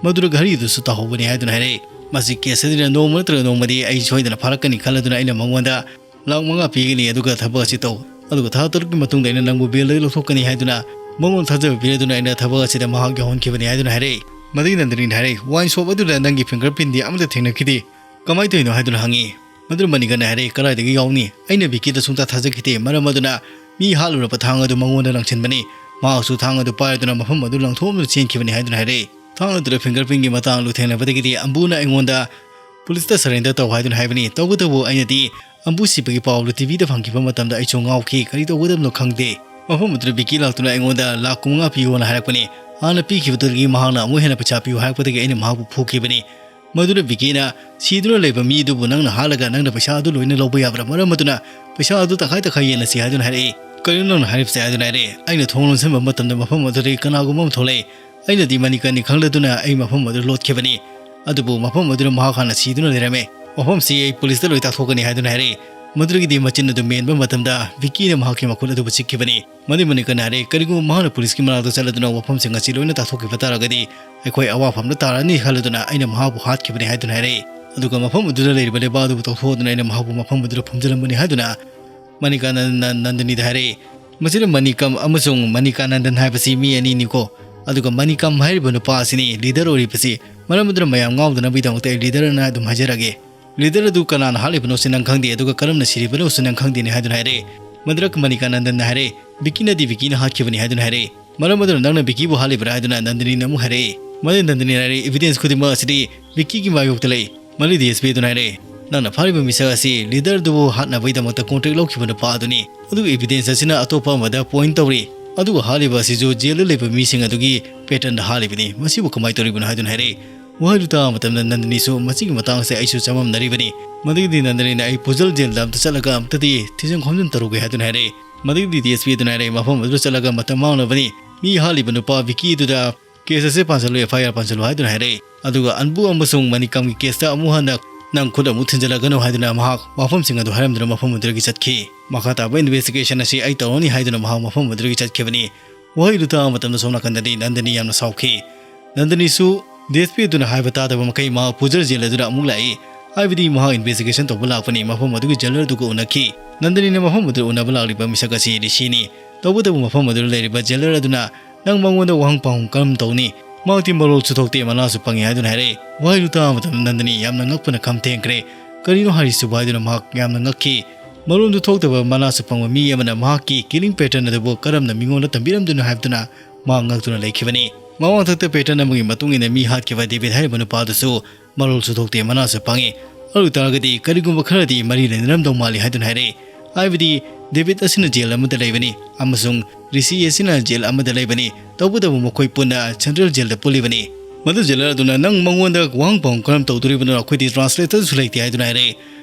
ꯃꯗꯨꯗ ꯘꯔꯤꯗꯨꯁꯨ ꯇꯥꯍꯧꯕꯅꯤ ꯍꯥꯏꯗꯨꯅ ꯍꯥꯏꯔꯛꯏ꯫ ꯃꯁꯤ case ꯑꯁꯤꯗ ꯅꯣꯡꯃ ꯅꯠꯇ꯭ꯔꯒ ꯅꯣꯡꯃꯗꯤ ꯑꯩ ꯁꯣꯏꯗꯅ ꯐꯥꯔꯛꯀꯅꯤ ꯈꯜꯂꯗꯨꯅ ꯑꯩꯅ ꯃꯉꯣꯟꯗ ꯂꯥꯛ ꯃꯉꯥ ꯄꯤꯒꯅꯤ, ꯑꯗꯨꯒ ꯊꯕꯛ ꯑꯁꯤ ꯇꯧ, ꯑꯗꯨꯒ ꯊꯥ ꯇꯔꯨꯛꯀꯤ ꯃꯇꯨꯡꯗ ꯑꯩꯅ ꯅꯪꯕꯨ bailꯗꯒꯤ ꯂꯧꯊꯣꯛꯀꯅꯤ ꯍꯥꯏꯗꯨꯅ ꯃꯉꯣꯟꯗ ꯊꯥꯖꯕ ꯄꯤꯔꯗꯨꯅ ꯑꯩꯅ ꯊꯕꯛ ꯑꯁꯤꯗ ꯃꯍꯥꯛ ꯌꯥꯎꯍꯟꯈꯤꯕꯅꯤ ꯍꯥꯏꯗꯨꯅ ꯍꯥꯏꯔꯛꯏ꯫ ꯃꯗꯨꯒꯤ ꯅꯟꯗꯅꯤꯅ ꯍꯥꯏꯔꯛꯏ, "Wine shop ꯑꯗꯨꯗ ꯅꯪꯒꯤ fingerprintꯗꯤ ꯑꯃꯠꯇ ꯊꯦꯡꯅꯈꯤꯗꯦ, ꯀꯃꯥꯏꯅ ꯇꯧꯔꯤꯅꯣ?" ꯍꯥꯏꯗꯨꯅ ꯍꯪꯉꯤ꯫ ꯃꯗꯨꯗ ꯃꯅꯤꯀꯟꯅ ꯍꯥꯏꯔꯛꯏ, "ꯀꯗꯥꯏꯗꯒꯤ ꯌꯥꯎꯅꯤ? ꯑꯩꯅ ꯚꯤꯀꯤꯗ ꯁꯨꯡꯊꯥ ꯊꯥꯖꯈꯤꯗꯦ, ꯃꯔꯝ ꯑꯗꯨꯅ ꯃꯤ ꯍꯥꯠꯂꯨꯔꯕ ꯊꯥꯡ ꯑꯗꯨ ꯃꯉꯣꯟꯗ ꯂꯪꯁꯤꯟꯕꯅꯤ꯫ ꯃꯍꯥꯛꯁꯨ ꯊꯥꯡ ꯑꯗꯨ ꯄꯥꯏꯗꯨꯅ ꯃꯐꯝ ꯑꯗꯨ ꯂꯪꯊꯣꯛꯑꯝꯗꯨꯅ ꯆꯦꯟꯈꯤꯕꯅꯤ" ꯍꯥꯏꯗꯨꯅ ꯍꯥꯏꯔꯛꯏ꯫ ꯊꯥꯡ ꯑꯗꯨꯗ fingerprintꯀꯤ ꯃꯇꯥꯡꯗꯨ ꯊꯦꯡꯅꯕꯗꯒꯤꯗꯤ ꯑꯝꯕꯨꯅ ꯑꯩꯉꯣꯟꯗ policeꯇ surrender ꯇꯧ ꯍꯥꯏꯗꯨꯅ ꯍꯥꯏꯕꯅꯤ, ꯇꯧꯕꯇꯕꯨ ꯑꯩꯅꯗꯤ ꯑꯝꯕꯨ ꯁꯤꯕꯒꯤ ꯄꯥꯎꯗꯨ TVꯗ ꯐꯪꯈꯤꯕ ꯃꯇꯝꯗ ꯑꯩꯁꯨ ꯉꯥꯎꯈꯤ, ꯀꯔꯤ ꯇꯧꯒꯗꯕꯅꯣ ꯈꯪꯗꯦ꯫ ꯃꯐꯝ ꯑꯗꯨꯗ ꯚꯤꯀꯤ ꯂꯥꯛꯇꯨꯅ ꯑꯩꯉꯣꯟꯗ ꯂꯥꯛ ꯀꯨꯟꯃꯉꯥ ꯄꯤꯌꯣꯅ ꯍꯥꯏꯔꯛꯄꯅꯤ꯫ ꯍꯥꯟꯅ ꯄꯤꯈꯤꯕꯗꯨꯗꯒꯤ ꯃꯍꯥꯛꯅ ꯑꯃꯨꯛ ꯍꯦꯟꯅ ꯄꯩꯁꯥ ꯄꯤꯌꯨ ꯍꯥꯏꯔꯛꯄꯗꯒꯤ ꯑꯩꯅ ꯃꯍꯥꯛꯄꯨ ꯐꯨꯈꯤꯕꯅꯤ꯫ ꯃꯗꯨꯗ ꯚꯤꯀꯤꯅ ꯁꯤꯗꯨꯅ ꯂꯩꯕ ꯃꯤ ꯑꯗꯨꯕꯨ ꯅꯪꯅ ꯍꯥꯠꯂꯒ ꯅꯪꯅ ꯄꯩꯁꯥ ꯑꯗꯨ ꯂꯣꯏꯅ ꯂꯧꯕ ꯌꯥꯕ꯭ꯔꯥ? ꯃꯔꯝ ꯑꯗꯨꯅ ꯄꯩꯁꯥ ꯑꯗꯨ ꯇꯪꯈꯥꯏ ꯇꯪꯈꯥꯏ ꯌꯦꯟꯅꯁꯤ ꯍꯥꯏꯗꯨꯅ ꯍꯥꯏꯔꯛꯏ꯫ "ꯀꯔꯤꯅꯣ ꯅꯪꯅ ꯍꯥꯏꯔꯤꯕꯁꯦ?" ꯍꯥꯏꯗꯨꯅ ꯍꯥꯏꯔꯛꯏ꯫ "ꯑꯩꯅ ꯊꯣꯡ ꯂꯣꯟꯁꯤꯟꯕ ꯃꯇꯝꯗ ꯃꯐꯝ ꯑꯗꯨꯗꯒꯤ ꯀꯅꯥꯒꯨꯝꯕ ꯑꯃ ꯊꯣꯛꯂꯛꯏ꯫ ꯑꯩꯅꯗꯤ ꯃꯅꯤꯀꯟꯅꯤ ꯈꯪꯂꯗꯨꯅ ꯑꯩ ꯃꯐꯝ ꯑꯗꯨꯗ ꯂꯣꯠꯈꯤꯕꯅꯤ꯫ ꯑꯗꯨꯕꯨ ꯃꯐꯝ ꯑꯗꯨꯗ ꯃꯍꯥꯛ ꯍꯥꯟꯅ ꯁꯤꯗꯨꯅ ꯂꯩꯔꯝꯃꯦ꯫ ꯃꯐꯝꯁꯤ ꯑꯩ ꯄꯨꯂꯤꯁꯇ ꯂꯣꯏ ꯇꯥꯛꯊꯣꯛꯀꯅꯤ" ꯍꯥꯏꯗꯨꯅ ꯍꯥꯏꯔꯛꯏ꯫ ꯃꯗꯨꯗꯒꯤꯗꯤ ꯃꯆꯤꯟ ꯑꯗꯨ ꯃꯦꯟꯕ ꯃꯇꯝꯗ ꯚꯤꯀꯤꯅ ꯃꯍꯥꯛꯀꯤ ꯃꯈꯨꯠ ꯑꯗꯨꯕꯨ ꯆꯤꯛꯈꯤꯕꯅꯤ꯫ ꯃꯗꯨ ꯃꯅꯤꯀꯟꯅ ꯍꯥꯏꯔꯛꯏ, "ꯀꯔꯤꯒꯨꯝꯕ ꯃꯍꯥꯛꯅ ꯄꯨꯂꯤꯁꯀꯤ ꯃꯅꯥꯛꯇ ꯆꯠꯂꯗꯨꯅ ꯋꯥꯐꯝꯁꯤꯡ ꯑꯁꯤ ꯂꯣꯏꯅ ꯇꯥꯛꯊꯣꯛꯈꯤꯕ ꯇꯥꯔꯒꯗꯤ ꯑꯩꯈꯣꯏ ꯑꯋꯥꯐꯝꯗ ꯇꯥꯔꯅꯤ ꯈꯜꯂꯗꯨꯅ ꯑꯩꯅ ꯃꯍꯥꯛꯄꯨ ꯍꯥꯠꯈꯤꯕꯅꯤ" ꯍꯥꯏꯗꯨꯅ ꯍꯥꯏꯔꯛꯏ꯫ ꯑꯗꯨꯒ ꯃꯐꯝ ꯑꯗꯨꯗ ꯂꯩꯔꯤꯕ ꯂꯩꯕꯥꯛ ꯑꯗꯨꯕꯨ ꯇꯧꯊꯣꯛꯑꯗꯨꯅ ꯑꯩꯅ ꯃꯍꯥꯛꯄꯨ ꯃꯐꯝ ꯑꯗꯨꯗ ꯐꯨꯝꯖꯤꯜꯂꯝꯕꯅꯤ ꯍꯥꯏꯗꯨꯅ ꯃꯅꯤꯀꯥꯅꯟꯗꯅ ꯅꯟꯗꯅꯤꯗ ꯍꯥꯏꯔꯛꯏ꯫ ꯃꯁꯤꯗ ꯃꯅꯤꯀꯝ ꯑꯃꯁꯨꯡ ꯃꯅꯤꯀꯥꯅꯟꯗꯟ ꯍꯥꯏꯕꯁꯤ ꯃꯤ ꯑꯅꯤꯅꯤꯀꯣ꯫ ꯑꯗꯨꯒ ꯃꯅꯤꯀꯝ ꯍꯥꯏꯔꯤꯕ ꯅꯨꯄꯥ ꯑꯁꯤꯅꯤ ꯂꯤꯗꯔ ꯑꯣꯏꯔꯤꯕꯁꯤ꯫ ꯃꯔꯝ ꯑꯗꯨꯅ ꯃꯌꯥꯝ ꯉꯥꯎꯗꯅꯕꯒꯤꯗꯃꯛꯇ ꯑꯩ ꯂꯤꯗꯔ ꯑꯅ ꯑꯗꯨꯝ ꯍꯥꯏꯖꯔꯒꯦ꯫ ꯂꯤꯗꯔ ꯑꯗꯨ ꯀꯅꯥꯅ ꯍꯥꯠꯂꯤꯕꯅꯣꯁꯨ ꯅꯪ ꯈꯪꯗꯦ, ꯑꯗꯨꯒ ꯀꯔꯝꯅ ꯁꯤꯔꯤꯕꯅꯣꯁꯨ ꯅꯪ ꯈꯪꯗꯦꯅꯦ ꯍꯥꯏꯗꯨꯅ ꯍꯥꯏꯔꯛꯏ꯫ ꯃꯗꯨꯗ ꯃꯅꯤꯀꯥꯅꯟꯗꯟꯅ ꯍꯥꯏꯔꯛꯏ, "ꯚꯤꯀꯤꯅꯗꯤ ꯚꯤꯀꯤꯅ ꯍꯥꯠꯈꯤꯕꯅꯤ" ꯍꯥꯏꯗꯨꯅ ꯍꯥꯏꯔꯛꯏ꯫ "ꯃꯔꯝ ꯑꯗꯨꯅ ꯅꯪꯅ ꯚꯤꯀꯤꯕꯨ ꯍꯥꯠꯂꯤꯕ꯭ꯔꯥ?" ꯍꯥꯏꯗꯨꯅ ꯅꯟꯗꯅꯤꯅ ꯑꯃꯨꯛ ꯍꯥꯏꯔꯛꯏ꯫ ꯃꯗꯨ ꯅꯟꯗꯅꯤꯅ ꯍꯥꯏꯔꯛꯏ, "ꯏꯚꯤꯗꯦꯟꯁ ꯈꯨꯗꯤꯡꯃꯛ ꯑꯁꯤꯗꯤ ꯚꯤꯀꯤꯒꯤ ꯃꯥꯌꯣꯛꯇ ꯂꯩ꯫" ꯃꯗꯨ ꯗꯤ ꯑꯦꯁ ꯄꯤ ꯑꯗꯨꯅ ꯍꯥꯏꯔꯛꯏ, "ꯅꯪꯅ ꯐꯥꯔꯤꯕ ꯃꯤꯁꯛ ꯑꯁꯤ ꯂꯤꯗꯔ ꯑꯗꯨꯕꯨ ꯍꯥꯠꯅꯕꯒꯤꯗꯃꯛꯇ ꯀꯣꯟꯇ꯭ꯔꯦꯛ ꯂꯧꯈꯤꯕ ꯅꯨꯄꯥ ꯑꯗꯨꯅꯤ꯫ ꯑꯗꯨꯒ ꯏꯚꯤꯗꯦꯟꯁ ꯑꯁꯤꯅ ꯑꯇꯣꯞꯄ ꯑꯃꯗ ꯄꯣꯏꯟꯠ ꯇꯧꯔꯤ꯫ ꯑꯗꯨꯒ ꯍꯥꯠꯂꯤꯕ ꯑꯁꯤꯁꯨ ꯖꯦꯜꯗ ꯂꯩꯕ ꯃꯤꯁꯤꯡ ꯑꯗꯨꯒꯤ ꯄꯦꯇꯔꯟꯗ ꯍꯥꯠꯂꯤꯕꯅꯤ꯫ ꯃꯁꯤꯕꯨ ꯀꯃꯥꯏꯅ ꯇꯧꯔꯤꯕꯅꯣ?" ꯍꯥꯏꯗꯨꯅ ꯍꯥꯏꯔꯛꯏ꯫ ꯋꯥꯍꯩꯗꯨ ꯇꯥꯕ ꯃꯇꯝꯗ ꯅꯟꯗꯅꯤꯁꯨ ꯃꯁꯤꯒꯤ ꯃꯇꯥꯡꯁꯦ ꯑꯩꯁꯨ ꯆꯃꯝꯅꯔꯤꯕꯅꯤ꯫ ꯃꯗꯨꯒꯤꯗꯤ ꯅꯟꯗꯅꯤꯅ, "ꯑꯩ ꯄꯨꯖꯜ ꯖꯦꯜꯗ ꯑꯝꯇ ꯆꯠꯂꯒ ꯑꯝꯇꯗꯤ ꯊꯤꯖꯤꯟ ꯈꯣꯝꯖꯤꯟ ꯇꯧꯔꯨꯒꯦ" ꯍꯥꯏꯗꯨꯅ ꯍꯥꯏꯔꯛꯏ꯫ ꯃꯗꯨꯒꯤꯗꯤ ꯗꯤ ꯑꯦꯁ ꯄꯤ ꯑꯗꯨꯅ ꯍꯥꯏꯔꯛꯏ, "ꯃꯐꯝ ꯑꯗꯨꯗ ꯆꯠꯂꯒ ꯃꯇꯝ ꯃꯥꯡꯅꯕꯅꯤ꯫ ꯃꯤ ꯍꯥꯠꯂꯤꯕ ꯅꯨꯄꯥ ꯚꯤꯀꯤ ꯑꯗꯨꯗ ꯀꯦꯁ ꯑꯁꯤ ꯄꯥꯟꯁꯤꯜꯂꯨ, ꯑꯦꯐ ꯑꯥꯏ ꯑꯥꯔ ꯄꯥꯟꯁꯤꯜꯂꯨ" ꯍꯥꯏꯗꯨꯅ ꯍꯥꯏꯔꯛꯏ꯫ ꯑꯗꯨꯒ ꯑꯟꯕꯨ ꯑꯃꯁꯨꯡ ꯃꯅꯤꯀꯝꯒꯤ ꯀꯦꯁꯇ ꯑꯃꯨꯛ ꯍꯟꯅ ꯅꯪ ꯈꯨꯠ ꯑꯃꯨꯛ ꯊꯤꯟꯖꯤꯜꯂꯒꯅꯨ ꯍꯥꯏꯗꯨꯅ ꯃꯍꯥꯛ ꯋꯥꯐꯝꯁꯤꯡ ꯑꯗꯨ ꯍꯥꯏꯔꯝꯗꯨꯅ ꯃꯐꯝ ꯑꯗꯨꯗꯒꯤ ꯆꯠꯈꯤ꯫ ꯃꯈꯥ ꯇꯥꯕ ꯏꯟꯚꯦꯁꯇꯤꯒꯦꯁꯟ ꯑꯁꯤ ꯑꯩ ꯇꯧꯔꯅꯤ ꯍꯥꯏꯗꯨꯅ ꯃꯍꯥꯛ ꯃꯐꯝ ꯑꯗꯨꯗꯒꯤ ꯆꯠꯈꯤꯕꯅꯤ꯫ ꯋꯥꯍꯩꯗꯨ ꯇꯥꯕ ꯃꯇꯝꯗ ꯁꯣꯝ ꯅꯥꯀꯟꯗꯗꯤ ꯅꯟꯗꯅꯤ ꯌꯥꯝꯅ ꯁꯥꯎꯈꯤ꯫ ꯅꯟꯗꯅꯤꯁꯨ ꯗꯤ ꯑꯦꯁ ꯄꯤ ꯑꯗꯨꯅ ꯍꯥꯏꯕ ꯇꯥꯗꯕ ꯃꯈꯩ ꯃꯍꯥꯛ ꯄꯨꯖꯔ ꯖꯦꯜ ꯑꯗꯨꯗ ꯑꯃꯨꯛ ꯂꯥꯛꯏ꯫ ꯍꯥꯏꯕꯗꯤ ꯃꯍꯥꯛ ꯏꯟꯚꯦꯁꯇꯤꯒꯦꯁꯟ ꯇꯧꯕ ꯂꯥꯛꯄꯅꯤ, ꯃꯐꯝ ꯑꯗꯨꯒꯤ ꯖꯦꯂꯔ ꯑꯗꯨꯒ ꯎꯅꯈꯤ꯫ ꯅꯟꯗꯅꯤꯅ ꯃꯐꯝ ꯑꯗꯨꯗ ꯎꯅꯕ ꯂꯥꯛꯂꯤꯕ ꯃꯤꯁꯛ ꯑꯁꯤ ꯔꯤꯁꯤꯅꯤ꯫ ꯇꯧꯕꯇꯕꯨ ꯃꯐꯝ ꯑꯗꯨꯗ ꯂꯩꯔꯤꯕ ꯖꯦꯂꯔ ꯑꯗꯨꯅ ꯅꯪ ꯃꯉꯣꯟꯗ ꯋꯥꯍꯪ ꯄꯥꯎꯍꯪ ꯀꯔꯝ ꯇꯧꯅꯤ? ꯃꯍꯥꯛꯇꯤ ꯃꯔꯣꯜꯁꯨ ꯊꯣꯛꯇꯦ, ꯃꯅꯥꯁꯨ ꯄꯪꯉꯤ ꯍꯥꯏꯗꯨꯅ ꯍꯥꯏꯔꯛꯏ꯫ ꯋꯥꯍꯩꯗꯨ ꯇꯥꯕ ꯃꯇꯝꯗ ꯅꯟꯗꯅꯤ ꯌꯥꯝꯅ ꯉꯛꯄꯅ ꯈꯝ ꯊꯦꯡꯈ꯭ꯔꯦ꯫ "ꯀꯔꯤꯅꯣ ꯍꯥꯏꯔꯤꯁꯤꯕꯨ?" ꯍꯥꯏꯗꯨꯅ ꯃꯍꯥꯛ ꯌꯥꯝꯅ ꯉꯛꯈꯤ꯫ ꯃꯔꯣꯜꯗꯨ ꯊꯣꯛꯇꯕ ꯃꯅꯥꯁꯨ ꯄꯪꯕ ꯃꯤ ꯑꯃꯅ ꯃꯍꯥꯛꯀꯤ ꯀꯤꯂꯤꯡ ꯄꯦꯇꯔꯟ ꯑꯗꯨꯕꯨ ꯀꯔꯝꯅ ꯃꯤꯉꯣꯟꯗ ꯇꯝꯕꯤꯔꯝꯗꯣꯏꯅꯣ ꯍꯥꯏꯕꯗꯨꯅ ꯃꯍꯥꯛ ꯉꯛꯇꯨꯅ ꯂꯩꯈꯤꯕꯅꯤ꯫ ꯃꯃꯥꯡꯊꯛꯇ ꯄꯦꯇꯔꯟ ꯑꯃꯒꯤ ꯃꯇꯨꯡ ꯏꯟꯅ ꯃꯤ ꯍꯥꯠꯈꯤꯕ ꯗꯦꯕꯤꯠ ꯍꯥꯏꯔꯤꯕ ꯅꯨꯄꯥ ꯑꯗꯨꯁꯨ ꯃꯔꯣꯜꯁꯨ ꯊꯣꯛꯇꯦ, ꯃꯅꯥꯁꯨ ꯄꯪꯉꯤ꯫ ꯑꯗꯨ ꯇꯥꯔꯒꯗꯤ ꯀꯔꯤꯒꯨꯝꯕ ꯈꯔꯗꯤ ꯃꯔꯤ ꯂꯩꯅꯔꯝꯗꯧ ꯃꯥꯜꯂꯤ ꯍꯥꯏꯗꯨꯅ ꯍꯥꯏꯔꯛꯏ꯫ ꯍꯥꯏꯕꯗꯤ ꯗꯦꯕꯤꯠ ꯑꯁꯤꯅ ꯖꯦꯜ ꯑꯃꯗ ꯂꯩꯕꯅꯤ ꯑꯃꯁꯨꯡ ꯔꯤꯁꯤ ꯑꯁꯤꯅ ꯖꯦꯜ ꯑꯃꯗ ꯂꯩꯕꯅꯤ, ꯇꯧꯕꯇꯕꯨ ꯃꯈꯣꯏ ꯄꯨꯟꯅ ꯁꯦꯟꯇ꯭ꯔꯦꯜ ꯖꯦꯜꯗ ꯄꯨꯜꯂꯤꯕꯅꯤ꯫ ꯃꯗꯨ ꯖꯦꯂꯔ ꯑꯗꯨꯅ ꯅꯪ ꯃꯉꯣꯟꯗ ꯋꯥꯍꯪ ꯄꯥꯎꯍꯪ ꯀꯔꯝ ꯇꯧꯗꯣꯔꯤꯕꯅꯣ, ꯑꯩꯈꯣꯏꯗꯤ ꯇ꯭ꯔꯥꯟꯁꯂꯦꯇꯔꯁꯨ ꯂꯩꯇꯦ ꯍꯥꯏꯗꯨꯅ ꯍꯥꯏꯔꯛꯏ꯫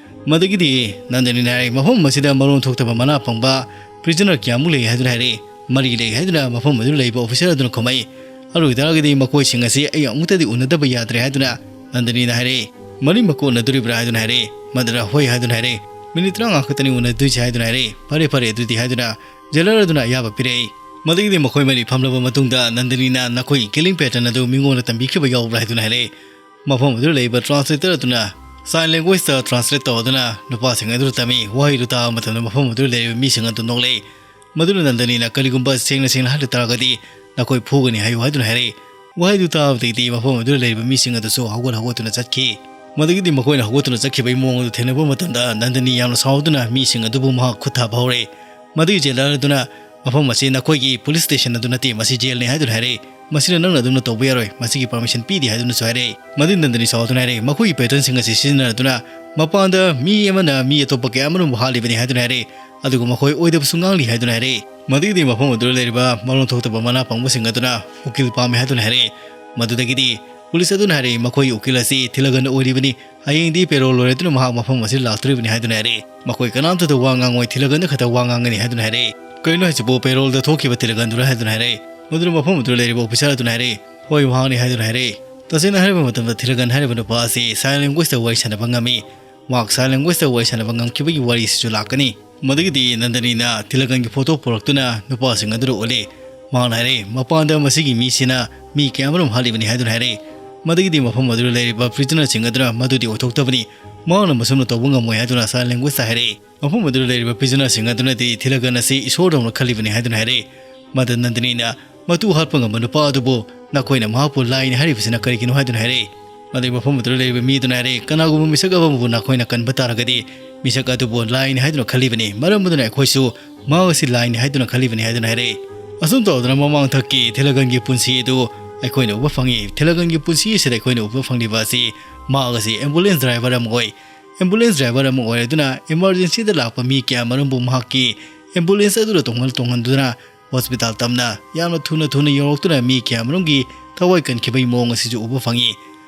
ꯃꯗꯨꯒꯤꯗꯤ ꯅꯟꯗꯅꯤꯅ ꯍꯥꯏꯔꯛꯏ, ꯃꯐꯝ ꯑꯁꯤꯗ ꯃꯔꯣꯟ ꯊꯣꯛꯇꯕ ꯃꯅꯥ ꯐꯪꯕ ꯄ꯭ꯔꯤꯖꯅꯔ ꯀꯌꯥꯃꯨꯛ ꯂꯩ ꯍꯥꯏꯗꯨꯅ ꯍꯥꯏꯔꯛꯏ꯫ ꯃꯔꯤ ꯂꯩ ꯍꯥꯏꯗꯨꯅ ꯃꯐꯝ ꯑꯗꯨꯗ ꯂꯩꯕ ꯑꯣꯐꯤꯁꯔ ꯑꯗꯨꯅ ꯈꯨꯝꯃꯛꯏ꯫ ꯑꯗꯨ ꯑꯣꯏꯇꯥꯔꯒꯗꯤ ꯃꯈꯣꯏꯁꯤꯡ ꯑꯁꯤ ꯑꯩ ꯑꯃꯨꯛꯇꯗꯤ ꯎꯅꯗꯕ ꯌꯥꯗ꯭ꯔꯦ ꯍꯥꯏꯗꯨꯅ ꯅꯟꯗꯅꯤꯅ ꯍꯥꯏꯔꯛꯏ꯫ ꯃꯔꯤꯃꯛꯀ ꯎꯅꯗꯣꯔꯤꯕ꯭ꯔꯥ ꯍꯥꯏꯗꯨꯅ ꯍꯥꯏꯔꯛꯏ꯫ ꯃꯗꯨꯅ ꯍꯣꯏ ꯍꯥꯏꯗꯨꯅ ꯍꯥꯏꯔꯛꯏ꯫ ꯃꯤꯅꯤꯠ ꯇꯔꯥꯃꯉꯥ ꯈꯛꯇꯅꯤ ꯎꯅꯗꯣꯏꯁꯦ ꯍꯥꯏꯗꯨꯅ ꯍꯥꯏꯔꯛꯏ꯫ ꯐꯔꯦ ꯐꯔꯦ ꯑꯗꯨꯗꯤ ꯍꯥꯏꯗꯨꯅ ꯖꯦꯂꯔ ꯑꯗꯨꯅ ꯑꯌꯥꯕ ꯄꯤꯔꯛꯏ꯫ ꯃꯗꯨꯒꯤꯗꯤ ꯃꯈꯣꯏ ꯃꯔꯤ ꯐꯝꯂꯕ ꯃꯇꯨꯡꯗ ꯅꯟꯗꯅꯤꯅ ꯅꯈꯣꯏꯒꯤ ꯀꯤꯂꯤꯡ ꯄꯦꯇꯔꯟ ꯑꯗꯨ ꯃꯤꯉꯣꯟꯗ ꯇꯝꯕꯤꯈꯤꯕ ꯌꯥꯎꯕ꯭ꯔꯥ ꯍꯥꯏꯗꯨꯅ ꯍꯥꯏꯔꯛꯏ꯫ ꯃꯐꯝ ꯑꯗꯨꯗ ꯂꯩꯔꯤꯕ ꯇ꯭ꯔꯥꯟꯁꯂꯦꯇꯔ ꯑꯗꯨꯅ ꯁꯥꯏꯟ ꯂꯦꯡꯒ꯭ꯋꯦꯖꯇ ꯇ꯭ꯔꯥꯟꯁꯂꯦꯠ ꯇꯧꯗꯨꯅ ꯅꯨꯄꯥꯁꯤꯡ ꯑꯗꯨꯗ ꯇꯝꯃꯤ꯫ ꯋꯥꯍꯩꯗꯨ ꯇꯥꯕ ꯃꯇꯝꯗ ꯃꯐꯝ ꯑꯗꯨꯗ ꯂꯩꯔꯤꯕ ꯃꯤꯁꯤꯡ ꯑꯗꯨ ꯅꯣꯛꯂꯛꯏ꯫ ꯃꯗꯨꯅ ꯅꯟꯗꯅꯤꯅ ꯀꯔꯤꯒꯨꯝꯕ ꯁꯦꯡꯅ ꯁꯦꯡꯅ ꯍꯥꯏꯕ ꯇꯥꯔꯒꯗꯤ ꯅꯈꯣꯏ ꯐꯨꯒꯅꯤ ꯍꯥꯏꯌꯨ ꯍꯥꯏꯗꯨꯅ ꯍꯥꯏꯔꯛꯏ꯫ ꯋꯥꯍꯩꯗꯨ ꯇꯥꯕꯗꯒꯤꯗꯤ ꯃꯐꯝ ꯑꯗꯨꯗ ꯂꯩꯔꯤꯕ ꯃꯤꯁꯤꯡ ꯑꯗꯨꯁꯨ ꯍꯧꯒꯠ ꯍꯧꯒꯠꯇꯨꯅ ꯆꯠꯈꯤ꯫ ꯃꯗꯨꯒꯤꯗꯤ ꯃꯈꯣꯏꯅ ꯍꯧꯒꯠꯇꯨꯅ ꯆꯠꯈꯤꯕꯒꯤ ꯃꯑꯣꯡ ꯑꯗꯨ ꯊꯦꯡꯅꯕ ꯃꯇꯝꯗ ꯅꯟꯗꯅꯤ ꯌꯥꯝꯅ ꯁꯥꯎꯗꯨꯅ ꯃꯤꯁꯤꯡ ꯑꯗꯨꯕꯨ ꯃꯍꯥꯛ ꯈꯨꯠ ꯊꯥꯕ ꯍꯧꯔꯛꯏ꯫ ꯃꯗꯨꯒꯤ ꯖꯦꯂꯔ ꯑꯗꯨꯅ ꯃꯐꯝ ꯑꯁꯤ ꯅꯈꯣꯏꯒꯤ ꯄꯨꯂꯤꯁ ꯁ꯭ꯇꯦꯁꯟ ꯑꯗꯨ ꯅꯠꯇꯦ, ꯃꯁꯤ ꯖꯦꯜꯅꯤ ꯍꯥꯏꯗꯨꯅ ꯍꯥꯏꯔꯛꯏ꯫ ꯃꯁꯤꯗ ꯅꯪꯅ ꯑꯗꯨꯝꯅ ꯇꯧꯕ ꯌꯥꯔꯣꯏ, ꯃꯁꯤꯒꯤ ꯄꯔꯃꯤꯁꯟ ꯄꯤꯗꯦ ꯍꯥꯏꯗꯨꯅꯁꯨ ꯍꯥꯏꯔꯛꯏ꯫ ꯃꯗꯨ ꯅꯟꯗꯅꯤ ꯁꯥꯎꯗꯨꯅ ꯍꯥꯏꯔꯛꯏ, ꯃꯈꯣꯏꯒꯤ ꯄꯦꯇꯔꯟꯁꯤꯡ ꯑꯁꯤ ꯁꯤꯖꯤꯟꯅꯗꯨꯅ ꯃꯄꯥꯟꯗ ꯃꯤ ꯑꯃꯅ ꯃꯤ ꯑꯇꯣꯞꯄ ꯀꯌꯥ ꯑꯃꯔꯣꯝꯕꯨ ꯍꯥꯠꯂꯤꯕꯅꯤ ꯍꯥꯏꯗꯨꯅ ꯍꯥꯏꯔꯛꯏ꯫ ꯑꯗꯨꯒ ꯃꯈꯣꯏ ꯑꯣꯏꯗꯕꯁꯨ ꯉꯥꯡꯂꯤ ꯍꯥꯏꯗꯨꯅ ꯍꯥꯏꯔꯛꯏ꯫ ꯃꯗꯨꯒꯤꯗꯤ ꯃꯐꯝ ꯑꯗꯨꯗ ꯂꯩꯔꯤꯕ ꯃꯔꯣꯟ ꯊꯣꯛꯇꯕ ꯃꯅꯥ ꯄꯪꯕꯁꯤꯡ ꯑꯗꯨꯅ ꯎꯀꯤꯜ ꯄꯥꯝꯃꯤ ꯍꯥꯏꯗꯨꯅ ꯍꯥꯏꯔꯛꯏ꯫ ꯃꯗꯨꯗꯒꯤꯗꯤ ꯄꯨꯂꯤꯁ ꯑꯗꯨꯅ ꯍꯥꯏꯔꯛꯏ, ꯃꯈꯣꯏꯒꯤ ꯎꯀꯤꯜ ꯑꯁꯤ ꯊꯤꯂꯒꯟ ꯑꯣꯏꯔꯤꯕꯅꯤ꯫ ꯍꯌꯦꯡꯗꯤ ꯄꯦꯔꯣꯜ ꯂꯣꯏꯔꯗꯨꯅ ꯃꯍꯥꯛ ꯃꯐꯝ ꯑꯁꯤꯗ ꯂꯥꯛꯇꯣꯔꯤꯕꯅꯤ ꯍꯥꯏꯗꯨꯅ ꯍꯥꯏꯔꯛꯏ꯫ ꯃꯈꯣꯏ ꯀꯅꯥꯝꯇꯗ ꯋꯥ ꯉꯥꯡꯉꯣꯏ, ꯊꯤꯂꯒꯟꯗ ꯈꯛꯇ ꯋꯥ ꯉꯥꯡꯒꯅꯤ ꯍꯥꯏꯗꯨꯅ ꯍꯥꯏꯔꯛꯏ꯫ ꯀꯔꯤꯅꯣ ꯍꯥꯏꯁꯤꯕꯨ, ꯄꯦꯔꯣꯜꯗ ꯊꯣꯛꯈꯤꯕ ꯊꯤꯂꯒꯟꯗꯨꯔ ꯍꯥꯏꯗꯨꯅ ꯍꯥꯏꯔꯛꯏ꯫ ꯃꯗꯨꯅ ꯃꯐꯝ ꯑꯗꯨꯗ ꯂꯩꯔꯤꯕ ꯑꯣꯐꯤꯁꯥꯔ ꯑꯗꯨꯅ ꯍꯥꯏꯔꯛꯏ, ꯍꯣꯏ, ꯃꯍꯥꯛꯅꯤ ꯍꯥꯏꯗꯨꯅ ꯍꯥꯏꯔꯛꯏ꯫ ꯇꯁꯦꯡꯅ ꯍꯥꯏꯔꯕ ꯃꯇꯝꯗ ꯊꯤꯂꯒꯟ ꯍꯥꯏꯔꯤꯕ ꯅꯨꯄꯥ ꯑꯁꯤ ꯁꯥꯏꯟ ꯂꯦꯡꯒ꯭ꯋꯦꯖꯇ ꯋꯥꯔꯤ ꯁꯥꯟꯅꯕ ꯉꯝꯃꯤ꯫ ꯃꯍꯥꯛ ꯁꯥꯏꯟ ꯂꯦꯡꯒ꯭ꯋꯦꯖꯇ ꯋꯥꯔꯤ ꯁꯥꯟꯅꯕ ꯉꯝꯈꯤꯕꯒꯤ ꯋꯥꯔꯤꯁꯤꯁꯨ ꯂꯥꯛꯀꯅꯤ꯫ ꯃꯗꯨꯒꯤꯗꯤ ꯅꯟꯗꯅꯤꯅ ꯊꯤꯂꯒꯟꯒꯤ ꯐꯣꯇꯣ ꯄꯨꯔꯛꯇꯨꯅ ꯅꯨꯄꯥꯁꯤꯡ ꯑꯗꯨꯗ ꯎꯠꯂꯤ꯫ ꯃꯍꯥꯛꯅ ꯍꯥꯏꯔꯛꯏ, ꯃꯄꯥꯟꯗ ꯃꯁꯤꯒꯤ ꯃꯤꯁꯤꯅ ꯃꯤ ꯀꯌꯥꯃꯔꯨꯝ ꯍꯥꯠꯂꯤꯕꯅꯤ ꯍꯥꯏꯗꯨꯅ ꯍꯥꯏꯔꯛꯏ꯫ ꯃꯗꯨꯒꯤꯗꯤ ꯃꯐꯝ ꯑꯗꯨꯗ ꯂꯩꯔꯤꯕ ꯄ꯭ꯔꯤꯖꯅꯔꯁꯤꯡ ꯑꯗꯨꯅ ꯃꯗꯨꯗꯤ ꯑꯣꯏꯊꯣꯛꯇꯕꯅꯤ, ꯃꯍꯥꯛꯅ ꯃꯁꯨꯝꯅ ꯇꯧꯕ ꯉꯝꯃꯣꯏ ꯍꯥꯏꯗꯨꯅ ꯁꯥꯏꯟ ꯂꯦꯡꯒ꯭ꯋꯦꯖꯇ ꯍꯥꯏꯔꯛꯏ꯫ ꯃꯐꯝ ꯑꯗꯨꯗ ꯂꯩꯔꯤꯕ ꯄ꯭ꯔꯤꯖꯅꯔꯁꯤꯡ ꯑꯗꯨꯅꯗꯤ ꯊꯤꯂꯒꯟ ꯑꯁꯤ ꯏꯁꯣꯔꯗꯧꯅ ꯈꯜꯂꯤꯕꯅꯤ ꯍꯥꯏꯗꯨꯅ ꯍꯥꯏꯔꯛꯏ꯫ ꯃꯗꯨ ꯅꯟꯗꯅꯤꯅ ꯃꯇꯨ ꯍꯥꯠꯄ ꯉꯝꯕ ꯅꯨꯄꯥ ꯑꯗꯨꯕꯨ ꯅꯈꯣꯏꯅ ꯃꯍꯥꯛꯄꯨ ꯂꯥꯏꯅꯤ ꯍꯥꯏꯔꯤꯕꯁꯤꯅ ꯀꯔꯤꯒꯤꯅꯣ ꯍꯥꯏꯗꯨꯅ ꯍꯥꯏꯔꯛꯏ꯫ ꯃꯗꯨꯒꯤ ꯃꯐꯝ ꯑꯗꯨꯗ ꯂꯩꯔꯤꯕ ꯃꯤ ꯑꯗꯨꯅ ꯍꯥꯏꯔꯛꯏ, ꯀꯅꯥꯒꯨꯝꯕ ꯃꯤꯁꯛ ꯑꯃꯕꯨ ꯅꯈꯣꯏꯅ ꯀꯟꯕ ꯇꯥꯔꯒꯗꯤ ꯃꯤꯁꯛ ꯑꯗꯨꯕꯨ ꯂꯥꯏꯅꯤ ꯍꯥꯏꯗꯨꯅ ꯈꯜꯂꯤꯕꯅꯤ꯫ ꯃꯔꯝ ꯑꯗꯨꯅ ꯑꯩꯈꯣꯏꯁꯨ ꯃꯍꯥꯛ ꯑꯁꯤ ꯂꯥꯏꯅꯤ ꯍꯥꯏꯗꯨꯅ ꯈꯜꯂꯤꯕꯅꯤ ꯍꯥꯏꯗꯨꯅ ꯍꯥꯏꯔꯛꯏ꯫ ꯑꯁꯨꯝ ꯇꯧꯗꯅ ꯃꯃꯥꯡ ꯊꯛꯀꯤ ꯊꯤꯂꯒꯟꯒꯤ ꯄꯨꯟꯁꯤ ꯑꯗꯨ ꯑꯩꯈꯣꯏꯅ ꯎꯕ ꯐꯪꯉꯤ꯫ ꯊꯤꯂꯒꯟꯒꯤ ꯄꯨꯟꯁꯤ ꯑꯁꯤꯗ ꯑꯩꯈꯣꯏꯅ ꯎꯕ ꯐꯪꯂꯤꯕ ꯑꯁꯤ ꯃꯍꯥꯛ ꯑꯁꯤ ꯑꯦꯝꯕꯨꯂꯦꯟꯁ ꯗ꯭ꯔꯥꯏꯚꯔ ꯑꯃ ꯑꯣꯏ꯫ ꯑꯦꯝꯕꯨꯂꯦꯟꯁ ꯗ꯭ꯔꯥꯏꯚꯔ ꯑꯃ ꯑꯣꯏꯔꯗꯨꯅ ꯏꯃꯥꯔꯖꯦꯟꯁꯤꯗ ꯂꯥꯛꯄ ꯃꯤ ꯀꯌꯥ ꯃꯔꯨꯝꯕꯨ ꯃꯍꯥꯛꯀꯤ ꯑꯦꯝꯕꯨꯂꯦꯟꯁ ꯑꯗꯨꯗ ꯇꯣꯡꯍꯟ ꯇꯣꯡꯍꯟꯗꯨꯅ ꯍꯣꯁꯄꯤꯇꯥꯜ ꯇꯝꯅ ꯌꯥꯝꯅ ꯊꯨꯅ ꯊꯨꯅ ꯌꯧꯔꯛꯇꯨꯅ ꯃꯤ ꯀꯌꯥ ꯃꯔꯨꯝꯒꯤ ꯊꯋꯥꯏ ꯀꯟꯈꯤꯕꯒꯤ ꯃꯑꯣꯡ ꯑꯁꯤꯁꯨ ꯎꯕ ꯐꯪꯉꯤ꯫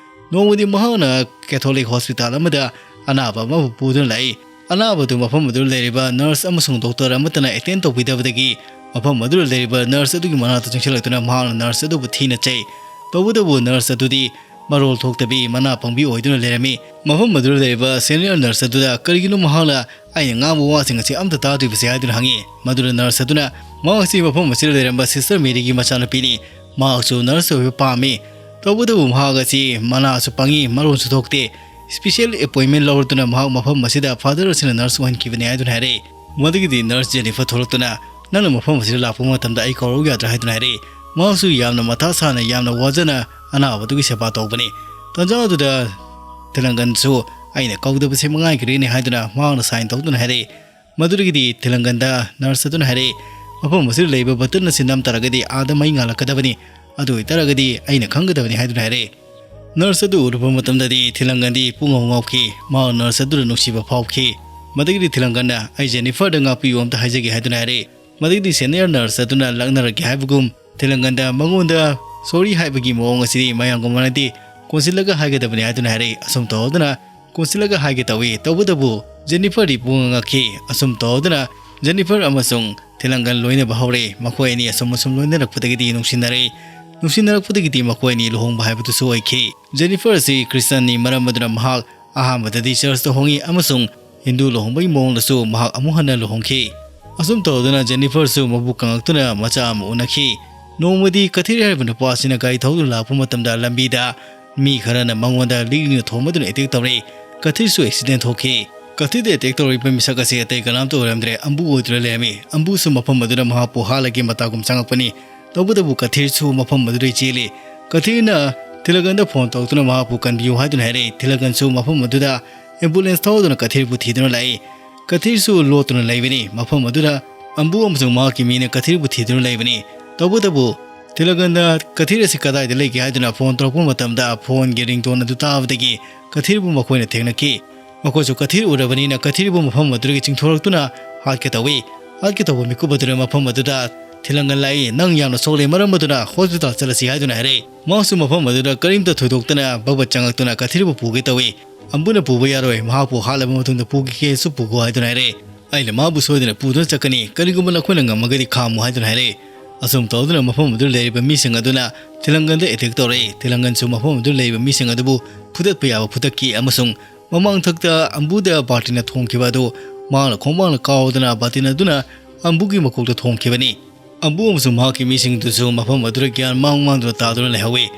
ꯅꯣꯡꯃꯗꯤ ꯃꯍꯥꯛꯅ ꯀꯦꯊꯣꯂꯤꯛ ꯍꯣꯁꯄꯤꯇꯥꯜ ꯑꯃꯗ ꯑꯅꯥꯕ ꯑꯃꯕꯨ ꯄꯨꯗꯨꯅ ꯂꯥꯛꯏ꯫ ꯑꯅꯥꯕꯗꯨ ꯃꯐꯝ ꯑꯗꯨꯗ ꯂꯩꯔꯤꯕ ꯅꯔꯁ ꯑꯃꯁꯨꯡ ꯗꯣꯛꯇꯔ ꯑꯃꯠꯇꯅ ꯑꯦꯇꯦꯟ ꯇꯧꯕꯤꯗꯕꯗꯒꯤ ꯃꯐꯝ ꯑꯗꯨꯗ ꯂꯩꯔꯤꯕ ꯅꯔꯁ ꯑꯗꯨꯒꯤ ꯃꯅꯥꯛꯇ ꯆꯪꯁꯤꯜꯂꯛꯇꯨꯅ ꯃꯍꯥꯛꯅ ꯅꯔꯁ ꯑꯗꯨꯕꯨ ꯊꯤꯅ ꯆꯩ꯫ ꯇꯧꯕꯇꯕꯨ ꯅꯔꯁ ꯑꯗꯨꯗꯤ ꯃꯔꯣꯜ ꯊꯣꯛꯇꯕꯤ ꯃꯅꯥ ꯄꯪꯕꯤ ꯑꯣꯏꯗꯨꯅ ꯂꯩꯔꯝꯃꯤ꯫ ꯃꯐꯝ ꯑꯗꯨꯗ ꯂꯩꯔꯤꯕ ꯁꯦꯅꯤꯌꯔ ꯅꯔꯁ ꯑꯗꯨꯗ ꯀꯔꯤꯒꯤꯅꯣ ꯃꯍꯥꯛꯅ ꯑꯩꯅ ꯉꯥꯡꯕ ꯋꯥꯁꯤꯡ ꯑꯁꯤ ꯑꯝꯇ ꯇꯥꯗ꯭ꯔꯤꯕꯁꯦ ꯍꯥꯏꯗꯨꯅ ꯍꯪꯉꯤ꯫ ꯃꯗꯨꯗ ꯅꯔꯁ ꯑꯗꯨꯅ ꯃꯍꯥꯛꯁꯤ ꯃꯐꯝ ꯑꯁꯤꯗ ꯂꯩꯔꯝꯕ ꯁꯤꯁꯇꯔ ꯃꯦꯔꯤꯒꯤ ꯃꯆꯥꯅꯨꯄꯤꯅꯤ, ꯃꯍꯥꯛꯁꯨ ꯅꯔꯁ ꯑꯣꯏꯕ ꯄꯥꯝꯃꯤ꯫ ꯇꯧꯕꯇꯕꯨ ꯃꯍꯥꯛ ꯑꯁꯤ ꯃꯅꯥꯁꯨ ꯄꯪꯉꯤ, ꯃꯔꯣꯟꯁꯨ ꯊꯣꯛꯇꯦ꯫ ꯁ꯭ꯄꯤꯁꯦꯜ ꯑꯦꯄꯣꯏꯟꯃꯦꯟ ꯂꯧꯔꯗꯨꯅ ꯃꯍꯥꯛ ꯃꯐꯝ ꯑꯁꯤꯗ ꯐꯥꯗꯔ ꯑꯁꯤꯅ ꯅꯔꯁ ꯑꯣꯏꯍꯟꯈꯤꯕꯅꯤ ꯍꯥꯏꯗꯨꯅ ꯍꯥꯏꯔꯛꯏ꯫ ꯃꯗꯨꯒꯤꯗꯤ ꯅꯔꯁ ꯖꯦꯅꯤꯐꯔ ꯊꯣꯛꯂꯛꯇꯨꯅ, "ꯅꯪꯅ ꯃꯐꯝ ꯑꯁꯤꯗ ꯂꯥꯛꯄ ꯃꯇꯝꯗ ꯑꯩ ꯀꯧꯔꯛꯎ ꯌꯥꯗ꯭ꯔꯥ?" ꯍꯥꯏꯗꯨꯅ ꯍꯥꯏꯔꯛꯏ꯫ ꯃꯍꯥꯛꯁꯨ ꯌꯥꯝꯅ ꯃꯊꯥ ꯁꯥꯅ, ꯌꯥꯝꯅ ꯋꯥꯖꯅ ꯑꯅꯥꯕꯗꯨꯒꯤ ꯁꯦꯕꯥ ꯇꯧꯕꯅꯤ꯫ ꯇꯥꯟꯖꯥ ꯑꯗꯨꯗ ꯊꯤꯂꯪꯒꯟꯁꯨ, "ꯑꯩꯅ ꯀꯧꯗꯕꯁꯦ ꯃꯉꯥꯏꯈ꯭ꯔꯦꯅꯦ" ꯍꯥꯏꯗꯨꯅ ꯃꯍꯥꯛꯅ ꯁꯥꯏꯟ ꯇꯧꯗꯨꯅ ꯍꯥꯏꯔꯛꯏ꯫ ꯃꯗꯨꯗꯒꯤꯗꯤ ꯊꯤꯂꯪꯒꯟꯗ ꯅꯔꯁ ꯑꯗꯨꯅ ꯍꯥꯏꯔꯛꯏ, "ꯃꯐꯝ ꯑꯁꯤꯗ ꯂꯩꯕ ꯕꯇꯟ ꯑꯁꯤ ꯅꯝ ꯇꯥꯔꯒꯗꯤ ꯑꯥꯗ ꯃꯩ ꯉꯥꯜꯂꯛꯀꯗꯕꯅꯤ꯫ ꯑꯗꯨ ꯑꯣꯏꯇꯥꯔꯒꯗꯤ ꯑꯩꯅ ꯈꯪꯒꯗꯕꯅꯤ" ꯍꯥꯏꯗꯨꯅ ꯍꯥꯏꯔꯛꯏ꯫ ꯅꯔꯁ ꯑꯗꯨ ꯎꯔꯨꯕ ꯃꯇꯝꯗꯗꯤ ꯊꯤꯂꯪꯒꯟꯗꯤ ꯄꯨꯡꯉꯥꯎ ꯉꯥꯎꯈꯤ꯫ ꯃꯍꯥꯛ ꯅꯔꯁ ꯑꯗꯨꯗ ꯅꯨꯡꯁꯤꯕ ꯐꯥꯎꯈꯤ꯫ ꯃꯗꯨꯗꯒꯤꯗꯤ ꯊꯤꯂꯪꯒꯟꯅ, "ꯑꯩ ꯖꯦꯅꯤꯐꯔꯗ ꯉꯥꯛꯄꯤꯌꯨ ꯑꯝꯇ ꯍꯥꯏꯖꯒꯦ" ꯍꯥꯏꯗꯨꯅ ꯍꯥꯏꯔꯛꯏ꯫ ꯃꯗꯨꯒꯤꯗꯤ ꯁꯦꯅꯤꯌꯔ ꯅꯔꯁ ꯑꯗꯨꯅ ꯂꯛꯅꯔꯛꯀꯦ ꯍꯥꯏꯕꯒꯨꯝ ꯊꯤꯂꯪꯒꯟꯗ ꯃꯉꯣꯟꯗ ꯁꯣꯔꯤ ꯍꯥꯏꯕꯒꯤ ꯃꯑꯣꯡ ꯑꯁꯤꯗꯤ ꯃꯌꯥꯝꯒ ꯃꯥꯟꯅꯗꯦ, ꯀꯣꯟꯁꯤꯜꯂꯒ ꯍꯥꯏꯒꯗꯕꯅꯤ ꯍꯥꯏꯗꯨꯅ ꯍꯥꯏꯔꯛꯏ꯫ ꯑꯁꯨꯝ ꯇꯧꯗꯨꯅ ꯀꯣꯟꯁꯤꯜꯂꯒ ꯍꯥꯏꯒꯦ ꯇꯧꯏ꯫ ꯇꯧꯕꯇꯕꯨ ꯖꯦꯅꯤꯐꯔꯗꯤ ꯄꯨꯡꯉꯛ ꯉꯛꯈꯤ꯫ ꯑꯁꯨꯝ ꯇꯧꯗꯨꯅ ꯖꯦꯅꯤꯐꯔ ꯑꯃꯁꯨꯡ ꯊꯤꯂꯪꯒꯟ ꯂꯣꯏꯅꯕ ꯍꯧꯔꯦ꯫ ꯃꯈꯣꯏ ꯑꯅꯤ ꯑꯁꯨꯝ ꯑꯁꯨꯝ ꯂꯣꯏꯅꯔꯛꯄꯗꯒꯤꯗꯤ ꯅꯨꯡꯁꯤꯅꯔꯦ꯫ ꯅꯨꯡꯁꯤꯅꯔꯛꯄꯗꯒꯤꯗꯤ ꯃꯈꯣꯏ ꯑꯅꯤ ꯂꯨꯍꯣꯡꯕ ꯍꯥꯏꯕꯗꯨꯁꯨ ꯑꯣꯏꯈꯤ꯫ ꯖꯦꯅꯤꯐꯔ ꯑꯁꯤ ꯈ꯭ꯔꯤꯁꯇꯟꯅꯤ, ꯃꯔꯝ ꯑꯗꯨꯅ ꯃꯍꯥꯛ ꯑꯍꯥꯟꯕꯗꯗꯤ ꯆꯔꯆꯇ ꯍꯣꯡꯉꯤ ꯑꯃꯁꯨꯡ ꯍꯤꯟꯗꯨ ꯂꯨꯍꯣꯡꯕꯒꯤ ꯃꯑꯣꯡꯗꯁꯨ ꯃꯍꯥꯛ ꯑꯃꯨꯛ ꯍꯟꯅ ꯂꯨꯍꯣꯡꯈꯤ꯫ ꯑꯁꯨꯝ ꯇꯧꯗꯨꯅ ꯖꯦꯅꯤꯐꯔꯁꯨ ꯃꯕꯨꯛ ꯀꯪꯉꯛꯇꯨꯅ ꯃꯆꯥ ꯑꯃ ꯎꯅꯈꯤ꯫ ꯅꯣꯡꯃꯗꯤ ꯀꯊꯤꯔ ꯍꯥꯏꯔꯤꯕ ꯅꯨꯄꯥ ꯑꯁꯤꯅ ꯒꯥꯔꯤ ꯊꯧꯗꯨꯅ ꯂꯥꯛꯄ ꯃꯇꯝꯗ ꯂꯝꯕꯤꯗ ꯃꯤ ꯈꯔꯅ ꯃꯉꯣꯟꯗ ꯂꯤꯛꯅ ꯊꯣꯝꯗꯨꯅ ꯑꯦꯇꯦꯛ ꯇꯧꯔꯛꯏ꯫ ꯀꯊꯤꯔꯁꯨ ꯑꯦꯛꯁꯤꯗꯦꯟ ꯊꯣꯛꯈꯤ꯫ ꯀꯊꯤꯔꯗ ꯑꯦꯇꯦꯛ ꯇꯧꯔꯤꯕ ꯃꯤꯁꯛ ꯑꯁꯤ ꯑꯇꯩ ꯀꯅꯥꯝꯇ ꯑꯣꯏꯔꯝꯗ꯭ꯔꯦ, ꯑꯝꯕꯨ ꯑꯣꯏꯗꯨꯅ ꯂꯩꯔꯝꯃꯤ꯫ ꯑꯝꯕꯨꯁꯨ ꯃꯐꯝ ꯑꯗꯨꯗ ꯃꯍꯥꯛꯄꯨ ꯍꯥꯠꯂꯒꯦ ꯃꯇꯥꯒꯨꯝ ꯆꯪꯉꯛꯄꯅꯤ꯫ ꯇꯧꯕꯇꯕꯨ ꯀꯊꯤꯔꯁꯨ ꯃꯐꯝ ꯑꯗꯨꯗ ꯆꯦꯜꯂꯤ꯫ ꯀꯊꯤꯔꯅ ꯊꯤꯂꯒꯟꯗ ꯐꯣꯟ ꯇꯧꯗꯨꯅ ꯃꯍꯥꯛꯄꯨ ꯀꯟꯕꯤꯌꯨ ꯍꯥꯏꯗꯨꯅ ꯍꯥꯏꯔꯛꯏ꯫ ꯊꯤꯂꯒꯟꯁꯨ ꯃꯐꯝ ꯑꯗꯨꯗ ꯑꯦꯝꯕꯨꯂꯦꯟꯁ ꯊꯧꯗꯨꯅ ꯀꯊꯤꯔꯕꯨ ꯊꯤꯗꯨꯅ ꯂꯥꯛꯏ꯫ ꯀꯊꯤꯔꯁꯨ ꯂꯣꯠꯇꯨꯅ ꯂꯩꯕꯅꯤ꯫ ꯃꯐꯝ ꯑꯗꯨꯗ ꯑꯝꯕꯨ ꯑꯃꯁꯨꯡ ꯃꯍꯥꯛꯀꯤ ꯃꯤꯅ ꯀꯊꯤꯔꯕꯨ ꯊꯤꯗꯨꯅ ꯂꯩꯕꯅꯤ꯫ ꯇꯧꯕꯇꯕꯨ ꯊꯤꯂꯒꯟꯗ ꯀꯊꯤꯔ ꯑꯁꯤ ꯀꯗꯥꯏꯗ ꯂꯩꯒꯦ ꯍꯥꯏꯗꯨꯅ ꯐꯣꯟ ꯇꯧꯔꯛꯄ ꯃꯇꯝꯗ ꯐꯣꯟꯒꯤ ꯔꯤꯡꯇꯣꯟ ꯑꯗꯨ ꯇꯥꯕꯗꯒꯤ ꯀꯊꯤꯔꯕꯨ ꯃꯈꯣꯏꯅ ꯊꯦꯡꯅꯈꯤ꯫ ꯃꯈꯣꯏꯁꯨ ꯀꯊꯤꯔ ꯎꯔꯕꯅꯤꯅ ꯀꯊꯤꯔꯕꯨ ꯃꯐꯝ ꯑꯗꯨꯗꯒꯤ ꯆꯤꯡꯊꯣꯔꯛꯇꯨꯅ ꯍꯥꯠꯀꯦ ꯇꯧꯏ꯫ ꯍꯥꯠꯀꯦ ꯇꯧꯕ ꯃꯤꯀꯨꯞ ꯑꯗꯨꯅ ꯃꯐꯝ ꯑꯗꯨꯗ ꯊꯤꯂꯪꯒꯟ ꯂꯥꯛꯏ, "ꯅꯪ ꯌꯥꯝꯅ ꯁꯣꯛꯂꯦ, ꯃꯔꯝ ꯑꯗꯨꯅ ꯍꯣꯁꯄꯤꯇꯥꯜ ꯆꯠꯂꯁꯤ" ꯍꯥꯏꯗꯨꯅ ꯍꯥꯏꯔꯛꯏ꯫ ꯃꯍꯥꯛꯁꯨ ꯃꯐꯝ ꯑꯗꯨꯗ ꯀꯔꯤꯝꯇ ꯊꯣꯏꯗꯣꯛꯇꯅ ꯕꯕꯠ ꯆꯪꯉꯛꯇꯨꯅ ꯀꯊꯤꯔꯕꯨ ꯄꯨꯒꯦ ꯇꯧꯏ꯫ "ꯑꯝꯕꯨꯅ ꯄꯨꯕ ꯌꯥꯔꯣꯏ, ꯃꯍꯥꯛꯄꯨ ꯍꯥꯠꯂꯕ ꯃꯇꯨꯡꯗ ꯄꯨꯒꯦꯁꯨ ꯄꯨꯈꯣ" ꯍꯥꯏꯗꯨꯅ ꯍꯥꯏꯔꯛꯏ꯫ "ꯑꯩꯅ ꯃꯥꯕꯨ ꯁꯣꯏꯗꯅ ꯄꯨꯗꯨꯅ ꯆꯠꯀꯅꯤ, ꯀꯔꯤꯒꯨꯝꯕ ꯅꯈꯣꯏꯅ ꯉꯝꯃꯒꯗꯤ ꯈꯥꯝꯃꯨ" ꯍꯥꯏꯗꯨꯅ ꯍꯥꯏꯔꯛꯏ꯫ ꯑꯁꯨꯝ ꯇꯧꯗꯨꯅ ꯃꯐꯝ ꯑꯗꯨꯗ ꯂꯩꯔꯤꯕ ꯃꯤꯁꯤꯡ ꯑꯗꯨꯅ ꯊꯤꯂꯪꯒꯟꯗ ꯑꯦꯇꯦꯛ ꯇꯧꯔꯛꯏ꯫ ꯊꯤꯂꯪꯒꯟꯁꯨ ꯃꯐꯝ ꯑꯗꯨꯗ ꯂꯩꯔꯤꯕ ꯃꯤꯁꯤꯡ ꯑꯗꯨꯕꯨ ꯐꯨꯗꯠꯄ ꯌꯥꯕ ꯐꯨꯗꯠꯈꯤ ꯑꯃꯁꯨꯡ ꯃꯃꯥꯡꯊꯛꯇ ꯑꯝꯕꯨꯗ ꯕꯥꯔꯇꯤꯟꯅ ꯊꯣꯝꯈꯤꯕ ꯑꯗꯨ ꯃꯍꯥꯛꯅ ꯈꯣꯡꯕꯥꯡꯅ ꯀꯥꯎꯗꯨꯅ ꯕꯥꯔꯇꯤꯟ ꯑꯗꯨꯅ ꯑꯝꯕꯨꯒꯤ ꯃꯀꯣꯛꯇ ꯊꯣꯝꯈꯤꯕꯅꯤ꯫ ꯑꯝꯕꯨ ꯑꯃꯁꯨꯡ ꯃꯍꯥꯛꯀꯤ ꯃꯤꯁꯤꯡꯗꯨꯁꯨ ꯃꯐꯝ ꯑꯗꯨꯗ ꯒ꯭ꯌꯥꯟ ꯃꯥꯡ ꯃꯥꯡꯗꯨꯅ ꯇꯥꯗꯨꯅ ꯂꯩꯍꯧꯏ꯫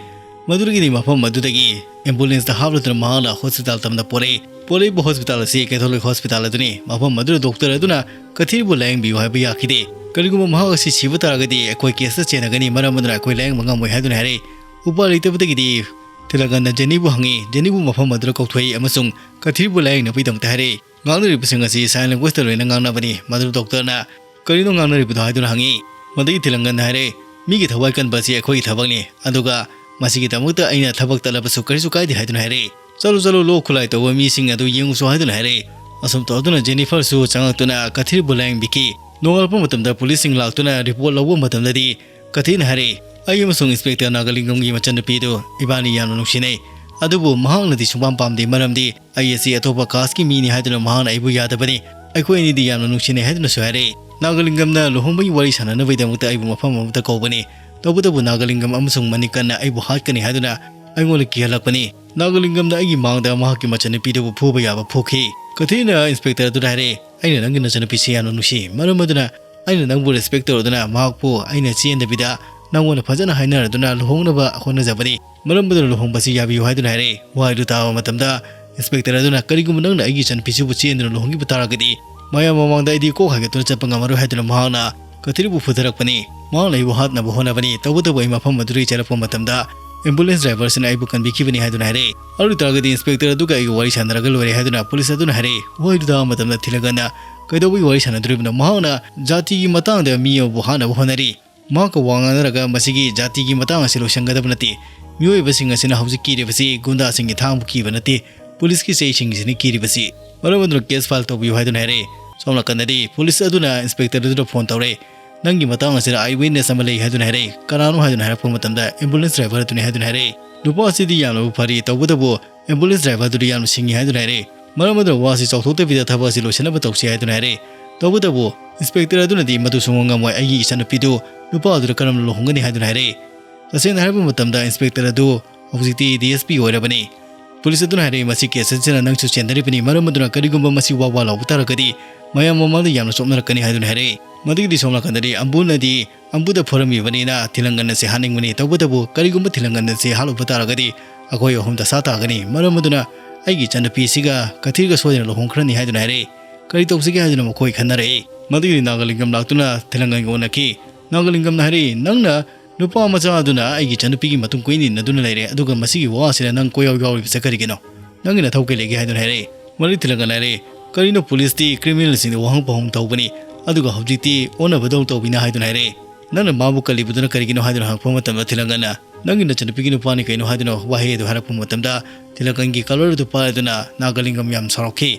ꯃꯗꯨꯗꯒꯤꯗꯤ ꯃꯐꯝ ꯑꯗꯨꯗꯒꯤ ꯑꯦꯝꯕꯨꯂꯦꯟꯁꯇ ꯍꯥꯞꯂꯗꯨꯅ ꯃꯍꯥꯛꯅ ꯍꯣꯁꯄꯤꯇꯥꯜ ꯇꯝꯅ ꯄꯣꯔꯛꯏ꯫ ꯄꯣꯔꯛꯏꯕ ꯍꯣꯁꯄꯤꯇꯥꯜ ꯑꯁꯤ ꯀꯦꯊꯣꯂꯤꯛ ꯍꯣꯁꯄꯤꯇꯥꯜ ꯑꯗꯨꯅꯤ꯫ ꯃꯐꯝ ꯑꯗꯨꯗ ꯗꯣꯛꯇꯔ ꯑꯗꯨꯅ ꯀꯊꯤꯔꯕꯨ ꯂꯥꯌꯦꯡꯕꯤꯌꯨ ꯍꯥꯏꯕ ꯌꯥꯈꯤꯗꯦ꯫ "ꯀꯔꯤꯒꯨꯝꯕ ꯃꯍꯥꯛ ꯑꯁꯤ ꯁꯤꯕ ꯇꯥꯔꯒꯗꯤ ꯑꯩꯈꯣꯏ ꯀꯦꯁꯇ ꯆꯦꯟꯅꯒꯅꯤ, ꯃꯔꯝ ꯑꯗꯨꯅ ꯑꯩꯈꯣꯏ ꯂꯥꯌꯦꯡꯕ ꯉꯝꯃꯣꯏ" ꯍꯥꯏꯗꯨꯅ ꯍꯥꯏꯔꯛꯏ꯫ ꯎꯄꯥꯏ ꯂꯩꯇꯕꯗꯒꯤꯗꯤ ꯊꯤꯂꯪꯒꯟꯅ ꯖꯦꯅꯤꯕꯨ ꯍꯪꯉꯤ꯫ ꯖꯦꯅꯤꯕꯨ ꯃꯐꯝ ꯑꯗꯨꯗ ꯀꯧꯊꯣꯛꯏ ꯑꯃꯁꯨꯡ ꯀꯊꯤꯔꯕꯨ ꯂꯥꯌꯦꯡꯅꯕꯒꯤꯗꯃꯛꯇ ꯍꯥꯏꯔꯛꯏ꯫ ꯉꯥꯡꯅꯔꯤꯕꯁꯤꯡ ꯑꯁꯤ ꯁꯥꯏꯟ ꯂꯦꯡꯒ꯭ꯋꯦꯖꯇ ꯂꯣꯏꯅ ꯉꯥꯡꯅꯕꯅꯤ꯫ ꯃꯗꯨꯗ ꯗꯣꯛꯇꯔꯅ "ꯀꯔꯤꯅꯣ ꯉꯥꯡꯅꯔꯤꯕꯗꯣ?" ꯍꯥꯏꯗꯨꯅ ꯍꯪꯉꯤ꯫ ꯃꯗꯨꯒꯤ ꯊꯤꯂꯪꯒꯟꯅ ꯍꯥꯏꯔꯛꯏ, "ꯃꯤꯒꯤ ꯊꯋꯥꯏ ꯀꯟꯕ ꯑꯁꯤ ꯑꯩꯈꯣꯏꯒꯤ ꯊꯕꯛꯅꯤ, ꯑꯗꯨꯒ ꯃꯁꯤꯒꯤꯗꯃꯛꯇ ꯑꯩꯅ ꯊꯕꯛ ꯇꯠꯂꯕꯁꯨ ꯀꯔꯤꯁꯨ ꯀꯥꯏꯗꯦ" ꯍꯥꯏꯗꯨꯅ ꯍꯥꯏꯔꯛꯏ꯫ "ꯆꯠꯂꯨ, ꯆꯠꯂꯨ, ꯂꯣꯛ ꯈꯨꯠꯂꯥꯏ ꯇꯧꯕ ꯃꯤꯁꯤꯡ ꯑꯗꯨ ꯌꯦꯡꯉꯨꯁꯨ" ꯍꯥꯏꯗꯨꯅ ꯍꯥꯏꯔꯛꯏ꯫ ꯑꯁꯨꯝ ꯇꯧꯗꯨꯅ ꯖꯦꯅꯤꯐꯔꯁꯨ ꯆꯪꯉꯛꯇꯨꯅ ꯀꯊꯤꯔꯕꯨ ꯂꯥꯌꯦꯡꯕꯤꯈꯤ꯫ ꯅꯣꯡꯉꯥꯜꯂꯛꯄ ꯃꯇꯝꯗ ꯄꯨꯂꯤꯁꯁꯤꯡ ꯂꯥꯛꯇꯨꯅ ꯔꯤꯄꯣꯔꯠ ꯂꯧꯕ ꯃꯇꯝꯗꯗꯤ ꯀꯊꯤꯔꯅ ꯍꯥꯏꯔꯛꯏ, "ꯑꯩ ꯑꯃꯁꯨꯡ ꯏꯟꯁꯄꯦꯛꯇꯔ ꯅꯥꯒꯥꯂꯤꯡꯒꯝꯒꯤ ꯃꯆꯟꯅꯨꯄꯤꯗꯨ ꯏꯕꯥꯅꯤ ꯌꯥꯝꯅ ꯅꯨꯡꯁꯤꯅꯩ, ꯑꯗꯨꯕꯨ ꯃꯍꯥꯛꯅꯗꯤ ꯁꯨꯡꯄꯥꯝ ꯄꯥꯝꯗꯦ, ꯃꯔꯝꯗꯤ ꯑꯩ ꯑꯁꯤ ꯑꯇꯣꯞꯄ ꯀꯥꯁꯀꯤ ꯃꯤꯅꯤ ꯍꯥꯏꯗꯨꯅ ꯃꯍꯥꯛꯅ ꯑꯩꯕꯨ ꯌꯥꯗꯕꯅꯤ꯫ ꯑꯩꯈꯣꯏ ꯑꯅꯤꯗꯤ ꯌꯥꯝꯅ ꯅꯨꯡꯁꯤꯅꯩ" ꯍꯥꯏꯗꯨꯅꯁꯨ ꯍꯥꯏꯔꯛꯏ꯫ "ꯅꯥꯒꯥꯂꯤꯡꯒꯝꯅ ꯂꯨꯍꯣꯡꯕꯒꯤ ꯋꯥꯔꯤ ꯁꯥꯟꯅꯅꯕꯒꯤꯗꯃꯛꯇ ꯑꯩꯕꯨ ꯃꯐꯝ ꯑꯃꯗ ꯀꯧꯕꯅꯤ, ꯇꯧꯕꯇꯕꯨ ꯅꯥꯒꯥꯂꯤꯡꯒꯝ ꯑꯃꯁꯨꯡ ꯃꯅꯤꯀꯟꯅ ꯑꯩꯕꯨ ꯍꯥꯠꯀꯅꯤ ꯍꯥꯏꯗꯨꯅ ꯑꯩꯉꯣꯟꯗ ꯀꯤꯍꯜꯂꯛꯄꯅꯤ꯫ ꯅꯥꯒꯥꯂꯤꯡꯒꯝꯅ ꯑꯩꯒꯤ ꯃꯥꯡꯗ ꯃꯍꯥꯛꯀꯤ ꯃꯆꯟꯅꯨꯄꯤꯗꯨꯕꯨ ꯐꯨꯕ ꯌꯥꯕ ꯐꯨꯈꯤ꯫" ꯀꯊꯤꯔꯅ ꯏꯟꯁꯄꯦꯛꯇꯔ ꯑꯗꯨꯗ ꯍꯥꯏꯔꯛꯏ, "ꯑꯩꯅ ꯅꯪꯒꯤ ꯅꯆꯟꯅꯨꯄꯤꯁꯤ ꯌꯥꯝꯅ ꯅꯨꯡꯁꯤ, ꯃꯔꯝ ꯑꯗꯨꯅ ꯑꯩꯅ ꯅꯪꯕꯨ ꯔꯦꯁꯄꯦꯛ ꯇꯧꯔꯗꯨꯅ ꯃꯍꯥꯛꯄꯨ ꯑꯩꯅ ꯆꯦꯟꯗꯕꯤꯗ ꯅꯪꯉꯣꯟꯗ ꯐꯖꯅ ꯍꯥꯏꯅꯔꯗꯨꯅ ꯂꯨꯍꯣꯡꯅꯕ ꯍꯣꯠꯅꯖꯕꯅꯤ, ꯃꯔꯝ ꯑꯗꯨꯅ ꯂꯨꯍꯣꯡꯕꯁꯤ ꯌꯥꯕꯤꯌꯨ" ꯍꯥꯏꯗꯨꯅ ꯍꯥꯏꯔꯛꯏ꯫ ꯋꯥꯍꯩꯗꯨ ꯇꯥꯕ ꯃꯇꯝꯗ ꯏꯟꯁꯄꯦꯛꯇꯔ ꯑꯗꯨꯅ, "ꯀꯔꯤꯒꯨꯝꯕ ꯅꯪꯅ ꯑꯩꯒꯤ ꯏꯆꯟꯅꯨꯄꯤꯁꯤꯕꯨ ꯆꯦꯟꯗꯨꯅ ꯂꯨꯍꯣꯡꯈꯤꯕ ꯇꯥꯔꯒꯗꯤ ꯃꯌꯥꯝ ꯃꯃꯥꯡꯗ ꯑꯩꯗꯤ ꯀꯣꯛ ꯍꯥꯏꯒꯠꯇꯨꯅ ꯆꯠꯄ ꯉꯝꯃꯔꯣꯏ" ꯍꯥꯏꯗꯨꯅ ꯃꯍꯥꯛꯅ ꯀꯊꯤꯔꯕꯨ ꯐꯨꯊꯔꯛꯄꯅꯤ꯫ ꯃꯍꯥꯛꯅ ꯑꯩꯕꯨ ꯍꯥꯠꯅꯕ ꯍꯣꯠꯅꯕꯅꯤ, ꯇꯧꯕꯇꯕꯨ ꯑꯩ ꯃꯐꯝ ꯑꯗꯨꯗꯒꯤ ꯆꯦꯜꯂꯛꯄ ꯃꯇꯝꯗ ꯑꯦꯝꯕꯨꯂꯦꯟꯁ ꯗ꯭ꯔꯥꯏꯚꯔꯁꯤꯅ ꯑꯩꯕꯨ ꯀꯟꯕꯤꯈꯤꯕꯅꯤ ꯍꯥꯏꯗꯨꯅ ꯍꯥꯏꯔꯛꯏ꯫ ꯑꯗꯨ ꯑꯣꯏꯇꯥꯔꯒꯗꯤ ꯏꯟꯁꯄꯦꯛꯇꯔ ꯑꯗꯨꯒ ꯑꯩꯒ ꯋꯥꯔꯤ ꯁꯥꯟꯅꯔꯒ ꯂꯣꯏꯔꯦ ꯍꯥꯏꯗꯨꯅ ꯄꯨꯂꯤꯁ ꯑꯗꯨꯅ ꯍꯥꯏꯔꯛꯏ꯫ ꯋꯥꯍꯩꯗꯨ ꯇꯥꯕ ꯃꯇꯝꯗ ꯊꯤꯂꯒꯟꯅ ꯀꯩꯗꯧꯕꯒꯤ ꯋꯥꯔꯤ ꯁꯥꯟꯅꯗꯣꯔꯤꯕꯅꯣ? ꯃꯍꯥꯛꯅ ꯖꯥꯇꯤꯒꯤ ꯃꯇꯥꯡꯗ ꯃꯤ ꯑꯃꯕꯨ ꯍꯥꯠꯅꯕ ꯍꯣꯠꯅꯔꯤ꯫ ꯃꯍꯥꯛꯀ ꯋꯥ ꯉꯥꯡꯅꯔꯒ ꯃꯁꯤꯒꯤ ꯖꯥꯇꯤꯒꯤ ꯃꯇꯥꯡ ꯑꯁꯤ ꯂꯣꯏꯁꯤꯟꯒꯗꯕ ꯅꯠꯇꯦ꯫ ꯃꯤꯑꯣꯏꯕꯁꯤꯡ ꯑꯁꯤꯅ ꯍꯧꯖꯤꯛ ꯀꯤꯔꯤꯕꯁꯤ ꯒꯨꯟꯗꯥꯁꯤꯡꯒꯤ ꯊꯥꯡꯕꯨ ꯀꯤꯕ ꯅꯠꯇꯦ, ꯄꯨꯂꯤꯁꯀꯤ ꯆꯦꯁꯤꯡꯁꯤꯅ ꯀꯤꯔꯤꯕꯁꯤ꯫ ꯃꯔꯝ ꯑꯗꯨꯅ case file ꯇꯧꯕꯤꯌꯨ ꯍꯥꯏꯗꯨꯅ ꯍꯥꯏꯔꯛꯏ꯫ ꯁꯣꯝ ꯅꯥꯀꯟꯗꯗꯤ ꯄꯨꯂꯤꯁ ꯑꯗꯨꯅ inspector ꯑꯗꯨꯗ phone ꯇꯧꯔꯦ꯫ "ꯅꯪꯒꯤ ꯃꯇꯥꯡ ꯑꯁꯤꯗ eye witness ꯑꯃ ꯂꯩ" ꯍꯥꯏꯗꯨꯅ ꯍꯥꯏꯔꯛꯏ꯫ ꯀꯅꯥꯅꯣ ꯍꯥꯏꯗꯨꯅ ꯍꯥꯏꯔꯛꯄ ꯃꯇꯝꯗ ambulance driver ꯑꯗꯨꯅꯤ ꯍꯥꯏꯗꯨꯅ ꯍꯥꯏꯔꯛꯏ꯫ "ꯅꯨꯄꯥ ꯑꯁꯤꯗꯤ ꯌꯥꯝꯅꯕꯨ ꯐꯔꯤ, ꯇꯧꯕꯇꯕꯨ ambulance driver ꯑꯗꯨꯗꯤ ꯌꯥꯝꯅ ꯁꯤꯡꯉꯤ" ꯍꯥꯏꯗꯨꯅ ꯍꯥꯏꯔꯛꯏ꯫ ꯃꯔꯝ ꯑꯗꯨꯅ ꯋꯥꯁꯤ ꯆꯥꯎꯊꯣꯛꯇꯕꯤꯗ ꯊꯕꯛ ꯑꯁꯤ ꯂꯣꯏꯁꯤꯟꯅꯕ ꯇꯧꯁꯤ ꯍꯥꯏꯗꯨꯅ ꯍꯥꯏꯔꯛꯏ꯫ ꯇꯧꯕꯇꯕꯨ inspector ꯑꯗꯨꯅꯗꯤ ꯃꯗꯨ ꯁꯨꯡꯉꯝ ꯉꯝꯃꯣꯏ, "ꯑꯩꯒꯤ ꯏꯆꯟꯅꯨꯄꯤꯗꯨ ꯅꯨꯄꯥ ꯑꯗꯨꯗ ꯀꯔꯝꯅ ꯂꯨꯍꯣꯡꯒꯅꯤ?" ꯍꯥꯏꯗꯨꯅ ꯍꯥꯏꯔꯛꯏ꯫ ꯇꯁꯦꯡꯅ ꯍꯥꯏꯔꯕ ꯃꯇꯝꯗ inspector ꯑꯗꯨ ꯍꯧꯖꯤꯛꯇꯤ D S P ꯑꯣꯏꯔꯕꯅꯤ꯫ ꯄꯨꯂꯤꯁ ꯑꯗꯨꯅ ꯍꯥꯏꯔꯛꯏ, "ꯃꯁꯤ case ꯑꯁꯤꯅ ꯅꯪꯁꯨ ꯆꯦꯟꯅꯔꯤꯕꯅꯤ, ꯃꯔꯝ ꯑꯗꯨꯅ ꯀꯔꯤꯒꯨꯝꯕ ꯃꯁꯤ ꯋꯥ ꯋꯥ ꯂꯥꯎꯕ ꯇꯥꯔꯒꯗꯤ ꯃꯌꯥꯝ ꯃꯃꯥꯡꯗ ꯌꯥꯝꯅ ꯆꯣꯞꯅꯔꯛꯀꯅꯤ" ꯍꯥꯏꯗꯨꯅ ꯍꯥꯏꯔꯛꯏ꯫ ꯃꯗꯨꯒꯤꯗꯤ ꯁꯣꯝ ꯅꯥꯀꯟꯗꯗꯤ ꯑꯝꯕꯨꯅꯗꯤ ꯑꯝꯕꯨꯗ ꯐꯣꯔꯝꯃꯤꯕꯅꯤꯅ ꯊꯤꯂꯪꯒꯟ ꯑꯁꯤ ꯍꯥꯠꯅꯤꯡꯕꯅꯤ꯫ ꯇꯧꯕꯇꯕꯨ ꯀꯔꯤꯒꯨꯝꯕ ꯊꯤꯂꯪꯒꯟ ꯑꯁꯤ ꯍꯥꯠꯂꯨꯕ ꯇꯥꯔꯒꯗꯤ ꯑꯩꯈꯣꯏ ꯑꯍꯨꯝ ꯗꯁꯥ ꯇꯥꯒꯅꯤ꯫ ꯃꯔꯝ ꯑꯗꯨꯅ ꯑꯩꯒꯤ ꯏꯆꯟꯅꯨꯄꯤꯁꯤꯒ ꯀꯊꯤꯔꯒ ꯁꯣꯏꯗꯅ ꯂꯨꯍꯣꯡꯈ꯭ꯔꯅꯤ ꯍꯥꯏꯗꯨꯅ ꯍꯥꯏꯔꯛꯏ꯫ ꯀꯔꯤ ꯇꯧꯁꯤꯒꯦ ꯍꯥꯏꯗꯨꯅ ꯃꯈꯣꯏ ꯈꯟꯅꯔꯛꯏ꯫ ꯃꯗꯨꯒꯤꯗꯤ ꯅꯥꯒꯥꯂꯤꯡꯒꯝ ꯂꯥꯛꯇꯨꯅ ꯊꯤꯂꯪꯒꯟꯒ ꯎꯅꯈꯤ꯫ ꯅꯥꯒꯥꯂꯤꯡꯒꯝꯅ ꯍꯥꯏꯔꯛꯏ, "ꯅꯪꯅ ꯅꯨꯄꯥ ꯃꯆꯥ ꯑꯗꯨꯅ ꯑꯩꯒꯤ ꯏꯆꯟꯅꯨꯄꯤꯒꯤ ꯃꯇꯨꯡ ꯀꯣꯏꯅ ꯏꯟꯅꯗꯨꯅ ꯂꯩꯔꯦ, ꯑꯗꯨꯒ ꯃꯁꯤꯒꯤ ꯋꯥ ꯑꯁꯤꯗ ꯅꯪ ꯀꯣꯏꯌꯥꯎ ꯌꯥꯎꯔꯤꯕꯁꯦ ꯀꯔꯤꯒꯤꯅꯣ? ꯅꯪꯒꯤ ꯅꯊꯧ ꯀꯩ ꯂꯩꯒꯦ?" ꯍꯥꯏꯗꯨꯅ ꯍꯥꯏꯔꯛꯏ꯫ ꯃꯗꯨꯒꯤ ꯊꯤꯂꯪꯒꯟꯅ ꯍꯥꯏꯔꯛꯏ, "ꯀꯔꯤꯅꯣ ꯄꯨꯂꯤꯁꯇꯤ criminalꯁꯤꯡꯗ ꯋꯥꯍꯪ ꯄꯥꯎꯍꯪ ꯇꯧꯕꯅꯤ, ꯑꯗꯨꯒ ꯍꯧꯖꯤꯛꯇꯤ ꯑꯣꯟꯅꯕꯗꯧ ꯇꯧꯕꯤꯅ" ꯍꯥꯏꯗꯨꯅ ꯍꯥꯏꯔꯛꯏ꯫ "ꯅꯪꯅ ꯃꯥꯕꯨ ꯀꯜꯂꯤꯕꯗꯨꯅ ꯀꯔꯤꯒꯤꯅꯣ?" ꯍꯥꯏꯗꯨꯅ ꯍꯪꯉꯛꯄ ꯃꯇꯝꯗ ꯊꯤꯂꯪꯒꯟꯅ, "ꯅꯪꯒꯤ ꯅꯆꯟꯅꯨꯄꯤꯒꯤ ꯅꯨꯄꯥꯅꯤ ꯀꯩꯅꯣ?" ꯍꯥꯏꯗꯨꯅ ꯋꯥꯍꯩ ꯑꯗꯨ ꯍꯥꯏꯔꯛꯄ ꯃꯇꯝꯗ ꯊꯤꯂꯪꯒꯟꯒꯤ collar ꯑꯗꯨ ꯄꯥꯏꯗꯨꯅ ꯅꯥꯒꯥꯂꯤꯡꯒꯝ ꯌꯥꯝ ꯁꯥꯎꯔꯛꯈꯤ꯫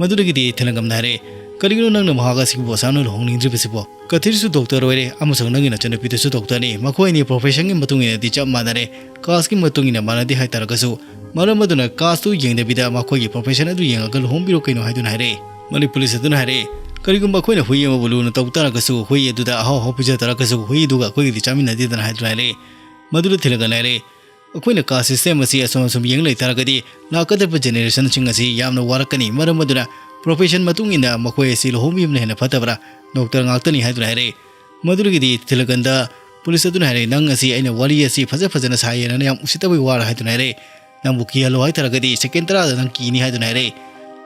ꯃꯗꯨꯗꯒꯤꯗꯤ ꯊꯤꯂꯪꯒꯝꯅ ꯍꯥꯏꯔꯛꯏ, "ꯀꯔꯤꯒꯤꯅꯣ ꯅꯪꯅ ꯃꯍꯥꯛ ꯑꯁꯤꯕꯨ ꯑꯁꯥꯝꯅ ꯂꯨꯍꯣꯡꯅꯤꯡꯗ꯭ꯔꯤꯕꯁꯤꯕꯣ? ꯀꯊꯤꯔꯁꯨ doctor ꯑꯣꯏꯔꯦ ꯑꯃꯁꯨꯡ ꯅꯪꯒꯤ ꯅꯆꯟꯅꯨꯄꯤꯗꯨꯁꯨ doctorꯅꯤ꯫ ꯃꯈꯣꯏ ꯑꯅꯤ professionꯒꯤ ꯃꯇꯨꯡ ꯏꯟꯅꯗꯤ ꯆꯞ ꯃꯥꯟꯅꯔꯦ, casteꯀꯤ ꯃꯇꯨꯡ ꯏꯟꯅ ꯃꯥꯟꯅꯗꯦ ꯍꯥꯏꯇꯥꯔꯒꯁꯨ, ꯃꯔꯝ ꯑꯗꯨꯅ casteꯇꯨ ꯌꯦꯡꯗꯕꯤꯗ ꯃꯈꯣꯏꯒꯤ profession ꯑꯗꯨ ꯌꯦꯡꯉꯒ ꯂꯨꯍꯣꯡꯕꯤꯔꯣ ꯀꯩꯅꯣ" ꯍꯥꯏꯗꯨꯅ ꯍꯥꯏꯔꯛꯏ꯫ ꯃꯗꯨꯒꯤ ꯄꯨꯂꯤꯁ ꯑꯗꯨꯅ ꯍꯥꯏꯔꯛꯏ, "ꯀꯔꯤꯒꯨꯝꯕ ꯑꯩꯈꯣꯏꯅ ꯍꯨꯏ ꯑꯃꯕꯨ ꯂꯨꯅ ꯇꯧꯕ ꯇꯥꯔꯒꯁꯨ, ꯍꯨꯏ ꯑꯗꯨꯗ ꯑꯍꯥꯎ ꯑꯍꯥꯎ ꯄꯤꯖ ꯇꯥꯔꯒꯁꯨ, ꯍꯨꯏ ꯑꯗꯨꯒ ꯑꯩꯈꯣꯏꯒꯗꯤ ꯆꯥꯃꯤꯟꯅꯗꯦꯗꯅ" ꯍꯥꯏꯗꯨꯅ ꯍꯥꯏꯔꯛꯏ꯫ ꯃꯗꯨꯗ ꯊꯤꯂꯪꯒꯟꯅ ꯍꯥꯏꯔꯛꯏ, "ꯑꯩꯈꯣꯏꯅ caste system ꯑꯁꯤ ꯑꯁꯨꯝ ꯑꯁꯨꯝ ꯌꯦꯡ ꯂꯩꯇꯥꯔꯒꯗꯤ ꯂꯥꯛꯀꯗꯧꯔꯤꯕ generationꯁꯤꯡ ꯑꯁꯤ ꯌꯥꯝꯅ ꯋꯥꯔꯛꯀꯅꯤ꯫ ꯃꯔꯝ ꯑꯗꯨꯅ profession ꯃꯇꯨꯡ ꯏꯟꯅ ꯃꯈꯣꯏ ꯑꯁꯤ ꯂꯨꯍꯣꯡꯕꯤꯕꯅ ꯍꯦꯟꯅ ꯐꯠꯇꯕ꯭ꯔꯥ? Doctor ꯉꯥꯛꯇꯅꯤ" ꯍꯥꯏꯗꯨꯅ ꯍꯥꯏꯔꯛꯏ꯫ ꯃꯗꯨꯗꯒꯤꯗꯤ ꯊꯤꯂꯪꯒꯟꯗ ꯄꯨꯂꯤꯁ ꯑꯗꯨꯅ ꯍꯥꯏꯔꯛꯏ, "ꯅꯪ ꯑꯁꯤ ꯑꯩꯅ ꯋꯥꯔꯤ ꯑꯁꯤ ꯐꯖ ꯐꯖꯅ ꯁꯥꯏꯌꯦꯅ ꯌꯥꯝ ꯎꯁꯤꯠꯇꯕꯒꯤ ꯋꯥꯔ" ꯍꯥꯏꯗꯨꯅ ꯍꯥꯏꯔꯛꯏ꯫ "ꯅꯪꯕꯨ ꯀꯤꯍꯜꯂꯣ ꯍꯥꯏꯇꯥꯔꯒꯗꯤ second ꯇꯔꯥꯗ ꯅꯪ ꯀꯤꯅꯤ" ꯍꯥꯏꯗꯨꯅ ꯍꯥꯏꯔꯛꯏ꯫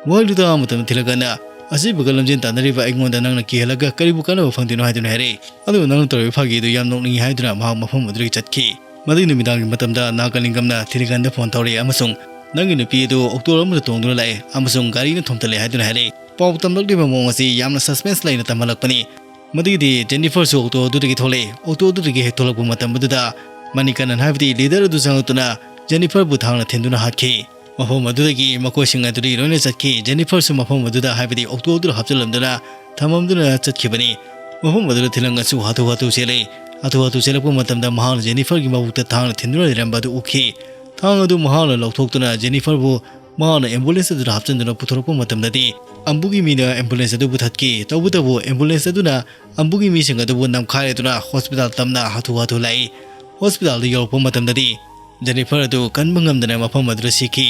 ꯋꯥꯍꯩꯗꯨ ꯇꯥꯕ ꯃꯇꯝꯗ ꯊꯤꯂꯪꯒꯟꯅ, "ꯑꯁꯤꯕꯒ ꯂꯝꯖꯦꯟ ꯇꯥꯟꯅꯔꯤꯕ ꯑꯩꯉꯣꯟꯗ ꯅꯪꯅ ꯀꯤꯍꯜꯂꯒ ꯀꯔꯤꯕꯨ ꯀꯥꯟꯅꯕ ꯐꯪꯗꯣꯏꯅꯣ?" ꯍꯥꯏꯗꯨꯅ ꯍꯥꯏꯔꯛꯏ꯫ ꯑꯗꯨꯒ ꯅꯪꯅ ꯇꯧꯔꯤꯕ ꯐꯥꯒꯤ ꯑꯗꯨ ꯌꯥꯝ ꯅꯣꯛꯅꯤꯡꯉꯤ ꯍꯥꯏꯗꯨꯅ ꯃꯍꯥꯛ ꯃꯐꯝ ꯑꯗꯨꯗꯒꯤ ꯆꯠꯈꯤ꯫ ꯃꯗꯨꯒꯤ ꯅꯨꯃꯤꯗꯥꯡꯒꯤ ꯃꯇꯝꯗ ꯅꯥꯒꯥꯂꯤꯡꯒꯝꯅ ꯊꯤꯂꯪꯒꯟꯗ phone ꯇꯧꯔꯛꯏ ꯑꯃꯁꯨꯡ ꯅꯪꯒꯤ ꯅꯨꯄꯤ ꯑꯗꯨ ꯑꯣꯛꯇꯣ ꯑꯃꯗ ꯇꯣꯡꯗꯨꯅ ꯂꯥꯛꯑꯦ ꯑꯃꯁꯨꯡ ꯒꯥꯔꯤꯅ ꯊꯣꯝꯇꯠꯂꯦ ꯍꯥꯏꯗꯨꯅ ꯍꯥꯏꯔꯛꯏ꯫ ꯄꯥꯎ ꯇꯝꯂꯛꯂꯤꯕ ꯃꯑꯣꯡ ꯑꯁꯤ ꯌꯥꯝꯅ suspense ꯂꯩꯅ ꯇꯝꯍꯜꯂꯛꯄꯅꯤ꯫ ꯃꯗꯨꯒꯤꯗꯤ ꯖꯦꯅꯤꯐꯔꯁꯨ ꯑꯣꯛꯇꯣ ꯑꯗꯨꯗꯒꯤ ꯊꯣꯛꯂꯛꯏ꯫ ꯑꯣꯛꯇꯣ ꯑꯗꯨꯗꯒꯤ ꯍꯦꯛ ꯊꯣꯛꯂꯛꯄ ꯃꯇꯝ ꯑꯗꯨꯗ ꯃꯅꯤꯀꯅꯟ ꯍꯥꯏꯕꯗꯤ leader ꯑꯗꯨ ꯆꯪꯂꯛꯇꯨꯅ ꯖꯦꯅꯤꯐꯔꯕꯨ ꯊꯥꯡꯅ ꯊꯤꯟꯗꯨꯅ ꯍꯥꯠꯈꯤ꯫ ꯃꯐꯝ ꯑꯗꯨꯗꯒꯤ ꯃꯈꯣꯏꯁꯤꯡ ꯑꯗꯨꯗꯤ ꯂꯣꯏꯅ ꯆꯠꯈꯤ꯫ ꯖꯦꯅꯤꯐꯔꯁꯨ ꯃꯐꯝ ꯑꯗꯨꯗ, ꯍꯥꯏꯕꯗꯤ ꯑꯣꯛꯇꯣ ꯑꯗꯨꯗ ꯍꯥꯞꯆꯤꯜꯂꯝꯗꯨꯅ ꯊꯝꯃꯝꯗꯨꯅ ꯆꯠꯈꯤꯕꯅꯤ꯫ ꯃꯐꯝ ꯑꯗꯨꯗ ꯊꯤꯂꯪꯒꯟꯁꯨ ꯍꯥꯊꯨ ꯍꯥꯊꯨ ꯆꯦꯜꯂꯤ꯫ ꯍꯥꯊꯨ ꯍꯥꯊꯨ ꯆꯦꯜꯂꯛꯄ ꯃꯇꯝꯗ ꯃꯍꯥꯛꯅ ꯖꯦꯅꯤꯐꯔꯒꯤ ꯃꯕꯨꯛꯇ ꯊꯥꯡꯅ ꯊꯤꯟꯗꯨꯅ ꯂꯩꯔꯝꯕ ꯑꯗꯨ ꯎꯈꯤ꯫ ꯊꯥꯡ ꯑꯗꯨ ꯃꯍꯥꯛꯅ ꯂꯧꯊꯣꯛꯇꯨꯅ ꯖꯦꯅꯤꯐꯔꯕꯨ ꯃꯍꯥꯛꯅ ꯑꯦꯝꯕꯨꯂꯦꯟꯁ ꯑꯗꯨꯗ ꯍꯥꯞꯆꯤꯟꯗꯨꯅ ꯄꯨꯊꯣꯔꯛꯄ ꯃꯇꯝꯗꯗꯤ ꯑꯝꯕꯨꯒꯤ ꯃꯤꯅ ꯑꯦꯝꯕꯨꯂꯦꯟꯁ ꯑꯗꯨ ꯄꯨꯊꯠꯈꯤ꯫ ꯇꯧꯕꯇꯕꯨ ꯑꯦꯝꯕꯨꯂꯦꯟꯁ ꯑꯗꯨꯅ ꯑꯝꯕꯨꯒꯤ ꯃꯤꯁꯤꯡ ꯑꯗꯨꯕꯨ ꯅꯝꯈꯥꯏꯔꯗꯨꯅ ꯍꯣꯁꯄꯤꯇꯥꯜ ꯇꯝꯅ ꯍꯥꯊꯨ ꯍꯥꯊꯨ ꯂꯥꯛꯏ꯫ ꯍꯣꯁꯄꯤꯇꯥꯜꯗ ꯌꯧꯔꯛꯄ ꯃꯇꯝꯗꯗꯤ ꯖꯦꯅꯤꯐꯔ ꯑꯗꯨ ꯀꯟꯕ ꯉꯝꯗꯅ ꯃꯐꯝ ꯑꯗꯨꯗ ꯁꯤꯈꯤ꯫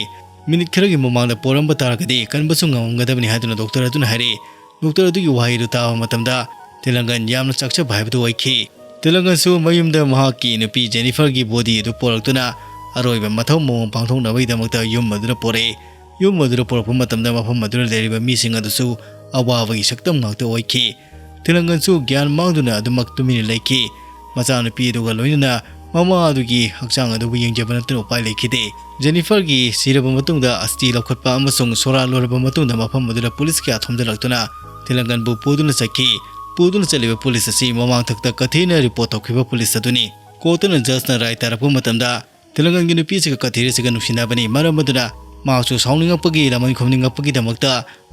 ꯃꯤꯅꯤꯠ ꯈꯔꯒꯤ ꯃꯃꯥꯡꯗ ꯄꯣꯔꯝꯕ ꯇꯥꯔꯒꯗꯤ ꯀꯟꯕꯁꯨ ꯉꯝꯃꯝꯒꯗꯕꯅꯤ ꯍꯥꯏꯗꯨꯅ ꯗꯣꯛꯇꯔ ꯑꯗꯨꯅ ꯍꯥꯏꯔꯛꯏ꯫ ꯗꯣꯛꯇꯔ ꯑꯗꯨꯒꯤ ꯋꯥꯍꯩꯗꯨ ꯇꯥꯕ ꯃꯇꯝꯗ ꯇꯤꯂꯪꯒꯟ ꯌꯥꯝꯅ ꯆꯥꯛꯆꯕ ꯍꯥꯏꯕꯗꯨ ꯑꯣꯏꯈꯤ꯫ ꯇꯤꯂꯪꯒꯟꯁꯨ ꯃꯌꯨꯝꯗ ꯃꯍꯥꯛꯀꯤ ꯅꯨꯄꯤ ꯖꯦꯅꯤꯐꯔꯒꯤ ꯕꯣꯗꯤ ꯑꯗꯨ ꯄꯣꯔꯛꯇꯨꯅ ꯑꯔꯣꯏꯕ ꯃꯊꯧ ꯃꯉꯣꯟ ꯄꯥꯡꯊꯣꯛꯅꯕꯒꯤꯗꯃꯛꯇ ꯌꯨꯝ ꯑꯗꯨꯗ ꯄꯣꯔꯛꯏ꯫ ꯌꯨꯝ ꯑꯗꯨꯗ ꯄꯣꯔꯛꯄ ꯃꯇꯝꯗ ꯃꯐꯝ ꯑꯗꯨꯗ ꯂꯩꯔꯤꯕ ꯃꯤꯁꯤꯡ ꯑꯗꯨꯁꯨ ꯑꯋꯥꯕꯒꯤ ꯁꯛꯇꯝ ꯉꯥꯛꯇ ꯑꯣꯏꯈꯤ꯫ ꯇꯤꯂꯪꯒꯟꯁꯨ ꯒ꯭ꯌꯥꯟ ꯃꯥꯡꯗꯨꯅ ꯑꯗꯨꯃꯛ ꯇꯨꯃꯤꯟꯅ ꯂꯩꯈꯤ꯫ ꯃꯆꯥꯅꯨꯄꯤ ꯑꯗꯨꯒ ꯂꯣꯏꯅꯅ ꯃꯃꯥ ꯑꯗꯨꯒꯤ ꯍꯛꯆꯥꯡ ꯑꯗꯨꯕꯨ ꯌꯦꯡꯖꯕ ꯅꯠꯇꯅ ꯎꯄꯥꯏ ꯂꯩꯈꯤꯗꯦ꯫ ꯖꯦꯅꯤꯐꯔꯒꯤ ꯁꯤꯔꯕ ꯃꯇꯨꯡꯗ ꯑꯁꯇꯤ ꯂꯧꯈꯠꯄ ꯑꯃꯁꯨꯡ ꯁꯣꯔꯥ ꯂꯣꯏꯔꯕ ꯃꯇꯨꯡꯗ ꯃꯐꯝ ꯑꯗꯨꯗ ꯄꯨꯂꯤꯁ ꯀꯌꯥ ꯊꯣꯝꯖꯤꯜꯂꯛꯇꯨꯅ ꯇꯤꯂꯪꯒꯟꯕꯨ ꯄꯨꯗꯨꯅ ꯆꯠꯈꯤ꯫ ꯄꯨꯗꯨꯅ ꯆꯠꯂꯤꯕ ꯄꯨꯂꯤꯁ ꯑꯁꯤ ꯃꯃꯥꯡꯊꯛꯇ ꯀꯊꯤꯅ ꯔꯤꯄꯣꯔꯠ ꯇꯧꯈꯤꯕ ꯄꯨꯂꯤꯁ ꯑꯗꯨꯅꯤ꯫ ꯀꯣꯔꯠꯇꯅ ꯖꯖꯅ ꯔꯥꯏ ꯇꯥꯔꯛꯄ ꯃꯇꯝꯗ ꯇꯤꯂꯪꯒꯟꯒꯤ ꯅꯨꯄꯤ ꯑꯁꯤꯒ ꯀꯊꯤꯔ ꯑꯁꯤꯒ ꯅꯨꯡꯁꯤꯅꯕꯅꯤ꯫ ꯃꯔꯝ ꯑꯗꯨꯅ ꯃꯍꯥꯛꯁꯨ ꯁꯥꯎꯅꯤꯡꯉꯛꯄꯒꯤ ꯂꯃꯟ ꯈꯨꯝꯅꯤꯡꯉꯛꯄꯒꯤꯗꯃꯛꯇ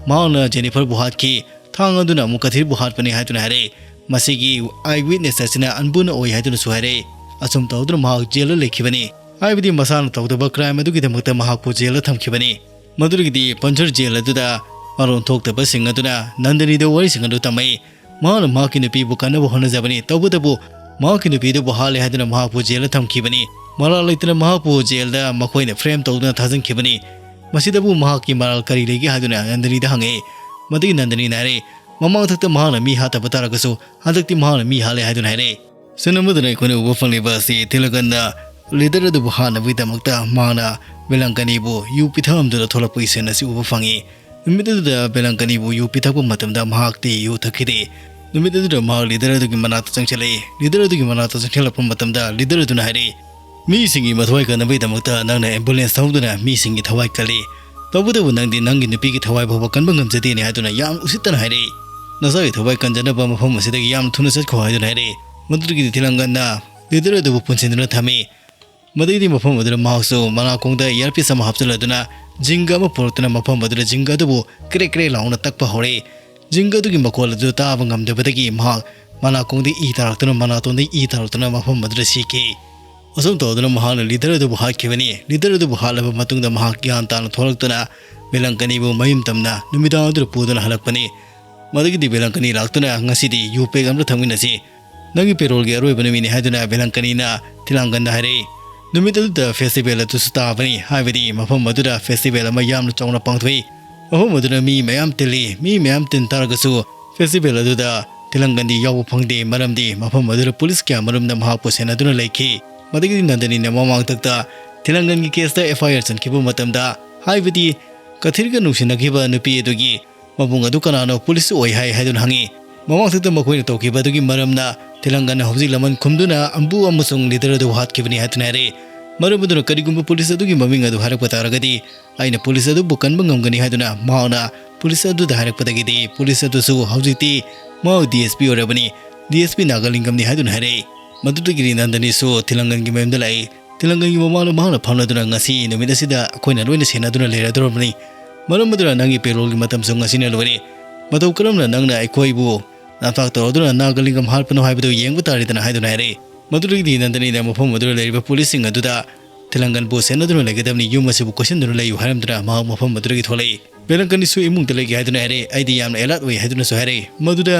ꯃꯍꯥꯛꯅ ꯖꯦꯅꯤꯐꯔꯕꯨ ꯍꯥꯠꯈꯤ꯫ ꯊꯥꯡ ꯑꯗꯨꯅ ꯑꯃꯨꯛ ꯀꯊꯤꯔꯕꯨ ꯍꯥꯠꯄꯅꯤ ꯍꯥꯏꯗꯨꯅ ꯍꯥꯏꯔꯛꯏ꯫ ꯃꯁꯤꯒꯤ ꯑꯥꯏ ꯋꯤꯠꯅꯦꯁ ꯑꯁꯤꯅ ꯑꯟꯕꯨꯅ ꯑꯣꯏ ꯍꯥꯏꯗꯨꯅꯁꯨ ꯍꯥꯏꯔꯛꯏ꯫ ꯑꯁꯨꯝ ꯇꯧꯗꯨꯅ ꯃꯍꯥꯛ ꯖꯦꯜꯗ ꯂꯩꯈꯤꯕꯅꯤ꯫ ꯍꯥꯏꯕꯗꯤ ꯃꯁꯥꯅ ꯇꯧꯗꯕ ꯀ꯭ꯔꯥꯏꯝ ꯑꯗꯨꯒꯤꯗꯃꯛꯇ ꯃꯍꯥꯛꯄꯨ ꯖꯦꯜꯗ ꯊꯝꯈꯤꯕꯅꯤ꯫ ꯃꯗꯨꯗꯒꯤꯗꯤ ꯄꯟꯖꯔ ꯖꯦꯜ ꯑꯗꯨꯗ ꯃꯔꯣꯟ ꯊꯣꯛꯇꯕꯁꯤꯡ ꯑꯗꯨꯅ ꯅꯟꯗꯅꯤꯗ ꯋꯥꯔꯤꯁꯤꯡ ꯑꯗꯨ ꯇꯝꯃꯛꯏ꯫ ꯃꯍꯥꯛꯅ ꯃꯍꯥꯛꯀꯤ ꯅꯨꯄꯤꯕꯨ ꯀꯟꯅꯕ ꯍꯣꯠꯅꯖꯕꯅꯤ꯫ ꯇꯧꯕꯇꯕꯨ ꯃꯍꯥꯛꯀꯤ ꯅꯨꯄꯤꯗꯨꯕꯨ ꯍꯥꯠꯂꯦ ꯍꯥꯏꯗꯨꯅ ꯃꯍꯥꯛꯄꯨ ꯖꯦꯜꯗ ꯊꯝꯈꯤꯕꯅꯤ꯫ ꯃꯔꯥꯜ ꯂꯩꯇꯅ ꯃꯍꯥꯛꯄꯨ ꯖꯦꯜꯗ ꯃꯈꯣꯏꯅ ꯐ꯭ꯔꯦꯝ ꯇꯧꯗꯨꯅ ꯊꯥꯖꯤꯟꯈꯤꯕꯅꯤ꯫ ꯃꯁꯤꯗꯕꯨ ꯃꯍꯥꯛꯀꯤ ꯃꯔꯥꯜ ꯀꯔꯤ ꯂꯩꯒꯦ ꯍꯥꯏꯗꯨꯅ ꯅꯟꯗꯅꯤꯗ ꯍꯪꯉꯛꯏ꯫ ꯃꯗꯨꯒꯤ ꯅꯟꯗꯅꯤꯅ ꯍꯥꯏꯔꯛꯏ, ꯃꯃꯥꯡꯊꯛꯇ ꯃꯍꯥꯛꯅ ꯃꯤ ꯍꯥꯠꯇꯕ ꯇꯥꯔꯒꯁꯨ ꯍꯟꯗꯛꯇꯤ ꯃꯍꯥꯛꯅ ꯃꯤ ꯍꯥꯠꯂꯦ ꯍꯥꯏꯗꯨꯅ ꯍꯥꯏꯔꯛꯏ꯫ ꯁꯤꯟ ꯑꯃꯗꯨꯅ ꯑꯩꯈꯣꯏꯅ ꯎꯕ ꯐꯪꯂꯤꯕ ꯑꯁꯤ ꯇꯤꯂꯒꯟꯅ ꯂꯤꯗꯔ ꯑꯗꯨꯕꯨ ꯍꯥꯠꯅꯕꯒꯤꯗꯃꯛꯇ ꯃꯍꯥꯛꯅ ꯕꯦꯂꯪꯀꯅꯤꯕꯨ ꯌꯨ ꯄꯤꯊꯛꯂꯝꯗꯨꯅ ꯊꯣꯛꯂꯛꯄꯒꯤ ꯁꯤꯟ ꯑꯁꯤ ꯎꯕ ꯐꯪꯉꯤ꯫ ꯅꯨꯃꯤꯠ ꯑꯗꯨꯗ ꯕꯦꯂꯪꯀꯅꯤꯕꯨ ꯌꯨ ꯄꯤꯊꯛꯄ ꯃꯇꯝꯗ ꯃꯍꯥꯛꯇꯤ ꯌꯨ ꯊꯛꯈꯤꯗꯦ꯫ ꯅꯨꯃꯤꯠ ꯑꯗꯨꯗ ꯃꯍꯥꯛ ꯂꯤꯗꯔ ꯑꯗꯨꯒꯤ ꯃꯅꯥꯛꯇ ꯆꯪꯁꯤꯜꯂꯛꯏ꯫ ꯂꯤꯗꯔ ꯑꯗꯨꯒꯤ ꯃꯅꯥꯛꯇ ꯆꯪꯁꯤꯜꯂꯛꯄ ꯃꯇꯝꯗ ꯂꯤꯗꯔ ꯑꯗꯨꯅ ꯍꯥꯏꯔꯛꯏ, "ꯃꯤꯁꯤꯡꯒꯤ ꯃꯊꯧꯋꯥꯏ ꯀꯟꯅꯕꯒꯤꯗꯃꯛꯇ ꯅꯪꯅ ꯑꯦꯝꯕꯨꯂꯦꯟꯁ ꯊꯧꯗꯨꯅ ꯃꯤꯁꯤꯡꯒꯤ ꯊꯋꯥꯏ ꯀꯜꯂꯤ꯫ ꯇꯧꯕꯇꯕꯨ ꯅꯪꯗꯤ ꯅꯪꯒꯤ ꯅꯨꯄꯤꯒꯤ ꯊꯋꯥꯏ ꯐꯥꯎꯕ ꯀꯟꯕ ꯉꯝꯖꯗꯦꯅꯦ" ꯍꯥꯏꯗꯨꯅ ꯌꯥꯝ ꯎꯁꯤꯠꯇꯅ ꯍꯥꯏꯔꯛꯏ꯫ "ꯅꯁꯥꯒꯤ ꯊꯋꯥꯏ ꯀꯟꯖꯅꯕ ꯃꯐꯝ ꯑꯁꯤꯗꯒꯤ ꯌꯥꯝ ꯊꯨꯅ ꯆꯠꯈꯣ" ꯍꯥꯏꯗꯨꯅ ꯍꯥꯏꯔꯛꯏ꯫ ꯃꯗꯨꯗꯒꯤꯗꯤ ꯇꯤꯂꯪꯒꯟꯅ ꯂꯤꯗꯔ ꯑꯗꯨꯕꯨ ꯄꯨꯟꯁꯤꯟꯗꯨꯅ ꯊꯝꯃꯤ꯫ ꯃꯗꯩꯗꯤ ꯃꯐꯝ ꯑꯗꯨꯗ ꯃꯍꯥꯛꯁꯨ ꯃꯅꯥꯀꯣꯡꯗ earpiece ꯑꯃ ꯍꯥꯞꯆꯤꯜꯂꯗꯨꯅ ꯖꯤꯡꯒ ꯑꯃ ꯄꯨꯔꯛꯇꯨꯅ ꯃꯐꯝ ꯑꯗꯨꯗ ꯖꯤꯡꯒ ꯑꯗꯨꯕꯨ ꯀ꯭ꯔꯦꯛ ꯀ꯭ꯔꯦꯛ ꯂꯥꯎꯅ ꯇꯛꯄ ꯍꯧꯔꯛꯏ꯫ ꯖꯤꯡꯒ ꯑꯗꯨꯒꯤ ꯃꯈꯣꯜ ꯑꯗꯨ ꯇꯥꯕ ꯉꯝꯗꯕꯗꯒꯤ ꯃꯍꯥꯛ ꯃꯅꯥꯀꯣꯡꯗ ꯏ ꯇꯥꯔꯛꯇꯨꯅ, ꯃꯅꯥꯇꯣꯟꯗ ꯏ ꯇꯥꯔꯛꯇꯨꯅ ꯃꯐꯝ ꯑꯗꯨꯗ ꯁꯤꯈꯤ꯫ ꯑꯁꯨꯝ ꯇꯧꯗꯨꯅ ꯃꯍꯥꯛꯅ leader ꯑꯗꯨꯕꯨ ꯍꯥꯠꯈꯤꯕꯅꯤ꯫ Leader ꯑꯗꯨꯕꯨ ꯍꯥꯠꯂꯕ ꯃꯇꯨꯡꯗ ꯃꯍꯥꯛ ꯒ꯭ꯌꯥꯟ ꯇꯥꯅ ꯊꯣꯛꯂꯛꯇꯨꯅ ꯕꯦꯂꯪꯀꯅꯤꯕꯨ ꯃꯌꯨꯝ ꯇꯝꯅ ꯅꯨꯃꯤꯗꯥꯡ ꯑꯗꯨꯗ ꯄꯨꯗꯨꯅ ꯍꯜꯂꯛꯄꯅꯤ꯫ ꯃꯗꯨꯒꯤꯗꯤ ꯕꯦꯂꯪꯀꯅꯤ ꯂꯥꯛꯇꯨꯅ, "ꯉꯁꯤꯗꯤ ꯌꯨ pack ꯑꯃꯇ ꯊꯛꯃꯤꯟꯅꯁꯤ꯫ ꯅꯪꯒꯤ payrollꯒꯤ ꯑꯔꯣꯏꯕ ꯅꯨꯃꯤꯠꯅꯤ," ꯍꯥꯏꯗꯨꯅ ꯕꯦꯂꯪꯀꯅꯤꯅ ꯊꯤꯂꯥꯡꯒꯟꯗ ꯍꯥꯏꯔꯛꯏ꯫ ꯅꯨꯃꯤꯠ ꯑꯗꯨꯗ festival ꯑꯗꯨꯁꯨ ꯇꯥꯕꯅꯤ, ꯍꯥꯏꯕꯗꯤ ꯃꯐꯝ ꯑꯗꯨꯗ festival ꯑꯃ ꯌꯥꯝꯅ ꯆꯥꯎꯅ ꯄꯥꯡꯊꯣꯛꯏ꯫ ꯃꯐꯝ ꯑꯗꯨꯗ ꯃꯤ ꯃꯌꯥꯝ ꯇꯤꯜꯂꯤ꯫ ꯃꯤ ꯃꯌꯥꯝ ꯇꯤꯟ ꯇꯥꯔꯒꯁꯨ festival ꯑꯗꯨꯗ ꯊꯤꯂꯥꯡꯒꯟꯗꯤ ꯌꯥꯎꯕ ꯐꯪꯗꯦ, ꯃꯔꯝꯗꯤ ꯃꯐꯝ ꯑꯗꯨꯗ police ꯀꯌꯥ ꯃꯔꯨꯝꯅ ꯃꯍꯥꯛꯄꯨ ꯁꯦꯟꯅꯗꯨꯅ ꯂꯩꯈꯤ꯫ ꯃꯗꯨꯒꯤꯗꯤ ꯅꯟꯗꯅꯤꯅ ꯃꯃꯥꯡꯊꯛꯇ ꯊꯤꯂꯥꯡꯒꯟꯒꯤ caseꯇ F I R ꯆꯟꯈꯤꯕ ꯃꯇꯝꯗ, ꯍꯥꯏꯕꯗꯤ ꯀꯊꯤꯔꯒ ꯅꯨꯡꯁꯤꯅꯈꯤꯕ ꯅꯨꯄꯤ ꯑꯗꯨꯒꯤ ꯃꯕꯨꯡ ꯑꯗꯨ ꯀꯅꯥꯅꯣ police ꯑꯣꯏ ꯍꯥꯏ ꯍꯥꯏꯗꯨꯅ ꯍꯪꯉꯤ꯫ ꯃꯃꯥꯡꯊꯛꯇ ꯃꯈꯣꯏꯅ ꯇꯧꯈꯤꯕ ꯑꯗꯨꯒꯤ ꯃꯔꯝꯅ ꯊꯤꯂꯥꯡꯒꯟꯅ ꯍꯧꯖꯤꯛ ꯂꯃꯟ ꯈꯨꯝꯗꯨꯅ ꯑꯝꯕꯨ ꯑꯃꯁꯨꯡ leader ꯑꯗꯨ ꯍꯥꯠꯈꯤꯕꯅꯤ ꯍꯥꯏꯗꯨꯅ ꯍꯥꯏꯔꯛꯏ꯫ ꯃꯔꯝ ꯑꯗꯨꯅ ꯀꯔꯤꯒꯨꯝꯕ police ꯑꯗꯨꯒꯤ ꯃꯃꯤꯡ ꯑꯗꯨ ꯍꯥꯏꯔꯛꯄ ꯇꯥꯔꯒꯗꯤ ꯑꯩꯅ police ꯑꯗꯨꯕꯨ ꯀꯟꯕ ꯉꯝꯒꯅꯤ ꯍꯥꯏꯗꯨꯅ ꯃꯍꯥꯛꯅ police ꯑꯗꯨꯗ ꯍꯥꯏꯔꯛꯄꯗꯒꯤꯗꯤ police ꯑꯗꯨꯁꯨ ꯍꯧꯖꯤꯛꯇꯤ ꯃꯍꯥꯛ D S P ꯑꯣꯏꯔꯕꯅꯤ, D S P ꯅꯥꯒꯥꯂꯤꯡꯒꯝꯅꯤ ꯍꯥꯏꯗꯨꯅ ꯍꯥꯏꯔꯛꯏ꯫ ꯃꯗꯨꯗꯒꯤꯗꯤ ꯅꯟꯗꯅꯤꯁꯨ ꯊꯤꯂꯥꯡꯒꯟꯒꯤ ꯃꯌꯨꯝꯗ ꯂꯥꯛꯏ꯫ ꯊꯤꯂꯥꯡꯒꯟꯒꯤ ꯃꯃꯥꯡꯗ ꯃꯍꯥꯛꯅ ꯐꯝꯂꯗꯨꯅ ꯉꯁꯤ ꯅꯨꯃꯤꯠ ꯑꯁꯤꯗ ꯑꯩꯈꯣꯏꯅ ꯂꯣꯏꯅ ꯁꯦꯟꯅꯗꯨꯅ ꯂꯩꯔꯗꯧꯔꯕꯅꯤ꯫ ꯃꯔꯝ ꯑꯗꯨꯅ ꯅꯪꯒꯤ payrollꯒꯤ ꯃꯇꯝꯁꯨ ꯉꯁꯤꯅ ꯂꯣꯏꯔꯦ꯫ ꯃꯇꯧ ꯀꯔꯝꯅ ꯅꯪꯅ ꯑꯩꯈꯣꯏꯕꯨ ꯅꯝꯊꯥꯛ ꯇꯧꯔꯗꯨꯅ ꯅꯥꯒꯥꯂꯤꯡꯒꯝ ꯍꯥꯠꯄꯅꯣ ꯍꯥꯏꯕꯗꯨ ꯌꯦꯡꯕ ꯇꯥꯔꯦꯗꯅ ꯍꯥꯏꯗꯨꯅ ꯍꯥꯏꯔꯛꯏ꯫ ꯃꯗꯨꯗꯒꯤꯗꯤ ꯅꯟꯗꯅꯤꯅ ꯃꯐꯝ ꯑꯗꯨꯗ ꯂꯩꯔꯤꯕ policeꯁꯤꯡ ꯑꯗꯨꯗ ꯊꯤꯂꯥꯡꯒꯟꯕꯨ ꯁꯦꯟꯅꯗꯨꯅ ꯂꯩꯒꯗꯕꯅꯤ, ꯌꯨꯝ ꯑꯁꯤꯕꯨ ꯀꯣꯏꯁꯤꯟꯗꯨꯅ ꯂꯩꯌꯨ ꯍꯥꯏꯔꯝꯗꯨꯅ ꯃꯍꯥꯛ ꯃꯐꯝ ꯑꯗꯨꯗꯒꯤ ꯊꯣꯛꯂꯛꯏ꯫ ꯕꯦꯂꯪꯀꯅꯤꯁꯨ ꯏꯃꯨꯡꯗ ꯂꯩꯒꯦ ꯍꯥꯏꯗꯨꯅ ꯍꯥꯏꯔꯛꯏ꯫ "ꯑꯩꯗꯤ ꯌꯥꯝꯅ alert ꯑꯣꯏ" ꯍꯥꯏꯗꯨꯅꯁꯨ ꯍꯥꯏꯔꯛꯏ꯫ ꯃꯗꯨꯗ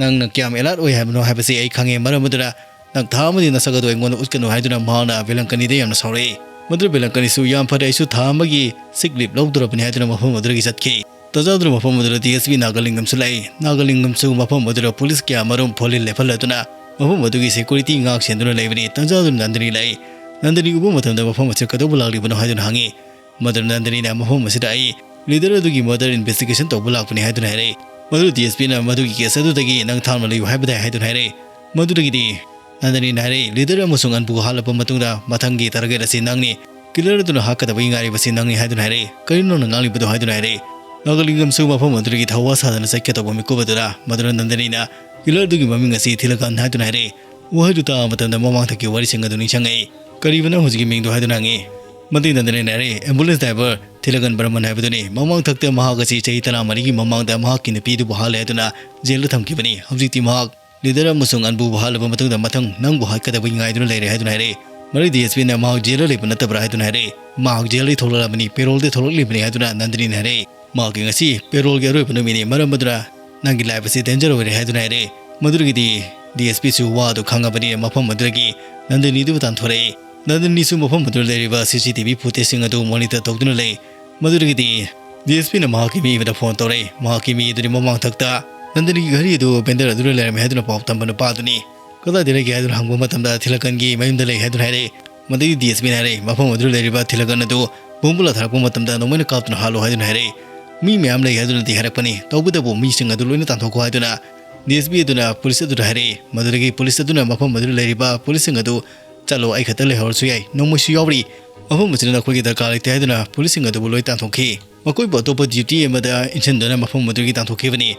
"ꯅꯪꯅ ꯀꯌꯥꯝ alert ꯑꯣꯏ ꯍꯥꯏꯕꯅꯣ ꯍꯥꯏꯕꯁꯤ ꯑꯩ ꯈꯪꯉꯦ, ꯃꯔꯝ ꯑꯗꯨꯅ ꯅꯪ ꯊꯥ ꯑꯃꯗꯤ ꯅꯁꯛ ꯑꯗꯨ ꯑꯩꯉꯣꯟꯗ ꯎꯠꯀꯅꯨ" ꯍꯥꯏꯗꯨꯅ ꯃꯍꯥꯛꯅ ꯕꯦꯂꯪꯀꯅꯤꯗ ꯌꯥꯝꯅ ꯁꯥꯎꯔꯛꯏ꯫ ꯃꯗꯨꯗ ꯕꯦꯂꯪꯀꯅꯤꯁꯨ "ꯌꯥꯝ ꯐꯔꯦ, ꯑꯩꯁꯨ ꯊꯥ ꯑꯃꯒꯤ sick leave ꯂꯧꯗꯣꯔꯕꯅꯤ" ꯍꯥꯏꯗꯨꯅ ꯃꯐꯝ ꯑꯗꯨꯗꯒꯤ ꯆꯠꯈꯤ꯫ ꯇꯥꯟꯖꯥꯗꯨꯅ ꯃꯐꯝ ꯑꯗꯨꯗ D S P ꯅꯥꯒꯥꯂꯤꯡꯒꯝꯁꯨ ꯂꯥꯛꯏ꯫ ꯅꯥꯒꯥꯂꯤꯡꯒꯝꯁꯨ ꯃꯐꯝ ꯑꯗꯨꯗ police ꯀꯌꯥ ꯃꯔꯨꯝ ꯐꯣꯂꯤꯟ ꯂꯦꯞꯍꯜꯂꯗꯨꯅ ꯃꯐꯝ ꯑꯗꯨꯒꯤ security ꯉꯥꯛ ꯁꯦꯟꯗꯨꯅ ꯂꯩꯕꯅꯤ꯫ ꯇꯥꯟꯖꯥꯗꯨꯅ ꯅꯟꯗꯅꯤ ꯂꯥꯛꯏ꯫ ꯅꯟꯗꯅꯤ ꯎꯕ ꯃꯇꯝꯗ ꯃꯐꯝ ꯑꯁꯤꯗ ꯀꯩꯗꯧꯕ ꯂꯥꯛꯂꯤꯕꯅꯣ ꯍꯥꯏꯗꯨꯅ ꯍꯪꯉꯤ꯫ ꯃꯗꯨꯗ ꯅꯟꯗꯅꯤꯅ ꯃꯐꯝ ꯑꯁꯤꯗ ꯑꯩ leader ꯑꯗꯨꯒꯤ murder investigation ꯇꯧꯕ ꯂꯥꯛꯄꯅꯤ ꯍꯥꯏꯗꯨꯅ ꯍꯥꯏꯔꯛꯏ꯫ ꯃꯗꯨ D S P ꯅ ꯃꯗꯨꯒꯤ case ꯑꯗꯨꯗꯒꯤ ꯅꯪ ꯊꯥꯞꯅ ꯂꯩꯌꯨ ꯍꯥꯏꯕꯗꯥꯏ ꯍꯥꯏꯗꯨꯅ ꯍꯥꯏꯔꯛꯏ꯫ ꯃꯗꯨꯗꯒꯤꯗꯤ ꯅꯟꯗꯅꯤꯅ ꯍꯥꯏꯔꯛꯏ, "Leader ꯑꯃꯁꯨꯡ ꯑꯟꯕꯨ ꯍꯥꯠꯂꯕ ꯃꯇꯨꯡꯗ ꯃꯊꯪꯒꯤ target ꯑꯁꯤ ꯅꯪꯅꯤ꯫ Killer ꯑꯗꯨꯅ ꯍꯥꯠꯀꯗꯕꯒꯤ ꯉꯥꯏꯔꯤꯕꯁꯤ ꯅꯪꯅꯤ" ꯍꯥꯏꯗꯨꯅ ꯍꯥꯏꯔꯛꯏ꯫ "ꯀꯔꯤꯅꯣ ꯅꯪꯅ ꯉꯥꯡꯂꯤꯕꯗꯣ?" ꯍꯥꯏꯗꯨꯅ ꯍꯥꯏꯔꯛꯏ꯫ ꯅꯥꯒꯥꯂꯤꯡꯒꯝꯁꯨ ꯃꯐꯝ ꯑꯗꯨꯗꯒꯤ ꯊꯧꯋꯥ ꯁꯥꯗꯅ ꯆꯠꯀꯦ ꯇꯧꯕ ꯃꯤꯀꯨꯞ ꯑꯗꯨꯗ ꯃꯗꯨꯅ ꯅꯟꯗꯅꯤꯅ "Killer ꯑꯗꯨꯒꯤ ꯃꯃꯤꯡ ꯑꯁꯤ ꯊꯤꯂꯀꯥꯟ" ꯍꯥꯏꯗꯨꯅ ꯍꯥꯏꯔꯛꯏ꯫ ꯋꯥꯍꯩꯗꯨ ꯇꯥꯕ ꯃꯇꯝꯗ ꯃꯃꯥꯡꯊꯛꯀꯤ ꯋꯥꯔꯤꯁꯤꯡ ꯑꯗꯨ ꯅꯤꯡꯁꯤꯡꯉꯛꯏ꯫ "ꯀꯔꯤꯕ ꯅꯪ ꯍꯧꯖꯤꯛꯀꯤ ꯃꯤꯡꯗꯣ?" ꯍꯥꯏꯗꯨꯅ ꯍꯪꯉꯤ꯫ ꯃꯗꯨꯒꯤ ꯅꯟꯗꯅꯤꯅ ꯍꯥꯏꯔꯦ, "ꯑꯦꯝꯕꯨꯂꯦꯟꯁ ꯗ꯭ꯔꯥꯏꯚꯔ ꯊꯤꯂꯒꯟ ꯕꯔꯃꯟ ꯍꯥꯏꯕꯗꯨꯅꯤ꯫ ꯃꯃꯥꯡ ꯊꯛꯇ ꯃꯍꯥꯛ ꯑꯁꯤ ꯆꯍꯤ ꯇꯔꯥꯃꯔꯤꯒꯤ ꯃꯃꯥꯡꯗ ꯃꯍꯥꯛꯀꯤ ꯅꯨꯄꯤꯗꯨꯕꯨ ꯍꯥꯠꯂꯦ ꯍꯥꯏꯗꯨꯅ ꯖꯦꯜꯗ ꯊꯝꯈꯤꯕꯅꯤ꯫ ꯍꯧꯖꯤꯛꯇꯤ ꯃꯍꯥꯛ ꯂꯤꯗꯔ ꯑꯃꯁꯨꯡ ꯑꯟꯕꯨꯕꯨ ꯍꯥꯠꯂꯕ ꯃꯇꯨꯡꯗ ꯃꯊꯪ ꯅꯪꯕꯨ ꯍꯥꯠꯀꯗꯕꯒꯤ ꯉꯥꯏꯗꯨꯅ ꯂꯩꯔꯦ" ꯍꯥꯏꯗꯨꯅ ꯍꯥꯏꯔꯛꯏ꯫ ꯃꯗꯨꯒꯤ ꯗꯤ ꯑꯦꯁ ꯄꯤꯅ, "ꯃꯍꯥꯛ ꯖꯦꯜꯗ ꯂꯩꯕ ꯅꯠꯇꯕ꯭ꯔꯥ?" ꯍꯥꯏꯗꯨꯅ ꯍꯥꯏꯔꯛꯏ꯫ "ꯃꯍꯥꯛ ꯖꯦꯜꯗꯒꯤ ꯊꯣꯛꯂꯛꯂꯕꯅꯤ, ꯄꯦꯔꯣꯜꯗꯒꯤ ꯊꯣꯛꯂꯛꯂꯤꯕꯅꯤ" ꯍꯥꯏꯗꯨꯅ ꯅꯟꯗꯅꯤꯅ ꯍꯥꯏꯔꯛꯏ꯫ "ꯃꯍꯥꯛꯀꯤ ꯉꯁꯤ ꯄꯦꯔꯣꯜꯒꯤ ꯑꯔꯣꯏꯕ ꯅꯨꯃꯤꯠꯅꯤ, ꯃꯔꯝ ꯑꯗꯨꯅ ꯅꯪꯒꯤ ꯂꯥꯏꯐ ꯑꯁꯤ ꯗꯦꯟꯖꯔ ꯑꯣꯏꯔꯦ" ꯍꯥꯏꯗꯨꯅ ꯍꯥꯏꯔꯛꯏ꯫ ꯃꯗꯨꯗꯒꯤꯗꯤ ꯗꯤ ꯑꯦꯁ ꯄꯤꯁꯨ ꯋꯥꯗꯨ ꯈꯪꯉꯕꯅꯤꯅ ꯃꯐꯝ ꯑꯗꯨꯗꯒꯤ ꯅꯟꯗꯅꯤꯗꯨꯕꯨ ꯇꯥꯟꯊꯣꯔꯛꯏ꯫ ꯅꯟꯗꯅꯤꯁꯨ ꯃꯐꯝ ꯑꯗꯨꯗ ꯂꯩꯔꯤꯕ ꯁꯤ ꯁꯤ ꯇꯤ ꯚꯤ ꯐꯨꯇꯦꯖꯁꯤꯡ ꯑꯗꯨ ꯃꯣꯅꯤꯇꯔ ꯇꯧꯗꯨꯅ ꯂꯩ꯫ ꯃꯗꯨꯗꯒꯤꯗꯤ ꯗꯤ ꯑꯦꯁ ꯄꯤꯅ ꯃꯍꯥꯛꯀꯤ ꯃꯤ ꯑꯃꯗ ꯐꯣꯟ ꯇꯧꯔꯛꯏ꯫ ꯃꯍꯥꯛꯀꯤ ꯃꯤ ꯑꯗꯨꯗꯤ ꯃꯃꯥꯡ ꯊꯛꯇ ꯅꯟꯗꯅꯤꯒꯤ ꯘꯔꯤ ꯑꯗꯨ ꯕꯦꯟꯗꯔ ꯑꯗꯨꯗ ꯂꯩꯔꯝꯃꯤ ꯍꯥꯏꯗꯨꯅ ꯄꯥꯎ ꯇꯝꯕ ꯅꯨꯄꯥ ꯑꯗꯨꯅꯤ꯫ "ꯀꯗꯥꯏꯗ ꯂꯩꯒꯦ?" ꯍꯥꯏꯗꯨꯅ ꯍꯪꯕ ꯃꯇꯝꯗ ꯊꯤꯂꯀꯟꯒꯤ ꯃꯌꯨꯝꯗ ꯂꯩ ꯍꯥꯏꯗꯨꯅ ꯍꯥꯏꯔꯛꯏ꯫ ꯃꯗꯨꯒꯤ ꯗꯤ ꯑꯦꯁ ꯄꯤꯅ ꯍꯥꯏꯔꯛꯏ, "ꯃꯐꯝ ꯑꯗꯨꯗ ꯂꯩꯔꯤꯕ ꯊꯤꯂꯀꯟ ꯑꯗꯨ ꯕꯣꯝꯕꯨꯂꯥ ꯊꯥꯔꯛꯄ ꯃꯇꯝꯗ ꯅꯣꯡꯃꯩꯅ ꯀꯥꯞꯇꯨꯅ ꯍꯥꯠꯂꯣ" ꯍꯥꯏꯗꯨꯅ ꯍꯥꯏꯔꯛꯏ꯫ "ꯃꯤ ꯃꯌꯥꯝ ꯂꯩ ꯍꯥꯏꯗꯨꯅꯗꯤ ꯍꯥꯏꯔꯛꯄꯅꯤ, ꯇꯧꯕꯇꯕꯨ ꯃꯤꯁꯤꯡ ꯑꯗꯨ ꯂꯣꯏꯅ ꯇꯥꯟꯊꯣꯛꯈꯣ" ꯍꯥꯏꯗꯨꯅ ꯗꯤ ꯑꯦꯁ ꯄꯤ ꯑꯗꯨꯅ ꯄꯨꯂꯤꯁ ꯑꯗꯨꯗ ꯍꯥꯏꯔꯛꯏ꯫ ꯃꯗꯨꯗꯒꯤ ꯄꯨꯂꯤꯁ ꯑꯗꯨꯅ ꯃꯐꯝ ꯑꯗꯨꯗ ꯂꯩꯔꯤꯕ ꯄꯨꯂꯤꯁꯁꯤꯡ ꯑꯗꯨ, "ꯆꯠꯂꯣ, ꯑꯩ ꯈꯛꯇ ꯂꯩꯍꯧꯔꯁꯨ ꯌꯥꯏ, ꯅꯣꯡꯃꯩꯁꯨ ꯌꯥꯎꯔꯤ, ꯃꯐꯝ ꯑꯁꯤꯗ ꯅꯈꯣꯏꯒꯤ ꯗꯔꯀꯥꯔ ꯂꯩꯇꯦ" ꯍꯥꯏꯗꯨꯅ ꯄꯨꯂꯤꯁꯁꯤꯡ ꯑꯗꯨꯕꯨ ꯂꯣꯏ ꯇꯥꯟꯊꯣꯛꯈꯤ꯫ ꯃꯈꯣꯏꯕꯨ ꯑꯇꯣꯞꯄ ꯗ꯭ꯌꯨꯇꯤ ꯑꯃꯗ ꯏꯟꯁꯤꯟꯗꯨꯅ ꯃꯐꯝ ꯑꯗꯨꯗꯒꯤ ꯇꯥꯟꯊꯣꯛꯈꯤꯕꯅꯤ꯫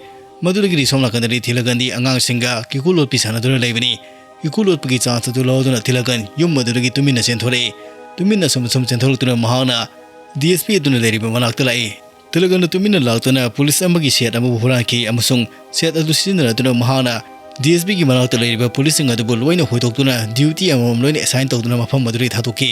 ꯃꯗꯨꯗꯒꯤꯗꯤ ꯁꯣꯝ ꯅꯥꯀꯟꯗꯗꯤ ꯊꯤꯂꯒꯟꯗꯤ ꯑꯉꯥꯡꯁꯤꯡꯒ ꯀꯤꯀꯨ ꯂꯣꯠꯄꯤ ꯁꯥꯟꯅꯗꯨꯅ ꯂꯩꯕꯅꯤ꯫ ꯀꯤꯀꯨ ꯂꯣꯠꯄꯒꯤ ꯆꯥꯟꯁ ꯑꯗꯨ ꯂꯧꯗꯨꯅ ꯊꯤꯂꯒꯟ ꯌꯨꯝ ꯑꯗꯨꯗꯒꯤ ꯇꯨꯃꯤꯟꯅ ꯆꯦꯟꯊꯣꯔꯛꯏ꯫ ꯇꯨꯃꯤꯟꯅ ꯁꯨꯝ ꯁꯨꯝ ꯆꯦꯟꯊꯣꯔꯛꯇꯨꯅ ꯃꯍꯥꯛꯅ ꯗꯤ ꯑꯦꯁ ꯄꯤ ꯑꯗꯨꯅ ꯂꯩꯔꯤꯕ ꯃꯅꯥꯛꯇ ꯂꯥꯛꯏ꯫ ꯊꯤꯂꯒꯟꯅ ꯇꯨꯃꯤꯟꯅ ꯂꯥꯛꯇꯨꯅ ꯄꯨꯂꯤꯁ ꯑꯃꯒꯤ ꯁꯦꯠ ꯑꯃꯕꯨ ꯍꯨꯔꯥꯟꯈꯤ ꯑꯃꯁꯨꯡ ꯁꯦꯠ ꯑꯗꯨ ꯁꯤꯖꯤꯟꯅꯔꯗꯨꯅ ꯃꯍꯥꯛꯅ ꯗꯤ ꯑꯦꯁ ꯄꯤꯒꯤ ꯃꯅꯥꯛꯇ ꯂꯩꯔꯤꯕ ꯄꯨꯂꯤꯁꯁꯤꯡ ꯑꯗꯨꯕꯨ ꯂꯣꯏꯅ ꯍꯣꯏꯗꯣꯛꯇꯨꯅ ꯗ꯭ꯌꯨꯇꯤ ꯑꯃꯃꯝ ꯂꯣꯏꯅ ꯑꯦꯁꯥꯏꯟ ꯇꯧꯗꯨꯅ ꯃꯐꯝ ꯑꯗꯨꯗꯒꯤ ꯊꯥꯗꯣꯛꯈꯤ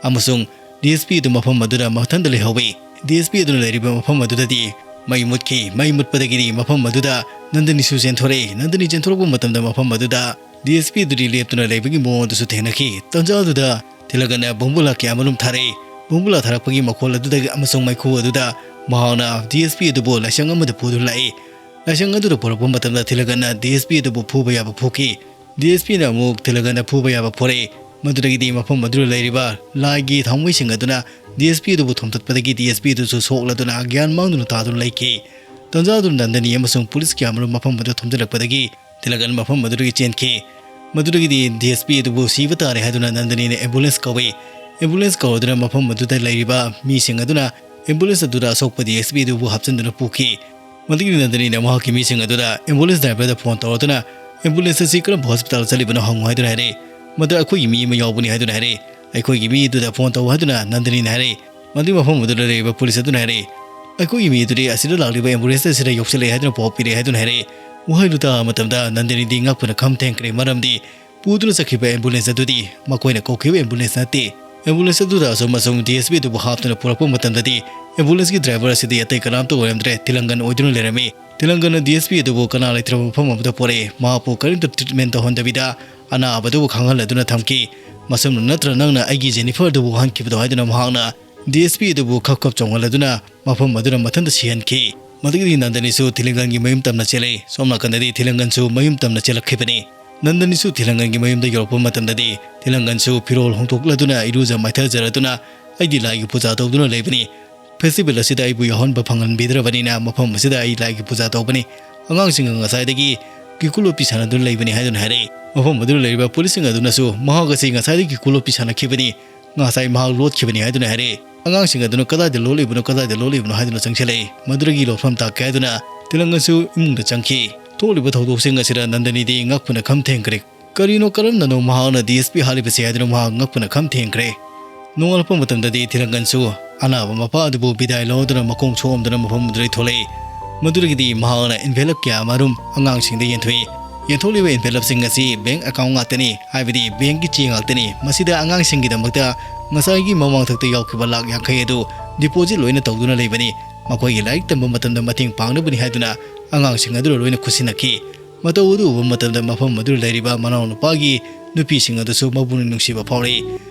ꯑꯃꯁꯨꯡ ꯗꯤ ꯑꯦꯁ ꯄꯤ ꯑꯗꯨ ꯃꯐꯝ ꯑꯗꯨꯗ ꯃꯊꯟꯇ ꯂꯩꯍꯧꯏ꯫ ꯗꯤ ꯑꯦꯁ ꯄꯤ ꯑꯗꯨꯅ ꯂꯩꯔꯤꯕ ꯃꯐꯝ ꯑꯗꯨꯗꯗꯤ ꯃꯩ ꯃꯨꯠꯈꯤ꯫ ꯃꯩ ꯃꯨꯠꯄꯗꯒꯤꯗꯤ ꯃꯐꯝ ꯑꯗꯨꯗ ꯅꯟꯗꯅꯤꯁꯨ ꯆꯦꯟꯊꯣꯔꯛꯏ꯫ ꯅꯟꯗꯅꯤ ꯆꯦꯟꯊꯣꯔꯛꯄ ꯃꯇꯝꯗ ꯃꯐꯝ ꯑꯗꯨꯗ ꯗꯤ ꯑꯦꯁ ꯄꯤ ꯑꯗꯨꯗꯤ ꯂꯦꯞꯇꯨꯅ ꯂꯩꯕꯒꯤ ꯃꯑꯣꯡ ꯑꯗꯨꯁꯨ ꯊꯦꯡꯅꯈꯤ꯫ ꯇꯟꯖꯥ ꯑꯗꯨꯗ ꯊꯤꯂꯒꯟꯅ ꯕꯣꯝꯕꯨꯂꯥ ꯀꯌꯥꯃꯔꯨꯝ ꯊꯥꯔꯛꯏ꯫ ꯕꯣꯝꯕꯨꯂꯥ ꯊꯥꯔꯛꯄꯒꯤ ꯃꯈꯣꯜ ꯑꯗꯨꯗꯒꯤ ꯑꯃꯁꯨꯡ ꯃꯩꯈꯨ ꯑꯗꯨꯗ ꯃꯍꯥꯛꯅ ꯗꯤ ꯑꯦꯁ ꯄꯤ ꯑꯗꯨꯕꯨ ꯂꯥꯏꯁꯪ ꯑꯃꯗ ꯄꯨꯗꯨꯅ ꯂꯥꯛꯏ꯫ ꯂꯥꯏꯁꯪ ꯑꯗꯨꯗ ꯄꯨꯔꯛꯄ ꯃꯇꯝꯗ ꯊꯤꯂꯒꯟꯅ ꯗꯤ ꯑꯦꯁ ꯄꯤ ꯑꯗꯨꯕꯨ ꯐꯨꯕ ꯌꯥꯕ ꯐꯨꯈꯤ꯫ ꯗꯤ ꯑꯦꯁ ꯄꯤꯅ ꯑꯃꯨꯛ ꯊꯤꯂꯒꯟꯅ ꯐꯨꯕ ꯌꯥꯕ ꯐꯨꯔꯛꯏ꯫ ꯃꯗꯨꯗꯒꯤꯗꯤ ꯃꯐꯝ ꯑꯗꯨꯗ ꯂꯩꯔꯤꯕ ꯂꯥꯏꯒꯤ ꯊꯥꯎꯃꯩꯁꯤꯡ ꯑꯗꯨꯅ ꯗꯤ ꯑꯦꯁ ꯄꯤ ꯑꯗꯨꯕꯨ ꯊꯣꯝꯇꯠꯄꯗꯒꯤ ꯗꯤ ꯑꯦꯁ ꯄꯤ ꯑꯗꯨꯁꯨ ꯁꯣꯛꯂꯗꯨꯅ ꯒ꯭ꯌꯥꯟ ꯃꯥꯡꯗꯨꯅ ꯇꯥꯗꯨꯅ ꯂꯩꯈꯤ꯫ ꯇꯟꯖꯥ ꯑꯗꯨꯗ ꯅꯟꯗꯅꯤ ꯑꯃꯁꯨꯡ ꯄꯨꯂꯤꯁ ꯀꯌꯥꯃꯔꯨꯝ ꯃꯐꯝ ꯑꯗꯨꯗ ꯊꯣꯝꯖꯤꯜꯂꯛꯄꯗꯒꯤ ꯊꯤꯂꯒꯟ ꯃꯐꯝ ꯑꯗꯨꯗꯒꯤ ꯆꯦꯟꯈꯤ꯫ ꯃꯗꯨꯗꯒꯤꯗꯤ ꯗꯤ ꯑꯦꯁ ꯄꯤ ꯑꯗꯨꯕꯨ ꯁꯤꯕ ꯇꯥꯔꯦ ꯍꯥꯏꯗꯨꯅ ꯅꯟꯗꯅꯤꯅ ꯑꯦꯝꯕꯨꯂꯦꯟꯁ ꯀꯧꯏ꯫ ꯑꯦꯝꯕꯨꯂꯦꯟꯁ ꯀꯧꯔꯗꯨꯅ ꯃꯐꯝ ꯑꯗꯨꯗ ꯂꯩꯔꯤꯕ ꯃꯤꯁꯤꯡ ꯑꯗꯨꯅ ꯑꯦꯝꯕꯨꯂꯦꯟꯁ ꯑꯗꯨꯗ ꯑꯁꯣꯛꯄ ꯗꯤ ꯑꯦꯁ ꯄꯤ ꯑꯗꯨꯕꯨ ꯍꯥꯞꯆꯤꯟꯗꯨꯅ ꯄꯨꯈꯤ꯫ ꯃꯗꯨꯒꯤ ꯅꯟꯗꯅꯤꯅ ꯃꯍꯥꯛꯀꯤ ꯃꯤꯁꯤꯡ ꯑꯗꯨꯗ ꯑꯦꯝꯕꯨꯂꯦꯟꯁ ꯗ꯭ꯔꯥꯏꯚꯔꯗ ꯐꯣꯟ ꯇꯧꯔꯗꯨꯅ ꯑꯦꯝꯕꯨꯂꯦꯟꯁ ꯑꯁꯤ ꯀꯔꯝꯕ ꯍꯣꯁꯄꯤꯇꯥꯜ ꯆꯠꯂꯤꯕꯅꯣ ꯍꯪꯉꯨ ꯍꯥꯏꯗꯨꯅ ꯍꯥꯏꯔꯛꯏ꯫ "ꯃꯗꯨ ꯑꯩꯈꯣꯏꯒꯤ ꯃꯤ ꯑꯃ ꯌꯥꯎꯕꯅꯤ" ꯍꯥꯏꯗꯨꯅ ꯍꯥꯏꯔꯛꯏ꯫ "ꯑꯩꯈꯣꯏꯒꯤ ꯃꯤ ꯑꯗꯨꯗ ꯐꯣꯟ ꯇꯧ" ꯍꯥꯏꯗꯨꯅ ꯅꯟꯗꯅꯤꯅ ꯍꯥꯏꯔꯛꯏ꯫ ꯃꯗꯨꯒꯤ ꯃꯐꯝ ꯑꯗꯨꯗ ꯂꯩꯔꯤꯕ ꯄꯨꯂꯤꯁ ꯑꯗꯨꯅ ꯍꯥꯏꯔꯛꯏ, "ꯑꯩꯈꯣꯏꯒꯤ ꯃꯤ ꯑꯗꯨꯗꯤ ꯑꯁꯤꯗ ꯂꯥꯛꯂꯤꯕ ꯑꯦꯝꯕꯨꯂꯦꯟꯁ ꯑꯁꯤꯗ ꯌꯧꯁꯤꯜꯂꯛꯑꯦ" ꯍꯥꯏꯗꯨꯅ ꯄꯥꯎ ꯄꯤꯔꯛꯑꯦ ꯍꯥꯏꯗꯨꯅ ꯍꯥꯏꯔꯛꯏ꯫ ꯋꯥꯍꯩꯗꯨ ꯇꯥꯕ ꯃꯇꯝꯗ ꯅꯟꯗꯅꯤꯗꯤ ꯉꯛꯄꯅ ꯈꯝ ꯊꯦꯡꯈ꯭ꯔꯦ, ꯃꯔꯝꯗꯤ ꯄꯨꯗꯨꯅ ꯆꯠꯈꯤꯕ ꯑꯦꯝꯕꯨꯂꯦꯟꯁ ꯑꯗꯨꯗꯤ ꯃꯈꯣꯏꯅ ꯀꯧꯈꯤꯕ ꯑꯦꯝꯕꯨꯂꯦꯟꯁ ꯅꯠꯇꯦ꯫ ꯑꯦꯝꯕꯨꯂꯦꯟꯁ ꯑꯗꯨꯗ ꯑꯁꯨꯝ ꯑꯁꯨꯝ ꯗꯤ ꯑꯦꯁ ꯄꯤ ꯑꯗꯨꯕꯨ ꯍꯥꯞꯇꯨꯅ ꯄꯨꯔꯛꯄ ꯃꯇꯝꯗꯗꯤ ꯑꯦꯝꯕꯨꯂꯦꯟꯁꯀꯤ ꯗ꯭ꯔꯥꯏꯚꯔ ꯑꯁꯤꯗꯤ ꯑꯇꯩ ꯀꯅꯥꯝꯇ ꯑꯣꯏꯔꯝꯗ꯭ꯔꯦ, ꯊꯤꯂꯪꯒꯟ ꯑꯣꯏꯗꯨꯅ ꯂꯩꯔꯝꯃꯤ꯫ ꯊꯤꯂꯪꯒꯟꯅ ꯗꯤ ꯑꯦꯁ ꯄꯤ ꯑꯗꯨꯕꯨ ꯀꯅꯥ ꯂꯩꯇ꯭ꯔꯕ ꯃꯐꯝ ꯑꯃꯗ ꯄꯨꯔꯛꯏ꯫ ꯃꯍꯥꯛꯄꯨ ꯀꯔꯤꯝꯇ ꯇ꯭ꯔꯤꯠꯃꯦꯟ ꯇꯧꯍꯟꯗꯕꯤꯗ ꯑꯅꯥꯕꯗꯨꯕꯨ ꯈꯪꯍꯜꯂꯗꯨꯅ ꯊꯝꯈꯤ꯫ "ꯃꯁꯨꯝꯅ ꯅꯠꯇ꯭ꯔ ꯅꯪꯅ ꯑꯩꯒꯤ ꯖꯦꯅꯤꯐꯔ ꯑꯗꯨꯕꯨ ꯋꯥꯍꯟꯈꯤꯕꯗꯣ?" ꯍꯥꯏꯗꯨꯅ ꯃꯍꯥꯛꯅ ꯗꯤ ꯑꯦꯁ ꯄꯤ ꯑꯗꯨꯕꯨ ꯈꯞ ꯈꯞ ꯆꯣꯡꯍꯜꯂꯗꯨꯅ ꯃꯐꯝ ꯑꯗꯨꯗ ꯃꯊꯟꯇ ꯁꯤꯍꯟꯈꯤ꯫ ꯃꯗꯨꯗꯒꯤꯗꯤ ꯅꯟꯗꯅꯤꯁꯨ ꯊꯤꯂꯪꯒꯟꯒꯤ ꯃꯌꯨꯝ ꯇꯝꯅ ꯆꯦꯜꯂꯛꯏ꯫ ꯁꯣꯝ ꯅꯥꯀꯟꯗꯗꯤ ꯊꯤꯂꯪꯒꯟꯁꯨ ꯃꯌꯨꯝ ꯇꯝꯅ ꯆꯦꯜꯂꯛꯈꯤꯕꯅꯤ꯫ ꯅꯟꯗꯅꯤꯁꯨ ꯊꯤꯂꯪꯒꯟꯒꯤ ꯃꯌꯨꯝꯗ ꯌꯧꯔꯛꯄ ꯃꯇꯝꯗꯗꯤ ꯊꯤꯂꯪꯒꯟꯁꯨ ꯐꯤꯔꯣꯜ ꯍꯣꯡꯗꯣꯛꯂꯗꯨꯅ ꯏꯔꯨꯖ ꯃꯥꯏꯊꯖꯔꯗꯨꯅ ꯑꯩꯗꯤ ꯂꯥꯏꯒꯤ ꯄꯨꯖꯥ ꯇꯧꯗꯨꯅ ꯂꯩꯕꯅꯤ꯫ ꯐꯦꯁꯇꯤꯚꯦꯜ ꯑꯁꯤꯗ ꯑꯩꯕꯨ ꯌꯥꯎꯍꯟꯕ ꯐꯪꯍꯟꯕꯤꯗ꯭ꯔꯕꯅꯤꯅ ꯃꯐꯝ ꯑꯁꯤꯗ ꯑꯩ ꯂꯥꯏꯒꯤ ꯄꯨꯖꯥ ꯇꯧꯕꯅꯤ꯫ ꯑꯉꯥꯡꯁꯤꯡꯒ ꯉꯁꯥꯏꯗꯒꯤ ꯀꯤꯀꯨ ꯂꯣꯠꯄꯤ ꯁꯥꯟꯅꯗꯨꯅ ꯂꯩꯕꯅꯤ ꯍꯥꯏꯗꯨꯅ ꯍꯥꯏꯔꯛꯏ꯫ ꯃꯐꯝ ꯑꯗꯨꯗ ꯂꯩꯔꯤꯕ ꯄꯨꯂꯤꯁꯁꯤꯡ ꯑꯗꯨꯅꯁꯨ ꯃꯍꯥꯛ ꯑꯁꯤ ꯉꯁꯥꯏꯗꯒꯤ ꯀꯤꯀꯨ ꯂꯣꯠꯄꯤ ꯁꯥꯟꯅꯈꯤꯕꯅꯤ, ꯉꯁꯥꯏ ꯃꯍꯥꯛ ꯂꯣꯠꯈꯤꯕꯅꯤ ꯍꯥꯏꯗꯨꯅ ꯍꯥꯏꯔꯛꯏ꯫ ꯑꯉꯥꯡꯁꯤꯡ ꯑꯗꯨꯅ "ꯀꯗꯥꯏꯗ ꯂꯣꯠꯂꯤꯕꯅꯣ, ꯀꯗꯥꯏꯗ ꯂꯣꯠꯂꯤꯕꯅꯣ?" ꯍꯥꯏꯗꯨꯅ ꯆꯪꯁꯤꯜꯂꯛꯏ꯫ ꯃꯗꯨꯗꯒꯤ ꯂꯣꯠꯐꯝ ꯇꯥꯛꯀꯦ ꯍꯥꯏꯗꯨꯅ ꯊꯤꯂꯪꯒꯟꯁꯨ ꯏꯃꯨꯡꯗ ꯆꯪꯈꯤ꯫ ꯊꯣꯛꯂꯤꯕ ꯊꯧꯗꯣꯛꯁꯤꯡ ꯑꯁꯤꯗ ꯅꯟꯗꯅꯤꯗꯤ ꯉꯛꯄꯅ ꯈꯝ ꯊꯦꯡꯈ꯭ꯔꯦ꯫ ꯀꯔꯤꯅꯣ, ꯀꯔꯝꯅꯅꯣ ꯃꯍꯥꯛꯅ ꯗꯤ ꯑꯦꯁ ꯄꯤ ꯍꯥꯠꯂꯤꯕꯁꯦ ꯍꯥꯏꯗꯨꯅ ꯃꯍꯥꯛ ꯉꯛꯄꯅ ꯈꯝ ꯊꯦꯡꯈ꯭ꯔꯦ꯫ ꯅꯣꯡꯉꯥꯜꯂꯛꯄ ꯃꯇꯝꯗꯗꯤ ꯊꯤꯂꯪꯒꯟꯁꯨ ꯑꯅꯥꯕ ꯃꯄꯥ ꯑꯗꯨꯕꯨ ꯕꯤꯗꯥꯏ ꯂꯧꯗꯨꯅ ꯃꯈꯣꯡ ꯁꯣꯛꯑꯝꯗꯨꯅ ꯃꯐꯝ ꯑꯗꯨꯗꯒꯤ ꯊꯣꯛꯂꯛꯏ꯫ ꯃꯗꯨꯗꯒꯤꯗꯤ ꯃꯍꯥꯛꯅ envelope ꯀꯌꯥ ꯑꯃꯔꯨꯝ ꯑꯉꯥꯡꯁꯤꯡꯗ ꯌꯦꯟꯊꯣꯛꯏ꯫ ꯌꯦꯟꯊꯣꯛꯂꯤꯕ envelopeꯁꯤꯡ ꯑꯁꯤ bank account ꯉꯥꯛꯇꯅꯤ, ꯍꯥꯏꯕꯗꯤ bankꯀꯤ ꯆꯦ ꯉꯥꯛꯇꯅꯤ꯫ ꯃꯁꯤꯗ ꯑꯉꯥꯡꯁꯤꯡꯒꯤꯗꯃꯛꯇ ꯉꯁꯥꯏꯒꯤ ꯃꯃꯥꯡꯊꯛꯇ ꯌꯥꯎꯈꯤꯕ ꯂꯥꯛ ꯌꯥꯡꯈꯩ ꯑꯗꯨ deposit ꯂꯣꯏꯅ ꯇꯧꯗꯨꯅ ꯂꯩꯕꯅꯤ꯫ ꯃꯈꯣꯏꯒꯤ ꯂꯥꯏꯔꯤꯛ ꯇꯝꯕ ꯃꯇꯝꯗ ꯃꯇꯦꯡ ꯄꯥꯡꯅꯕꯅꯤ ꯍꯥꯏꯗꯨꯅ ꯑꯉꯥꯡꯁꯤꯡ ꯑꯗꯨꯗ ꯂꯣꯏꯅ ꯈꯨꯠꯁꯤꯟꯅꯈꯤ꯫ ꯃꯇꯧ ꯑꯗꯨ ꯎꯕ ꯃꯇꯝꯗ ꯃꯐꯝ ꯑꯗꯨꯗ ꯂꯩꯔꯤꯕ ꯃꯅꯥꯎꯅꯨꯄꯥꯒꯤ ꯅꯨꯄꯤꯁꯤꯡ ꯑꯗꯨꯁꯨ ꯃꯄꯨꯛꯅꯤꯡ ꯅꯨꯡꯁꯤꯕ ꯐꯥꯎꯔꯛꯏ꯫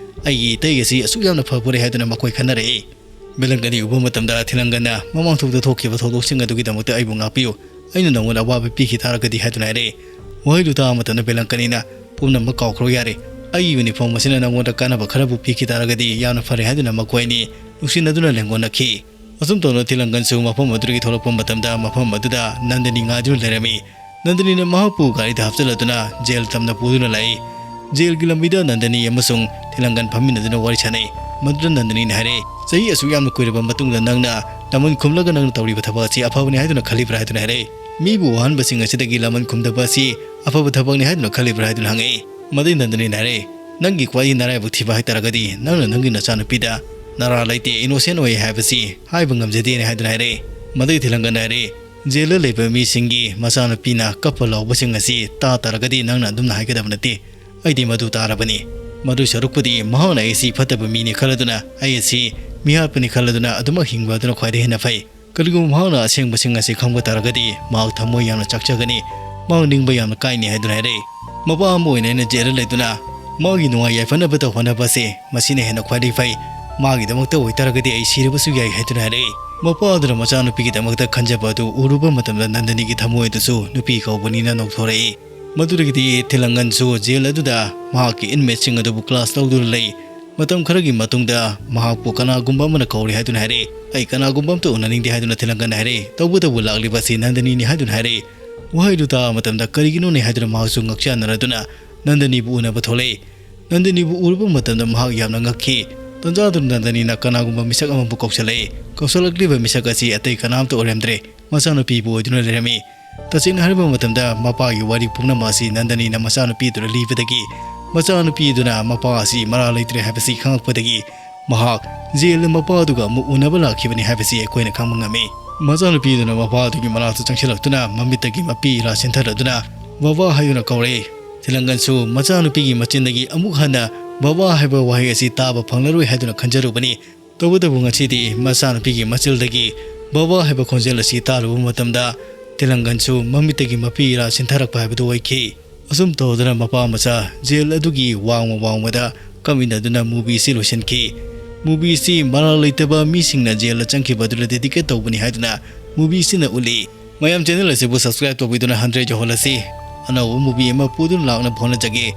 "ꯑꯩꯒꯤ ꯏꯇꯩ ꯑꯁꯤ ꯑꯁꯨꯛ ꯌꯥꯝꯅ ꯐꯕꯣꯔꯦ" ꯍꯥꯏꯗꯨꯅ ꯃꯈꯣꯏ ꯈꯟꯅꯔꯛꯏ꯫ ꯕꯦꯂꯪꯀꯅꯤ ꯎꯕ ꯃꯇꯝꯗ ꯊꯤꯂꯪꯒꯟꯅ "ꯃꯃꯥꯡ ꯊꯣꯛꯇ ꯊꯣꯛꯈꯤꯕ ꯊꯧꯗꯣꯛꯁꯤꯡ ꯑꯗꯨꯒꯤꯗꯃꯛꯇ ꯑꯩꯕꯨ ꯉꯥꯛꯄꯤꯌꯨ, ꯑꯩꯅ ꯅꯉꯣꯟꯗ ꯑꯋꯥꯕ ꯄꯤꯈꯤ ꯇꯥꯔꯒꯗꯤ" ꯍꯥꯏꯗꯨꯅ ꯍꯥꯏꯔꯛꯏ꯫ ꯋꯥꯍꯩꯗꯨ ꯇꯥꯕ ꯃꯇꯝꯗ ꯕꯦꯂꯪꯀꯅꯤꯅ "ꯄꯨꯝꯅꯃꯛ ꯀꯥꯎꯈ꯭ꯔꯣ ꯌꯥꯔꯦ, ꯑꯩꯒꯤ uniform ꯑꯁꯤꯅ ꯅꯉꯣꯟꯗ ꯀꯥꯟꯅꯕ ꯈꯔꯕꯨ ꯄꯤꯈꯤ ꯇꯥꯔꯒꯗꯤ ꯌꯥꯝꯅ ꯐꯔꯦ" ꯍꯥꯏꯗꯨꯅ ꯃꯈꯣꯏ ꯑꯅꯤ ꯅꯨꯡꯁꯤꯅꯗꯨꯅ ꯂꯦꯡꯒꯣꯟꯅꯈꯤ꯫ ꯑꯁꯨꯝ ꯇꯧꯅ ꯊꯤꯂꯪꯒꯟꯁꯨ ꯃꯐꯝ ꯑꯗꯨꯗꯒꯤ ꯊꯣꯛꯂꯛꯄ ꯃꯇꯝꯗ ꯃꯐꯝ ꯑꯗꯨꯗ ꯅꯟꯗꯅꯤ ꯉꯥꯏꯗꯨꯅ ꯂꯩꯔꯝꯃꯤ꯫ ꯅꯟꯗꯅꯤꯅ ꯃꯍꯥꯛꯄꯨ ꯒꯥꯔꯤꯗ ꯍꯥꯞꯆꯤꯜꯂꯗꯨꯅ ꯖꯦꯜ ꯇꯝꯅ ꯄꯨꯗꯨꯅ ꯂꯥꯛꯏ꯫ ꯖꯦꯜꯒꯤ ꯂꯝꯕꯤꯗ ꯅꯟꯗꯅꯤ ꯑꯃꯁꯨꯡ ꯊꯤꯂꯪꯒꯟ ꯐꯝꯃꯤꯟꯅꯗꯨꯅ ꯋꯥꯔꯤ ꯁꯥꯟꯅꯩ꯫ ꯃꯗꯨꯗ ꯅꯟꯗꯅꯤꯅ ꯍꯥꯏꯔꯛꯏ, "ꯆꯍꯤ ꯑꯁꯨꯛ ꯌꯥꯝꯅ ꯀꯨꯏꯔꯕ ꯃꯇꯨꯡꯗ ꯅꯪꯅ ꯂꯃꯟ ꯈꯨꯝꯂꯒ ꯅꯪꯅ ꯇꯧꯔꯤꯕ ꯊꯕꯛ ꯑꯁꯤ ꯑꯐꯕꯅꯤ ꯍꯥꯏꯗꯨꯅ ꯈꯜꯂꯤꯕ꯭ꯔꯥ?" ꯍꯥꯏꯗꯨꯅ ꯍꯥꯏꯔꯛꯏ꯫ "ꯃꯤꯕꯨ ꯋꯥꯍꯟꯕꯁꯤꯡ ꯑꯁꯤꯗꯒꯤ ꯂꯃꯟ ꯈꯨꯝꯗꯕ ꯑꯁꯤ ꯑꯐꯕ ꯊꯕꯛꯅꯤ ꯍꯥꯏꯗꯨꯅ ꯈꯜꯂꯤꯕ꯭ꯔꯥ?" ꯍꯥꯏꯗꯨꯅ ꯍꯪꯉꯛꯏ꯫ ꯃꯗꯩ ꯅꯟꯗꯅꯤꯅ ꯍꯥꯏꯔꯦ, "ꯅꯪꯒꯤ ꯈ꯭ꯋꯥꯏꯗꯒꯤ ꯅꯔꯥꯏꯕꯛ ꯊꯤꯕ ꯍꯥꯏꯇꯥꯔꯒꯗꯤ ꯅꯪꯅ ꯅꯪꯒꯤ ꯅꯆꯥꯅꯨꯄꯤꯗ ꯅꯔꯥ ꯂꯩꯇꯦ, ꯏꯅꯣꯁꯦꯟ ꯑꯣꯏ ꯍꯥꯏꯕꯁꯤ ꯍꯥꯏꯕ ꯉꯝꯖꯗꯦꯅ" ꯍꯥꯏꯗꯨꯅ ꯍꯥꯏꯔꯦ꯫ ꯃꯗꯩ ꯊꯤꯂꯪꯒꯟ ꯍꯥꯏꯔꯦ, "ꯖꯦꯜꯗ ꯂꯩꯕ ꯃꯤꯁꯤꯡꯒꯤ ꯃꯆꯥꯅꯨꯄꯤꯅ ꯀꯞꯄ ꯂꯥꯎꯕꯁꯤꯡ ꯑꯁꯤ ꯇꯥ ꯇꯥꯔꯒꯗꯤ ꯅꯪꯅ ꯑꯗꯨꯝꯅ ꯍꯥꯏꯒꯗꯕ ꯅꯠꯇꯦ꯫ ꯑꯩꯗꯤ ꯃꯗꯨ ꯇꯥꯔꯕꯅꯤ꯫ ꯃꯗꯨ ꯁꯔꯨꯛꯄꯨꯗꯤ ꯃꯍꯥꯛꯅ ꯑꯩ ꯑꯁꯤ ꯐꯠꯇꯕ ꯃꯤꯅꯤ ꯈꯜꯂꯗꯨꯅ, ꯑꯩ ꯑꯁꯤ ꯃꯤꯍꯥꯠꯄꯅꯤ ꯈꯜꯂꯗꯨꯅ ꯑꯗꯨꯃꯛ ꯍꯤꯡꯕ ꯑꯗꯨꯅ ꯈ꯭ꯋꯥꯏꯗꯒꯤ ꯍꯦꯟꯅ ꯐꯩ꯫ ꯀꯔꯤꯒꯨꯝꯕ ꯃꯍꯥꯛꯅ ꯑꯁꯦꯡꯕꯁꯤꯡ ꯑꯁꯤ ꯈꯪꯕ ꯇꯥꯔꯒꯗꯤ ꯃꯍꯥꯛ ꯊꯃꯣꯏ ꯌꯥꯝꯅ ꯆꯥꯛꯆꯒꯅꯤ, ꯃꯍꯥꯛ ꯅꯤꯡꯕ ꯌꯥꯝꯅ ꯀꯥꯏꯅꯤ" ꯍꯥꯏꯗꯨꯅ ꯍꯥꯏꯔꯛꯏ꯫ "ꯃꯄꯥ ꯑꯃ ꯑꯣꯏꯅ ꯑꯩꯅ ꯖꯦꯜꯗ ꯂꯩꯗꯨꯅ ꯃꯥꯒꯤ ꯅꯨꯡꯉꯥꯏ ꯌꯥꯏꯐꯅꯕꯗ ꯍꯣꯠꯅꯕ ꯑꯁꯤ ꯃꯁꯤꯅ ꯍꯦꯟꯅ ꯈ꯭ꯋꯥꯏꯗꯒꯤ ꯐꯩ꯫ ꯃꯥꯒꯤꯗꯃꯛꯇ ꯑꯣꯏꯇꯥꯔꯒꯗꯤ ꯑꯩ ꯁꯤꯔꯕꯁꯨ ꯌꯥꯏ" ꯍꯥꯏꯗꯨꯅ ꯍꯥꯏꯔꯛꯏ꯫ ꯃꯄꯥ ꯑꯗꯨꯅ ꯃꯆꯥꯅꯨꯄꯤꯒꯤꯗꯃꯛꯇ ꯈꯟꯖꯕ ꯑꯗꯨ ꯎꯔꯨꯕ ꯃꯇꯝꯗ ꯅꯟꯗꯅꯤꯒꯤ ꯊꯃꯣꯏ ꯑꯗꯨꯁꯨ ꯅꯨꯄꯤ ꯀꯧꯕꯅꯤꯅ ꯅꯧꯊꯣꯔꯛꯏ꯫ ꯃꯗꯨꯗꯒꯤꯗꯤ ꯊꯤꯂꯪꯒꯟꯁꯨ ꯖꯦꯜ ꯑꯗꯨꯗ ꯃꯍꯥꯛꯀꯤ inmateꯁꯤꯡ ꯑꯗꯨꯕꯨ class ꯂꯧꯗꯨꯅ ꯂꯩ꯫ ꯃꯇꯝ ꯈꯔꯒꯤ ꯃꯇꯨꯡꯗ ꯃꯍꯥꯛꯄꯨ ꯀꯅꯥꯒꯨꯝꯕ ꯑꯃꯅ ꯀꯧꯔꯤ ꯍꯥꯏꯗꯨꯅ ꯍꯥꯏꯔꯛꯏ꯫ "ꯑꯩ ꯀꯅꯥꯒꯨꯝꯕ ꯑꯝꯇ ꯎꯅꯅꯤꯡꯗꯦ" ꯍꯥꯏꯗꯨꯅ ꯊꯤꯂꯪꯒꯟꯅ ꯍꯥꯏꯔꯛꯏ꯫ "ꯇꯧꯕꯇꯕꯨ ꯂꯥꯛꯂꯤꯕ ꯑꯁꯤ ꯅꯟꯗꯅꯤꯅꯤ" ꯍꯥꯏꯗꯨꯅ ꯍꯥꯏꯔꯛꯏ꯫ ꯋꯥꯍꯩꯗꯨ ꯇꯥꯕ ꯃꯇꯝꯗ ꯀꯔꯤꯒꯤꯅꯣꯅꯦ ꯍꯥꯏꯗꯨꯅ ꯃꯍꯥꯛꯁꯨ ꯉꯛꯆꯥꯟꯅꯔꯗꯨꯅ ꯅꯟꯗꯅꯤꯕꯨ ꯎꯅꯕ ꯊꯣꯛꯂꯛꯏ꯫ ꯅꯟꯗꯅꯤꯕꯨ ꯎꯔꯨꯕ ꯃꯇꯝꯗ ꯃꯍꯥꯛ ꯌꯥꯝꯅ ꯉꯛꯈꯤ꯫ ꯇꯟꯖꯥꯗꯨꯅ ꯅꯟꯗꯅꯤꯅ ꯀꯅꯥꯒꯨꯝꯕ ꯃꯤꯁꯛ ꯑꯃꯕꯨ ꯀꯧꯁꯤꯜꯂꯛꯏ꯫ ꯀꯧꯁꯤꯜꯂꯛꯂꯤꯕ ꯃꯤꯁꯛ ꯑꯁꯤ ꯑꯇꯩ ꯀꯅꯥꯝꯇ ꯑꯣꯏꯔꯝꯗ꯭ꯔꯦ, ꯃꯆꯥꯅꯨꯄꯤꯕꯨ ꯑꯣꯏꯗꯨꯅ ꯂꯩꯔꯝꯃꯤ꯫ ꯇꯁꯦꯡꯅ ꯍꯥꯏꯔꯕ ꯃꯇꯝꯗ ꯃꯄꯥꯒꯤ ꯋꯥꯔꯤ ꯄꯨꯝꯅꯃꯛ ꯑꯁꯤ ꯅꯟꯗꯅꯤꯅ ꯃꯆꯥꯅꯨꯄꯤꯗꯨꯗ ꯂꯤꯕꯗꯒꯤ, ꯃꯆꯥꯅꯨꯄꯤꯗꯨꯅ ꯃꯄꯥ ꯑꯁꯤ ꯃꯔꯥ ꯂꯩꯇ꯭ꯔꯦ ꯍꯥꯏꯕꯁꯤ ꯈꯪꯂꯛꯄꯗꯒꯤ ꯃꯍꯥꯛ ꯖꯦꯜꯗ ꯃꯄꯥꯗꯨꯒ ꯑꯃꯨꯛ ꯎꯅꯕ ꯂꯥꯛꯈꯤꯕꯅꯤ ꯍꯥꯏꯕꯁꯤ ꯑꯩꯈꯣꯏꯅ ꯈꯪꯕ ꯉꯝꯃꯤ꯫ ꯃꯆꯥꯅꯨꯄꯤꯗꯨꯅ ꯃꯄꯥꯗꯨꯒꯤ ꯃꯅꯥꯛꯇ ꯆꯪꯁꯤꯜꯂꯛꯇꯨꯅ ꯃꯃꯤꯠꯇꯒꯤ ꯃꯄꯤ ꯏꯔꯥ ꯆꯦꯟꯊꯔꯗꯨꯅ ꯕꯕꯥ ꯍꯥꯏꯗꯨꯅ ꯀꯧꯔꯛꯏ꯫ ꯊꯤꯂꯪꯒꯟꯁꯨ ꯃꯆꯥꯅꯨꯄꯤꯒꯤ ꯃꯆꯤꯟꯗꯒꯤ ꯑꯃꯨꯛ ꯍꯟꯅ ꯕꯕꯥ ꯍꯥꯏꯕ ꯋꯥꯍꯩ ꯑꯁꯤ ꯇꯥꯕ ꯐꯪꯂꯔꯣꯏ ꯍꯥꯏꯗꯨꯅ ꯈꯟꯖꯔꯨꯕꯅꯤ꯫ ꯇꯧꯕꯇꯕꯨ ꯉꯁꯤꯗꯤ ꯃꯆꯥꯅꯨꯄꯤꯒꯤ ꯃꯆꯤꯜꯗꯒꯤ ꯕꯕꯥ ꯍꯥꯏꯕ ꯈꯣꯟꯖꯦꯜ ꯑꯁꯤ ꯇꯥꯔꯨꯕ ꯃꯇꯝꯗ ꯊꯤꯂꯪꯒꯟꯁꯨ ꯃꯃꯤꯠꯇꯒꯤ ꯃꯄꯤ ꯏꯔꯥ ꯆꯦꯟꯊꯔꯛꯄ ꯍꯥꯏꯕꯗꯨ ꯑꯣꯏꯈꯤ꯫ ꯑꯁꯨꯝ ꯇꯧꯗꯨꯅ ꯃꯄꯥ ꯃꯆꯥ ꯖꯦꯜ ꯑꯗꯨꯒꯤ ꯋꯥꯡꯃ ꯋꯥꯡꯃꯗ ꯀꯞꯃꯤꯟꯅꯗꯨꯅ movieꯁꯤ ꯂꯣꯏꯁꯤꯟꯈꯤ꯫ Movieꯁꯤ ꯃꯔꯥꯜ ꯂꯩꯇꯕ ꯃꯤꯁꯤꯡꯅ ꯖꯦꯜꯗ ꯆꯪꯈꯤꯕ ꯑꯗꯨꯗ dedicate ꯇꯧꯕꯅꯤ ꯍꯥꯏꯗꯨꯅ movieꯁꯤꯅ ꯎꯠꯂꯤ꯫ ꯃꯌꯥꯝ channel ꯑꯁꯤꯕꯨ subscribe ꯇꯧꯕꯤꯗꯨꯅ ꯍꯟꯗ꯭ꯔꯦꯠ ꯌꯧꯍꯜꯂꯁꯤ꯫ ꯑꯅꯧꯕ movie ꯑꯃ ꯄꯨꯗꯨꯅ ꯂꯥꯛꯅꯕ ꯍꯣꯠꯅꯖꯒꯦ꯫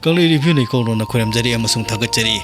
ꯀꯪꯂꯩ Reviewꯅ ꯏꯀꯧ ꯂꯣꯟꯅ ꯈꯣꯏꯔꯝꯖꯔꯤ ꯑꯃꯁꯨꯡ ꯊꯥꯒꯠꯆꯔꯤ꯫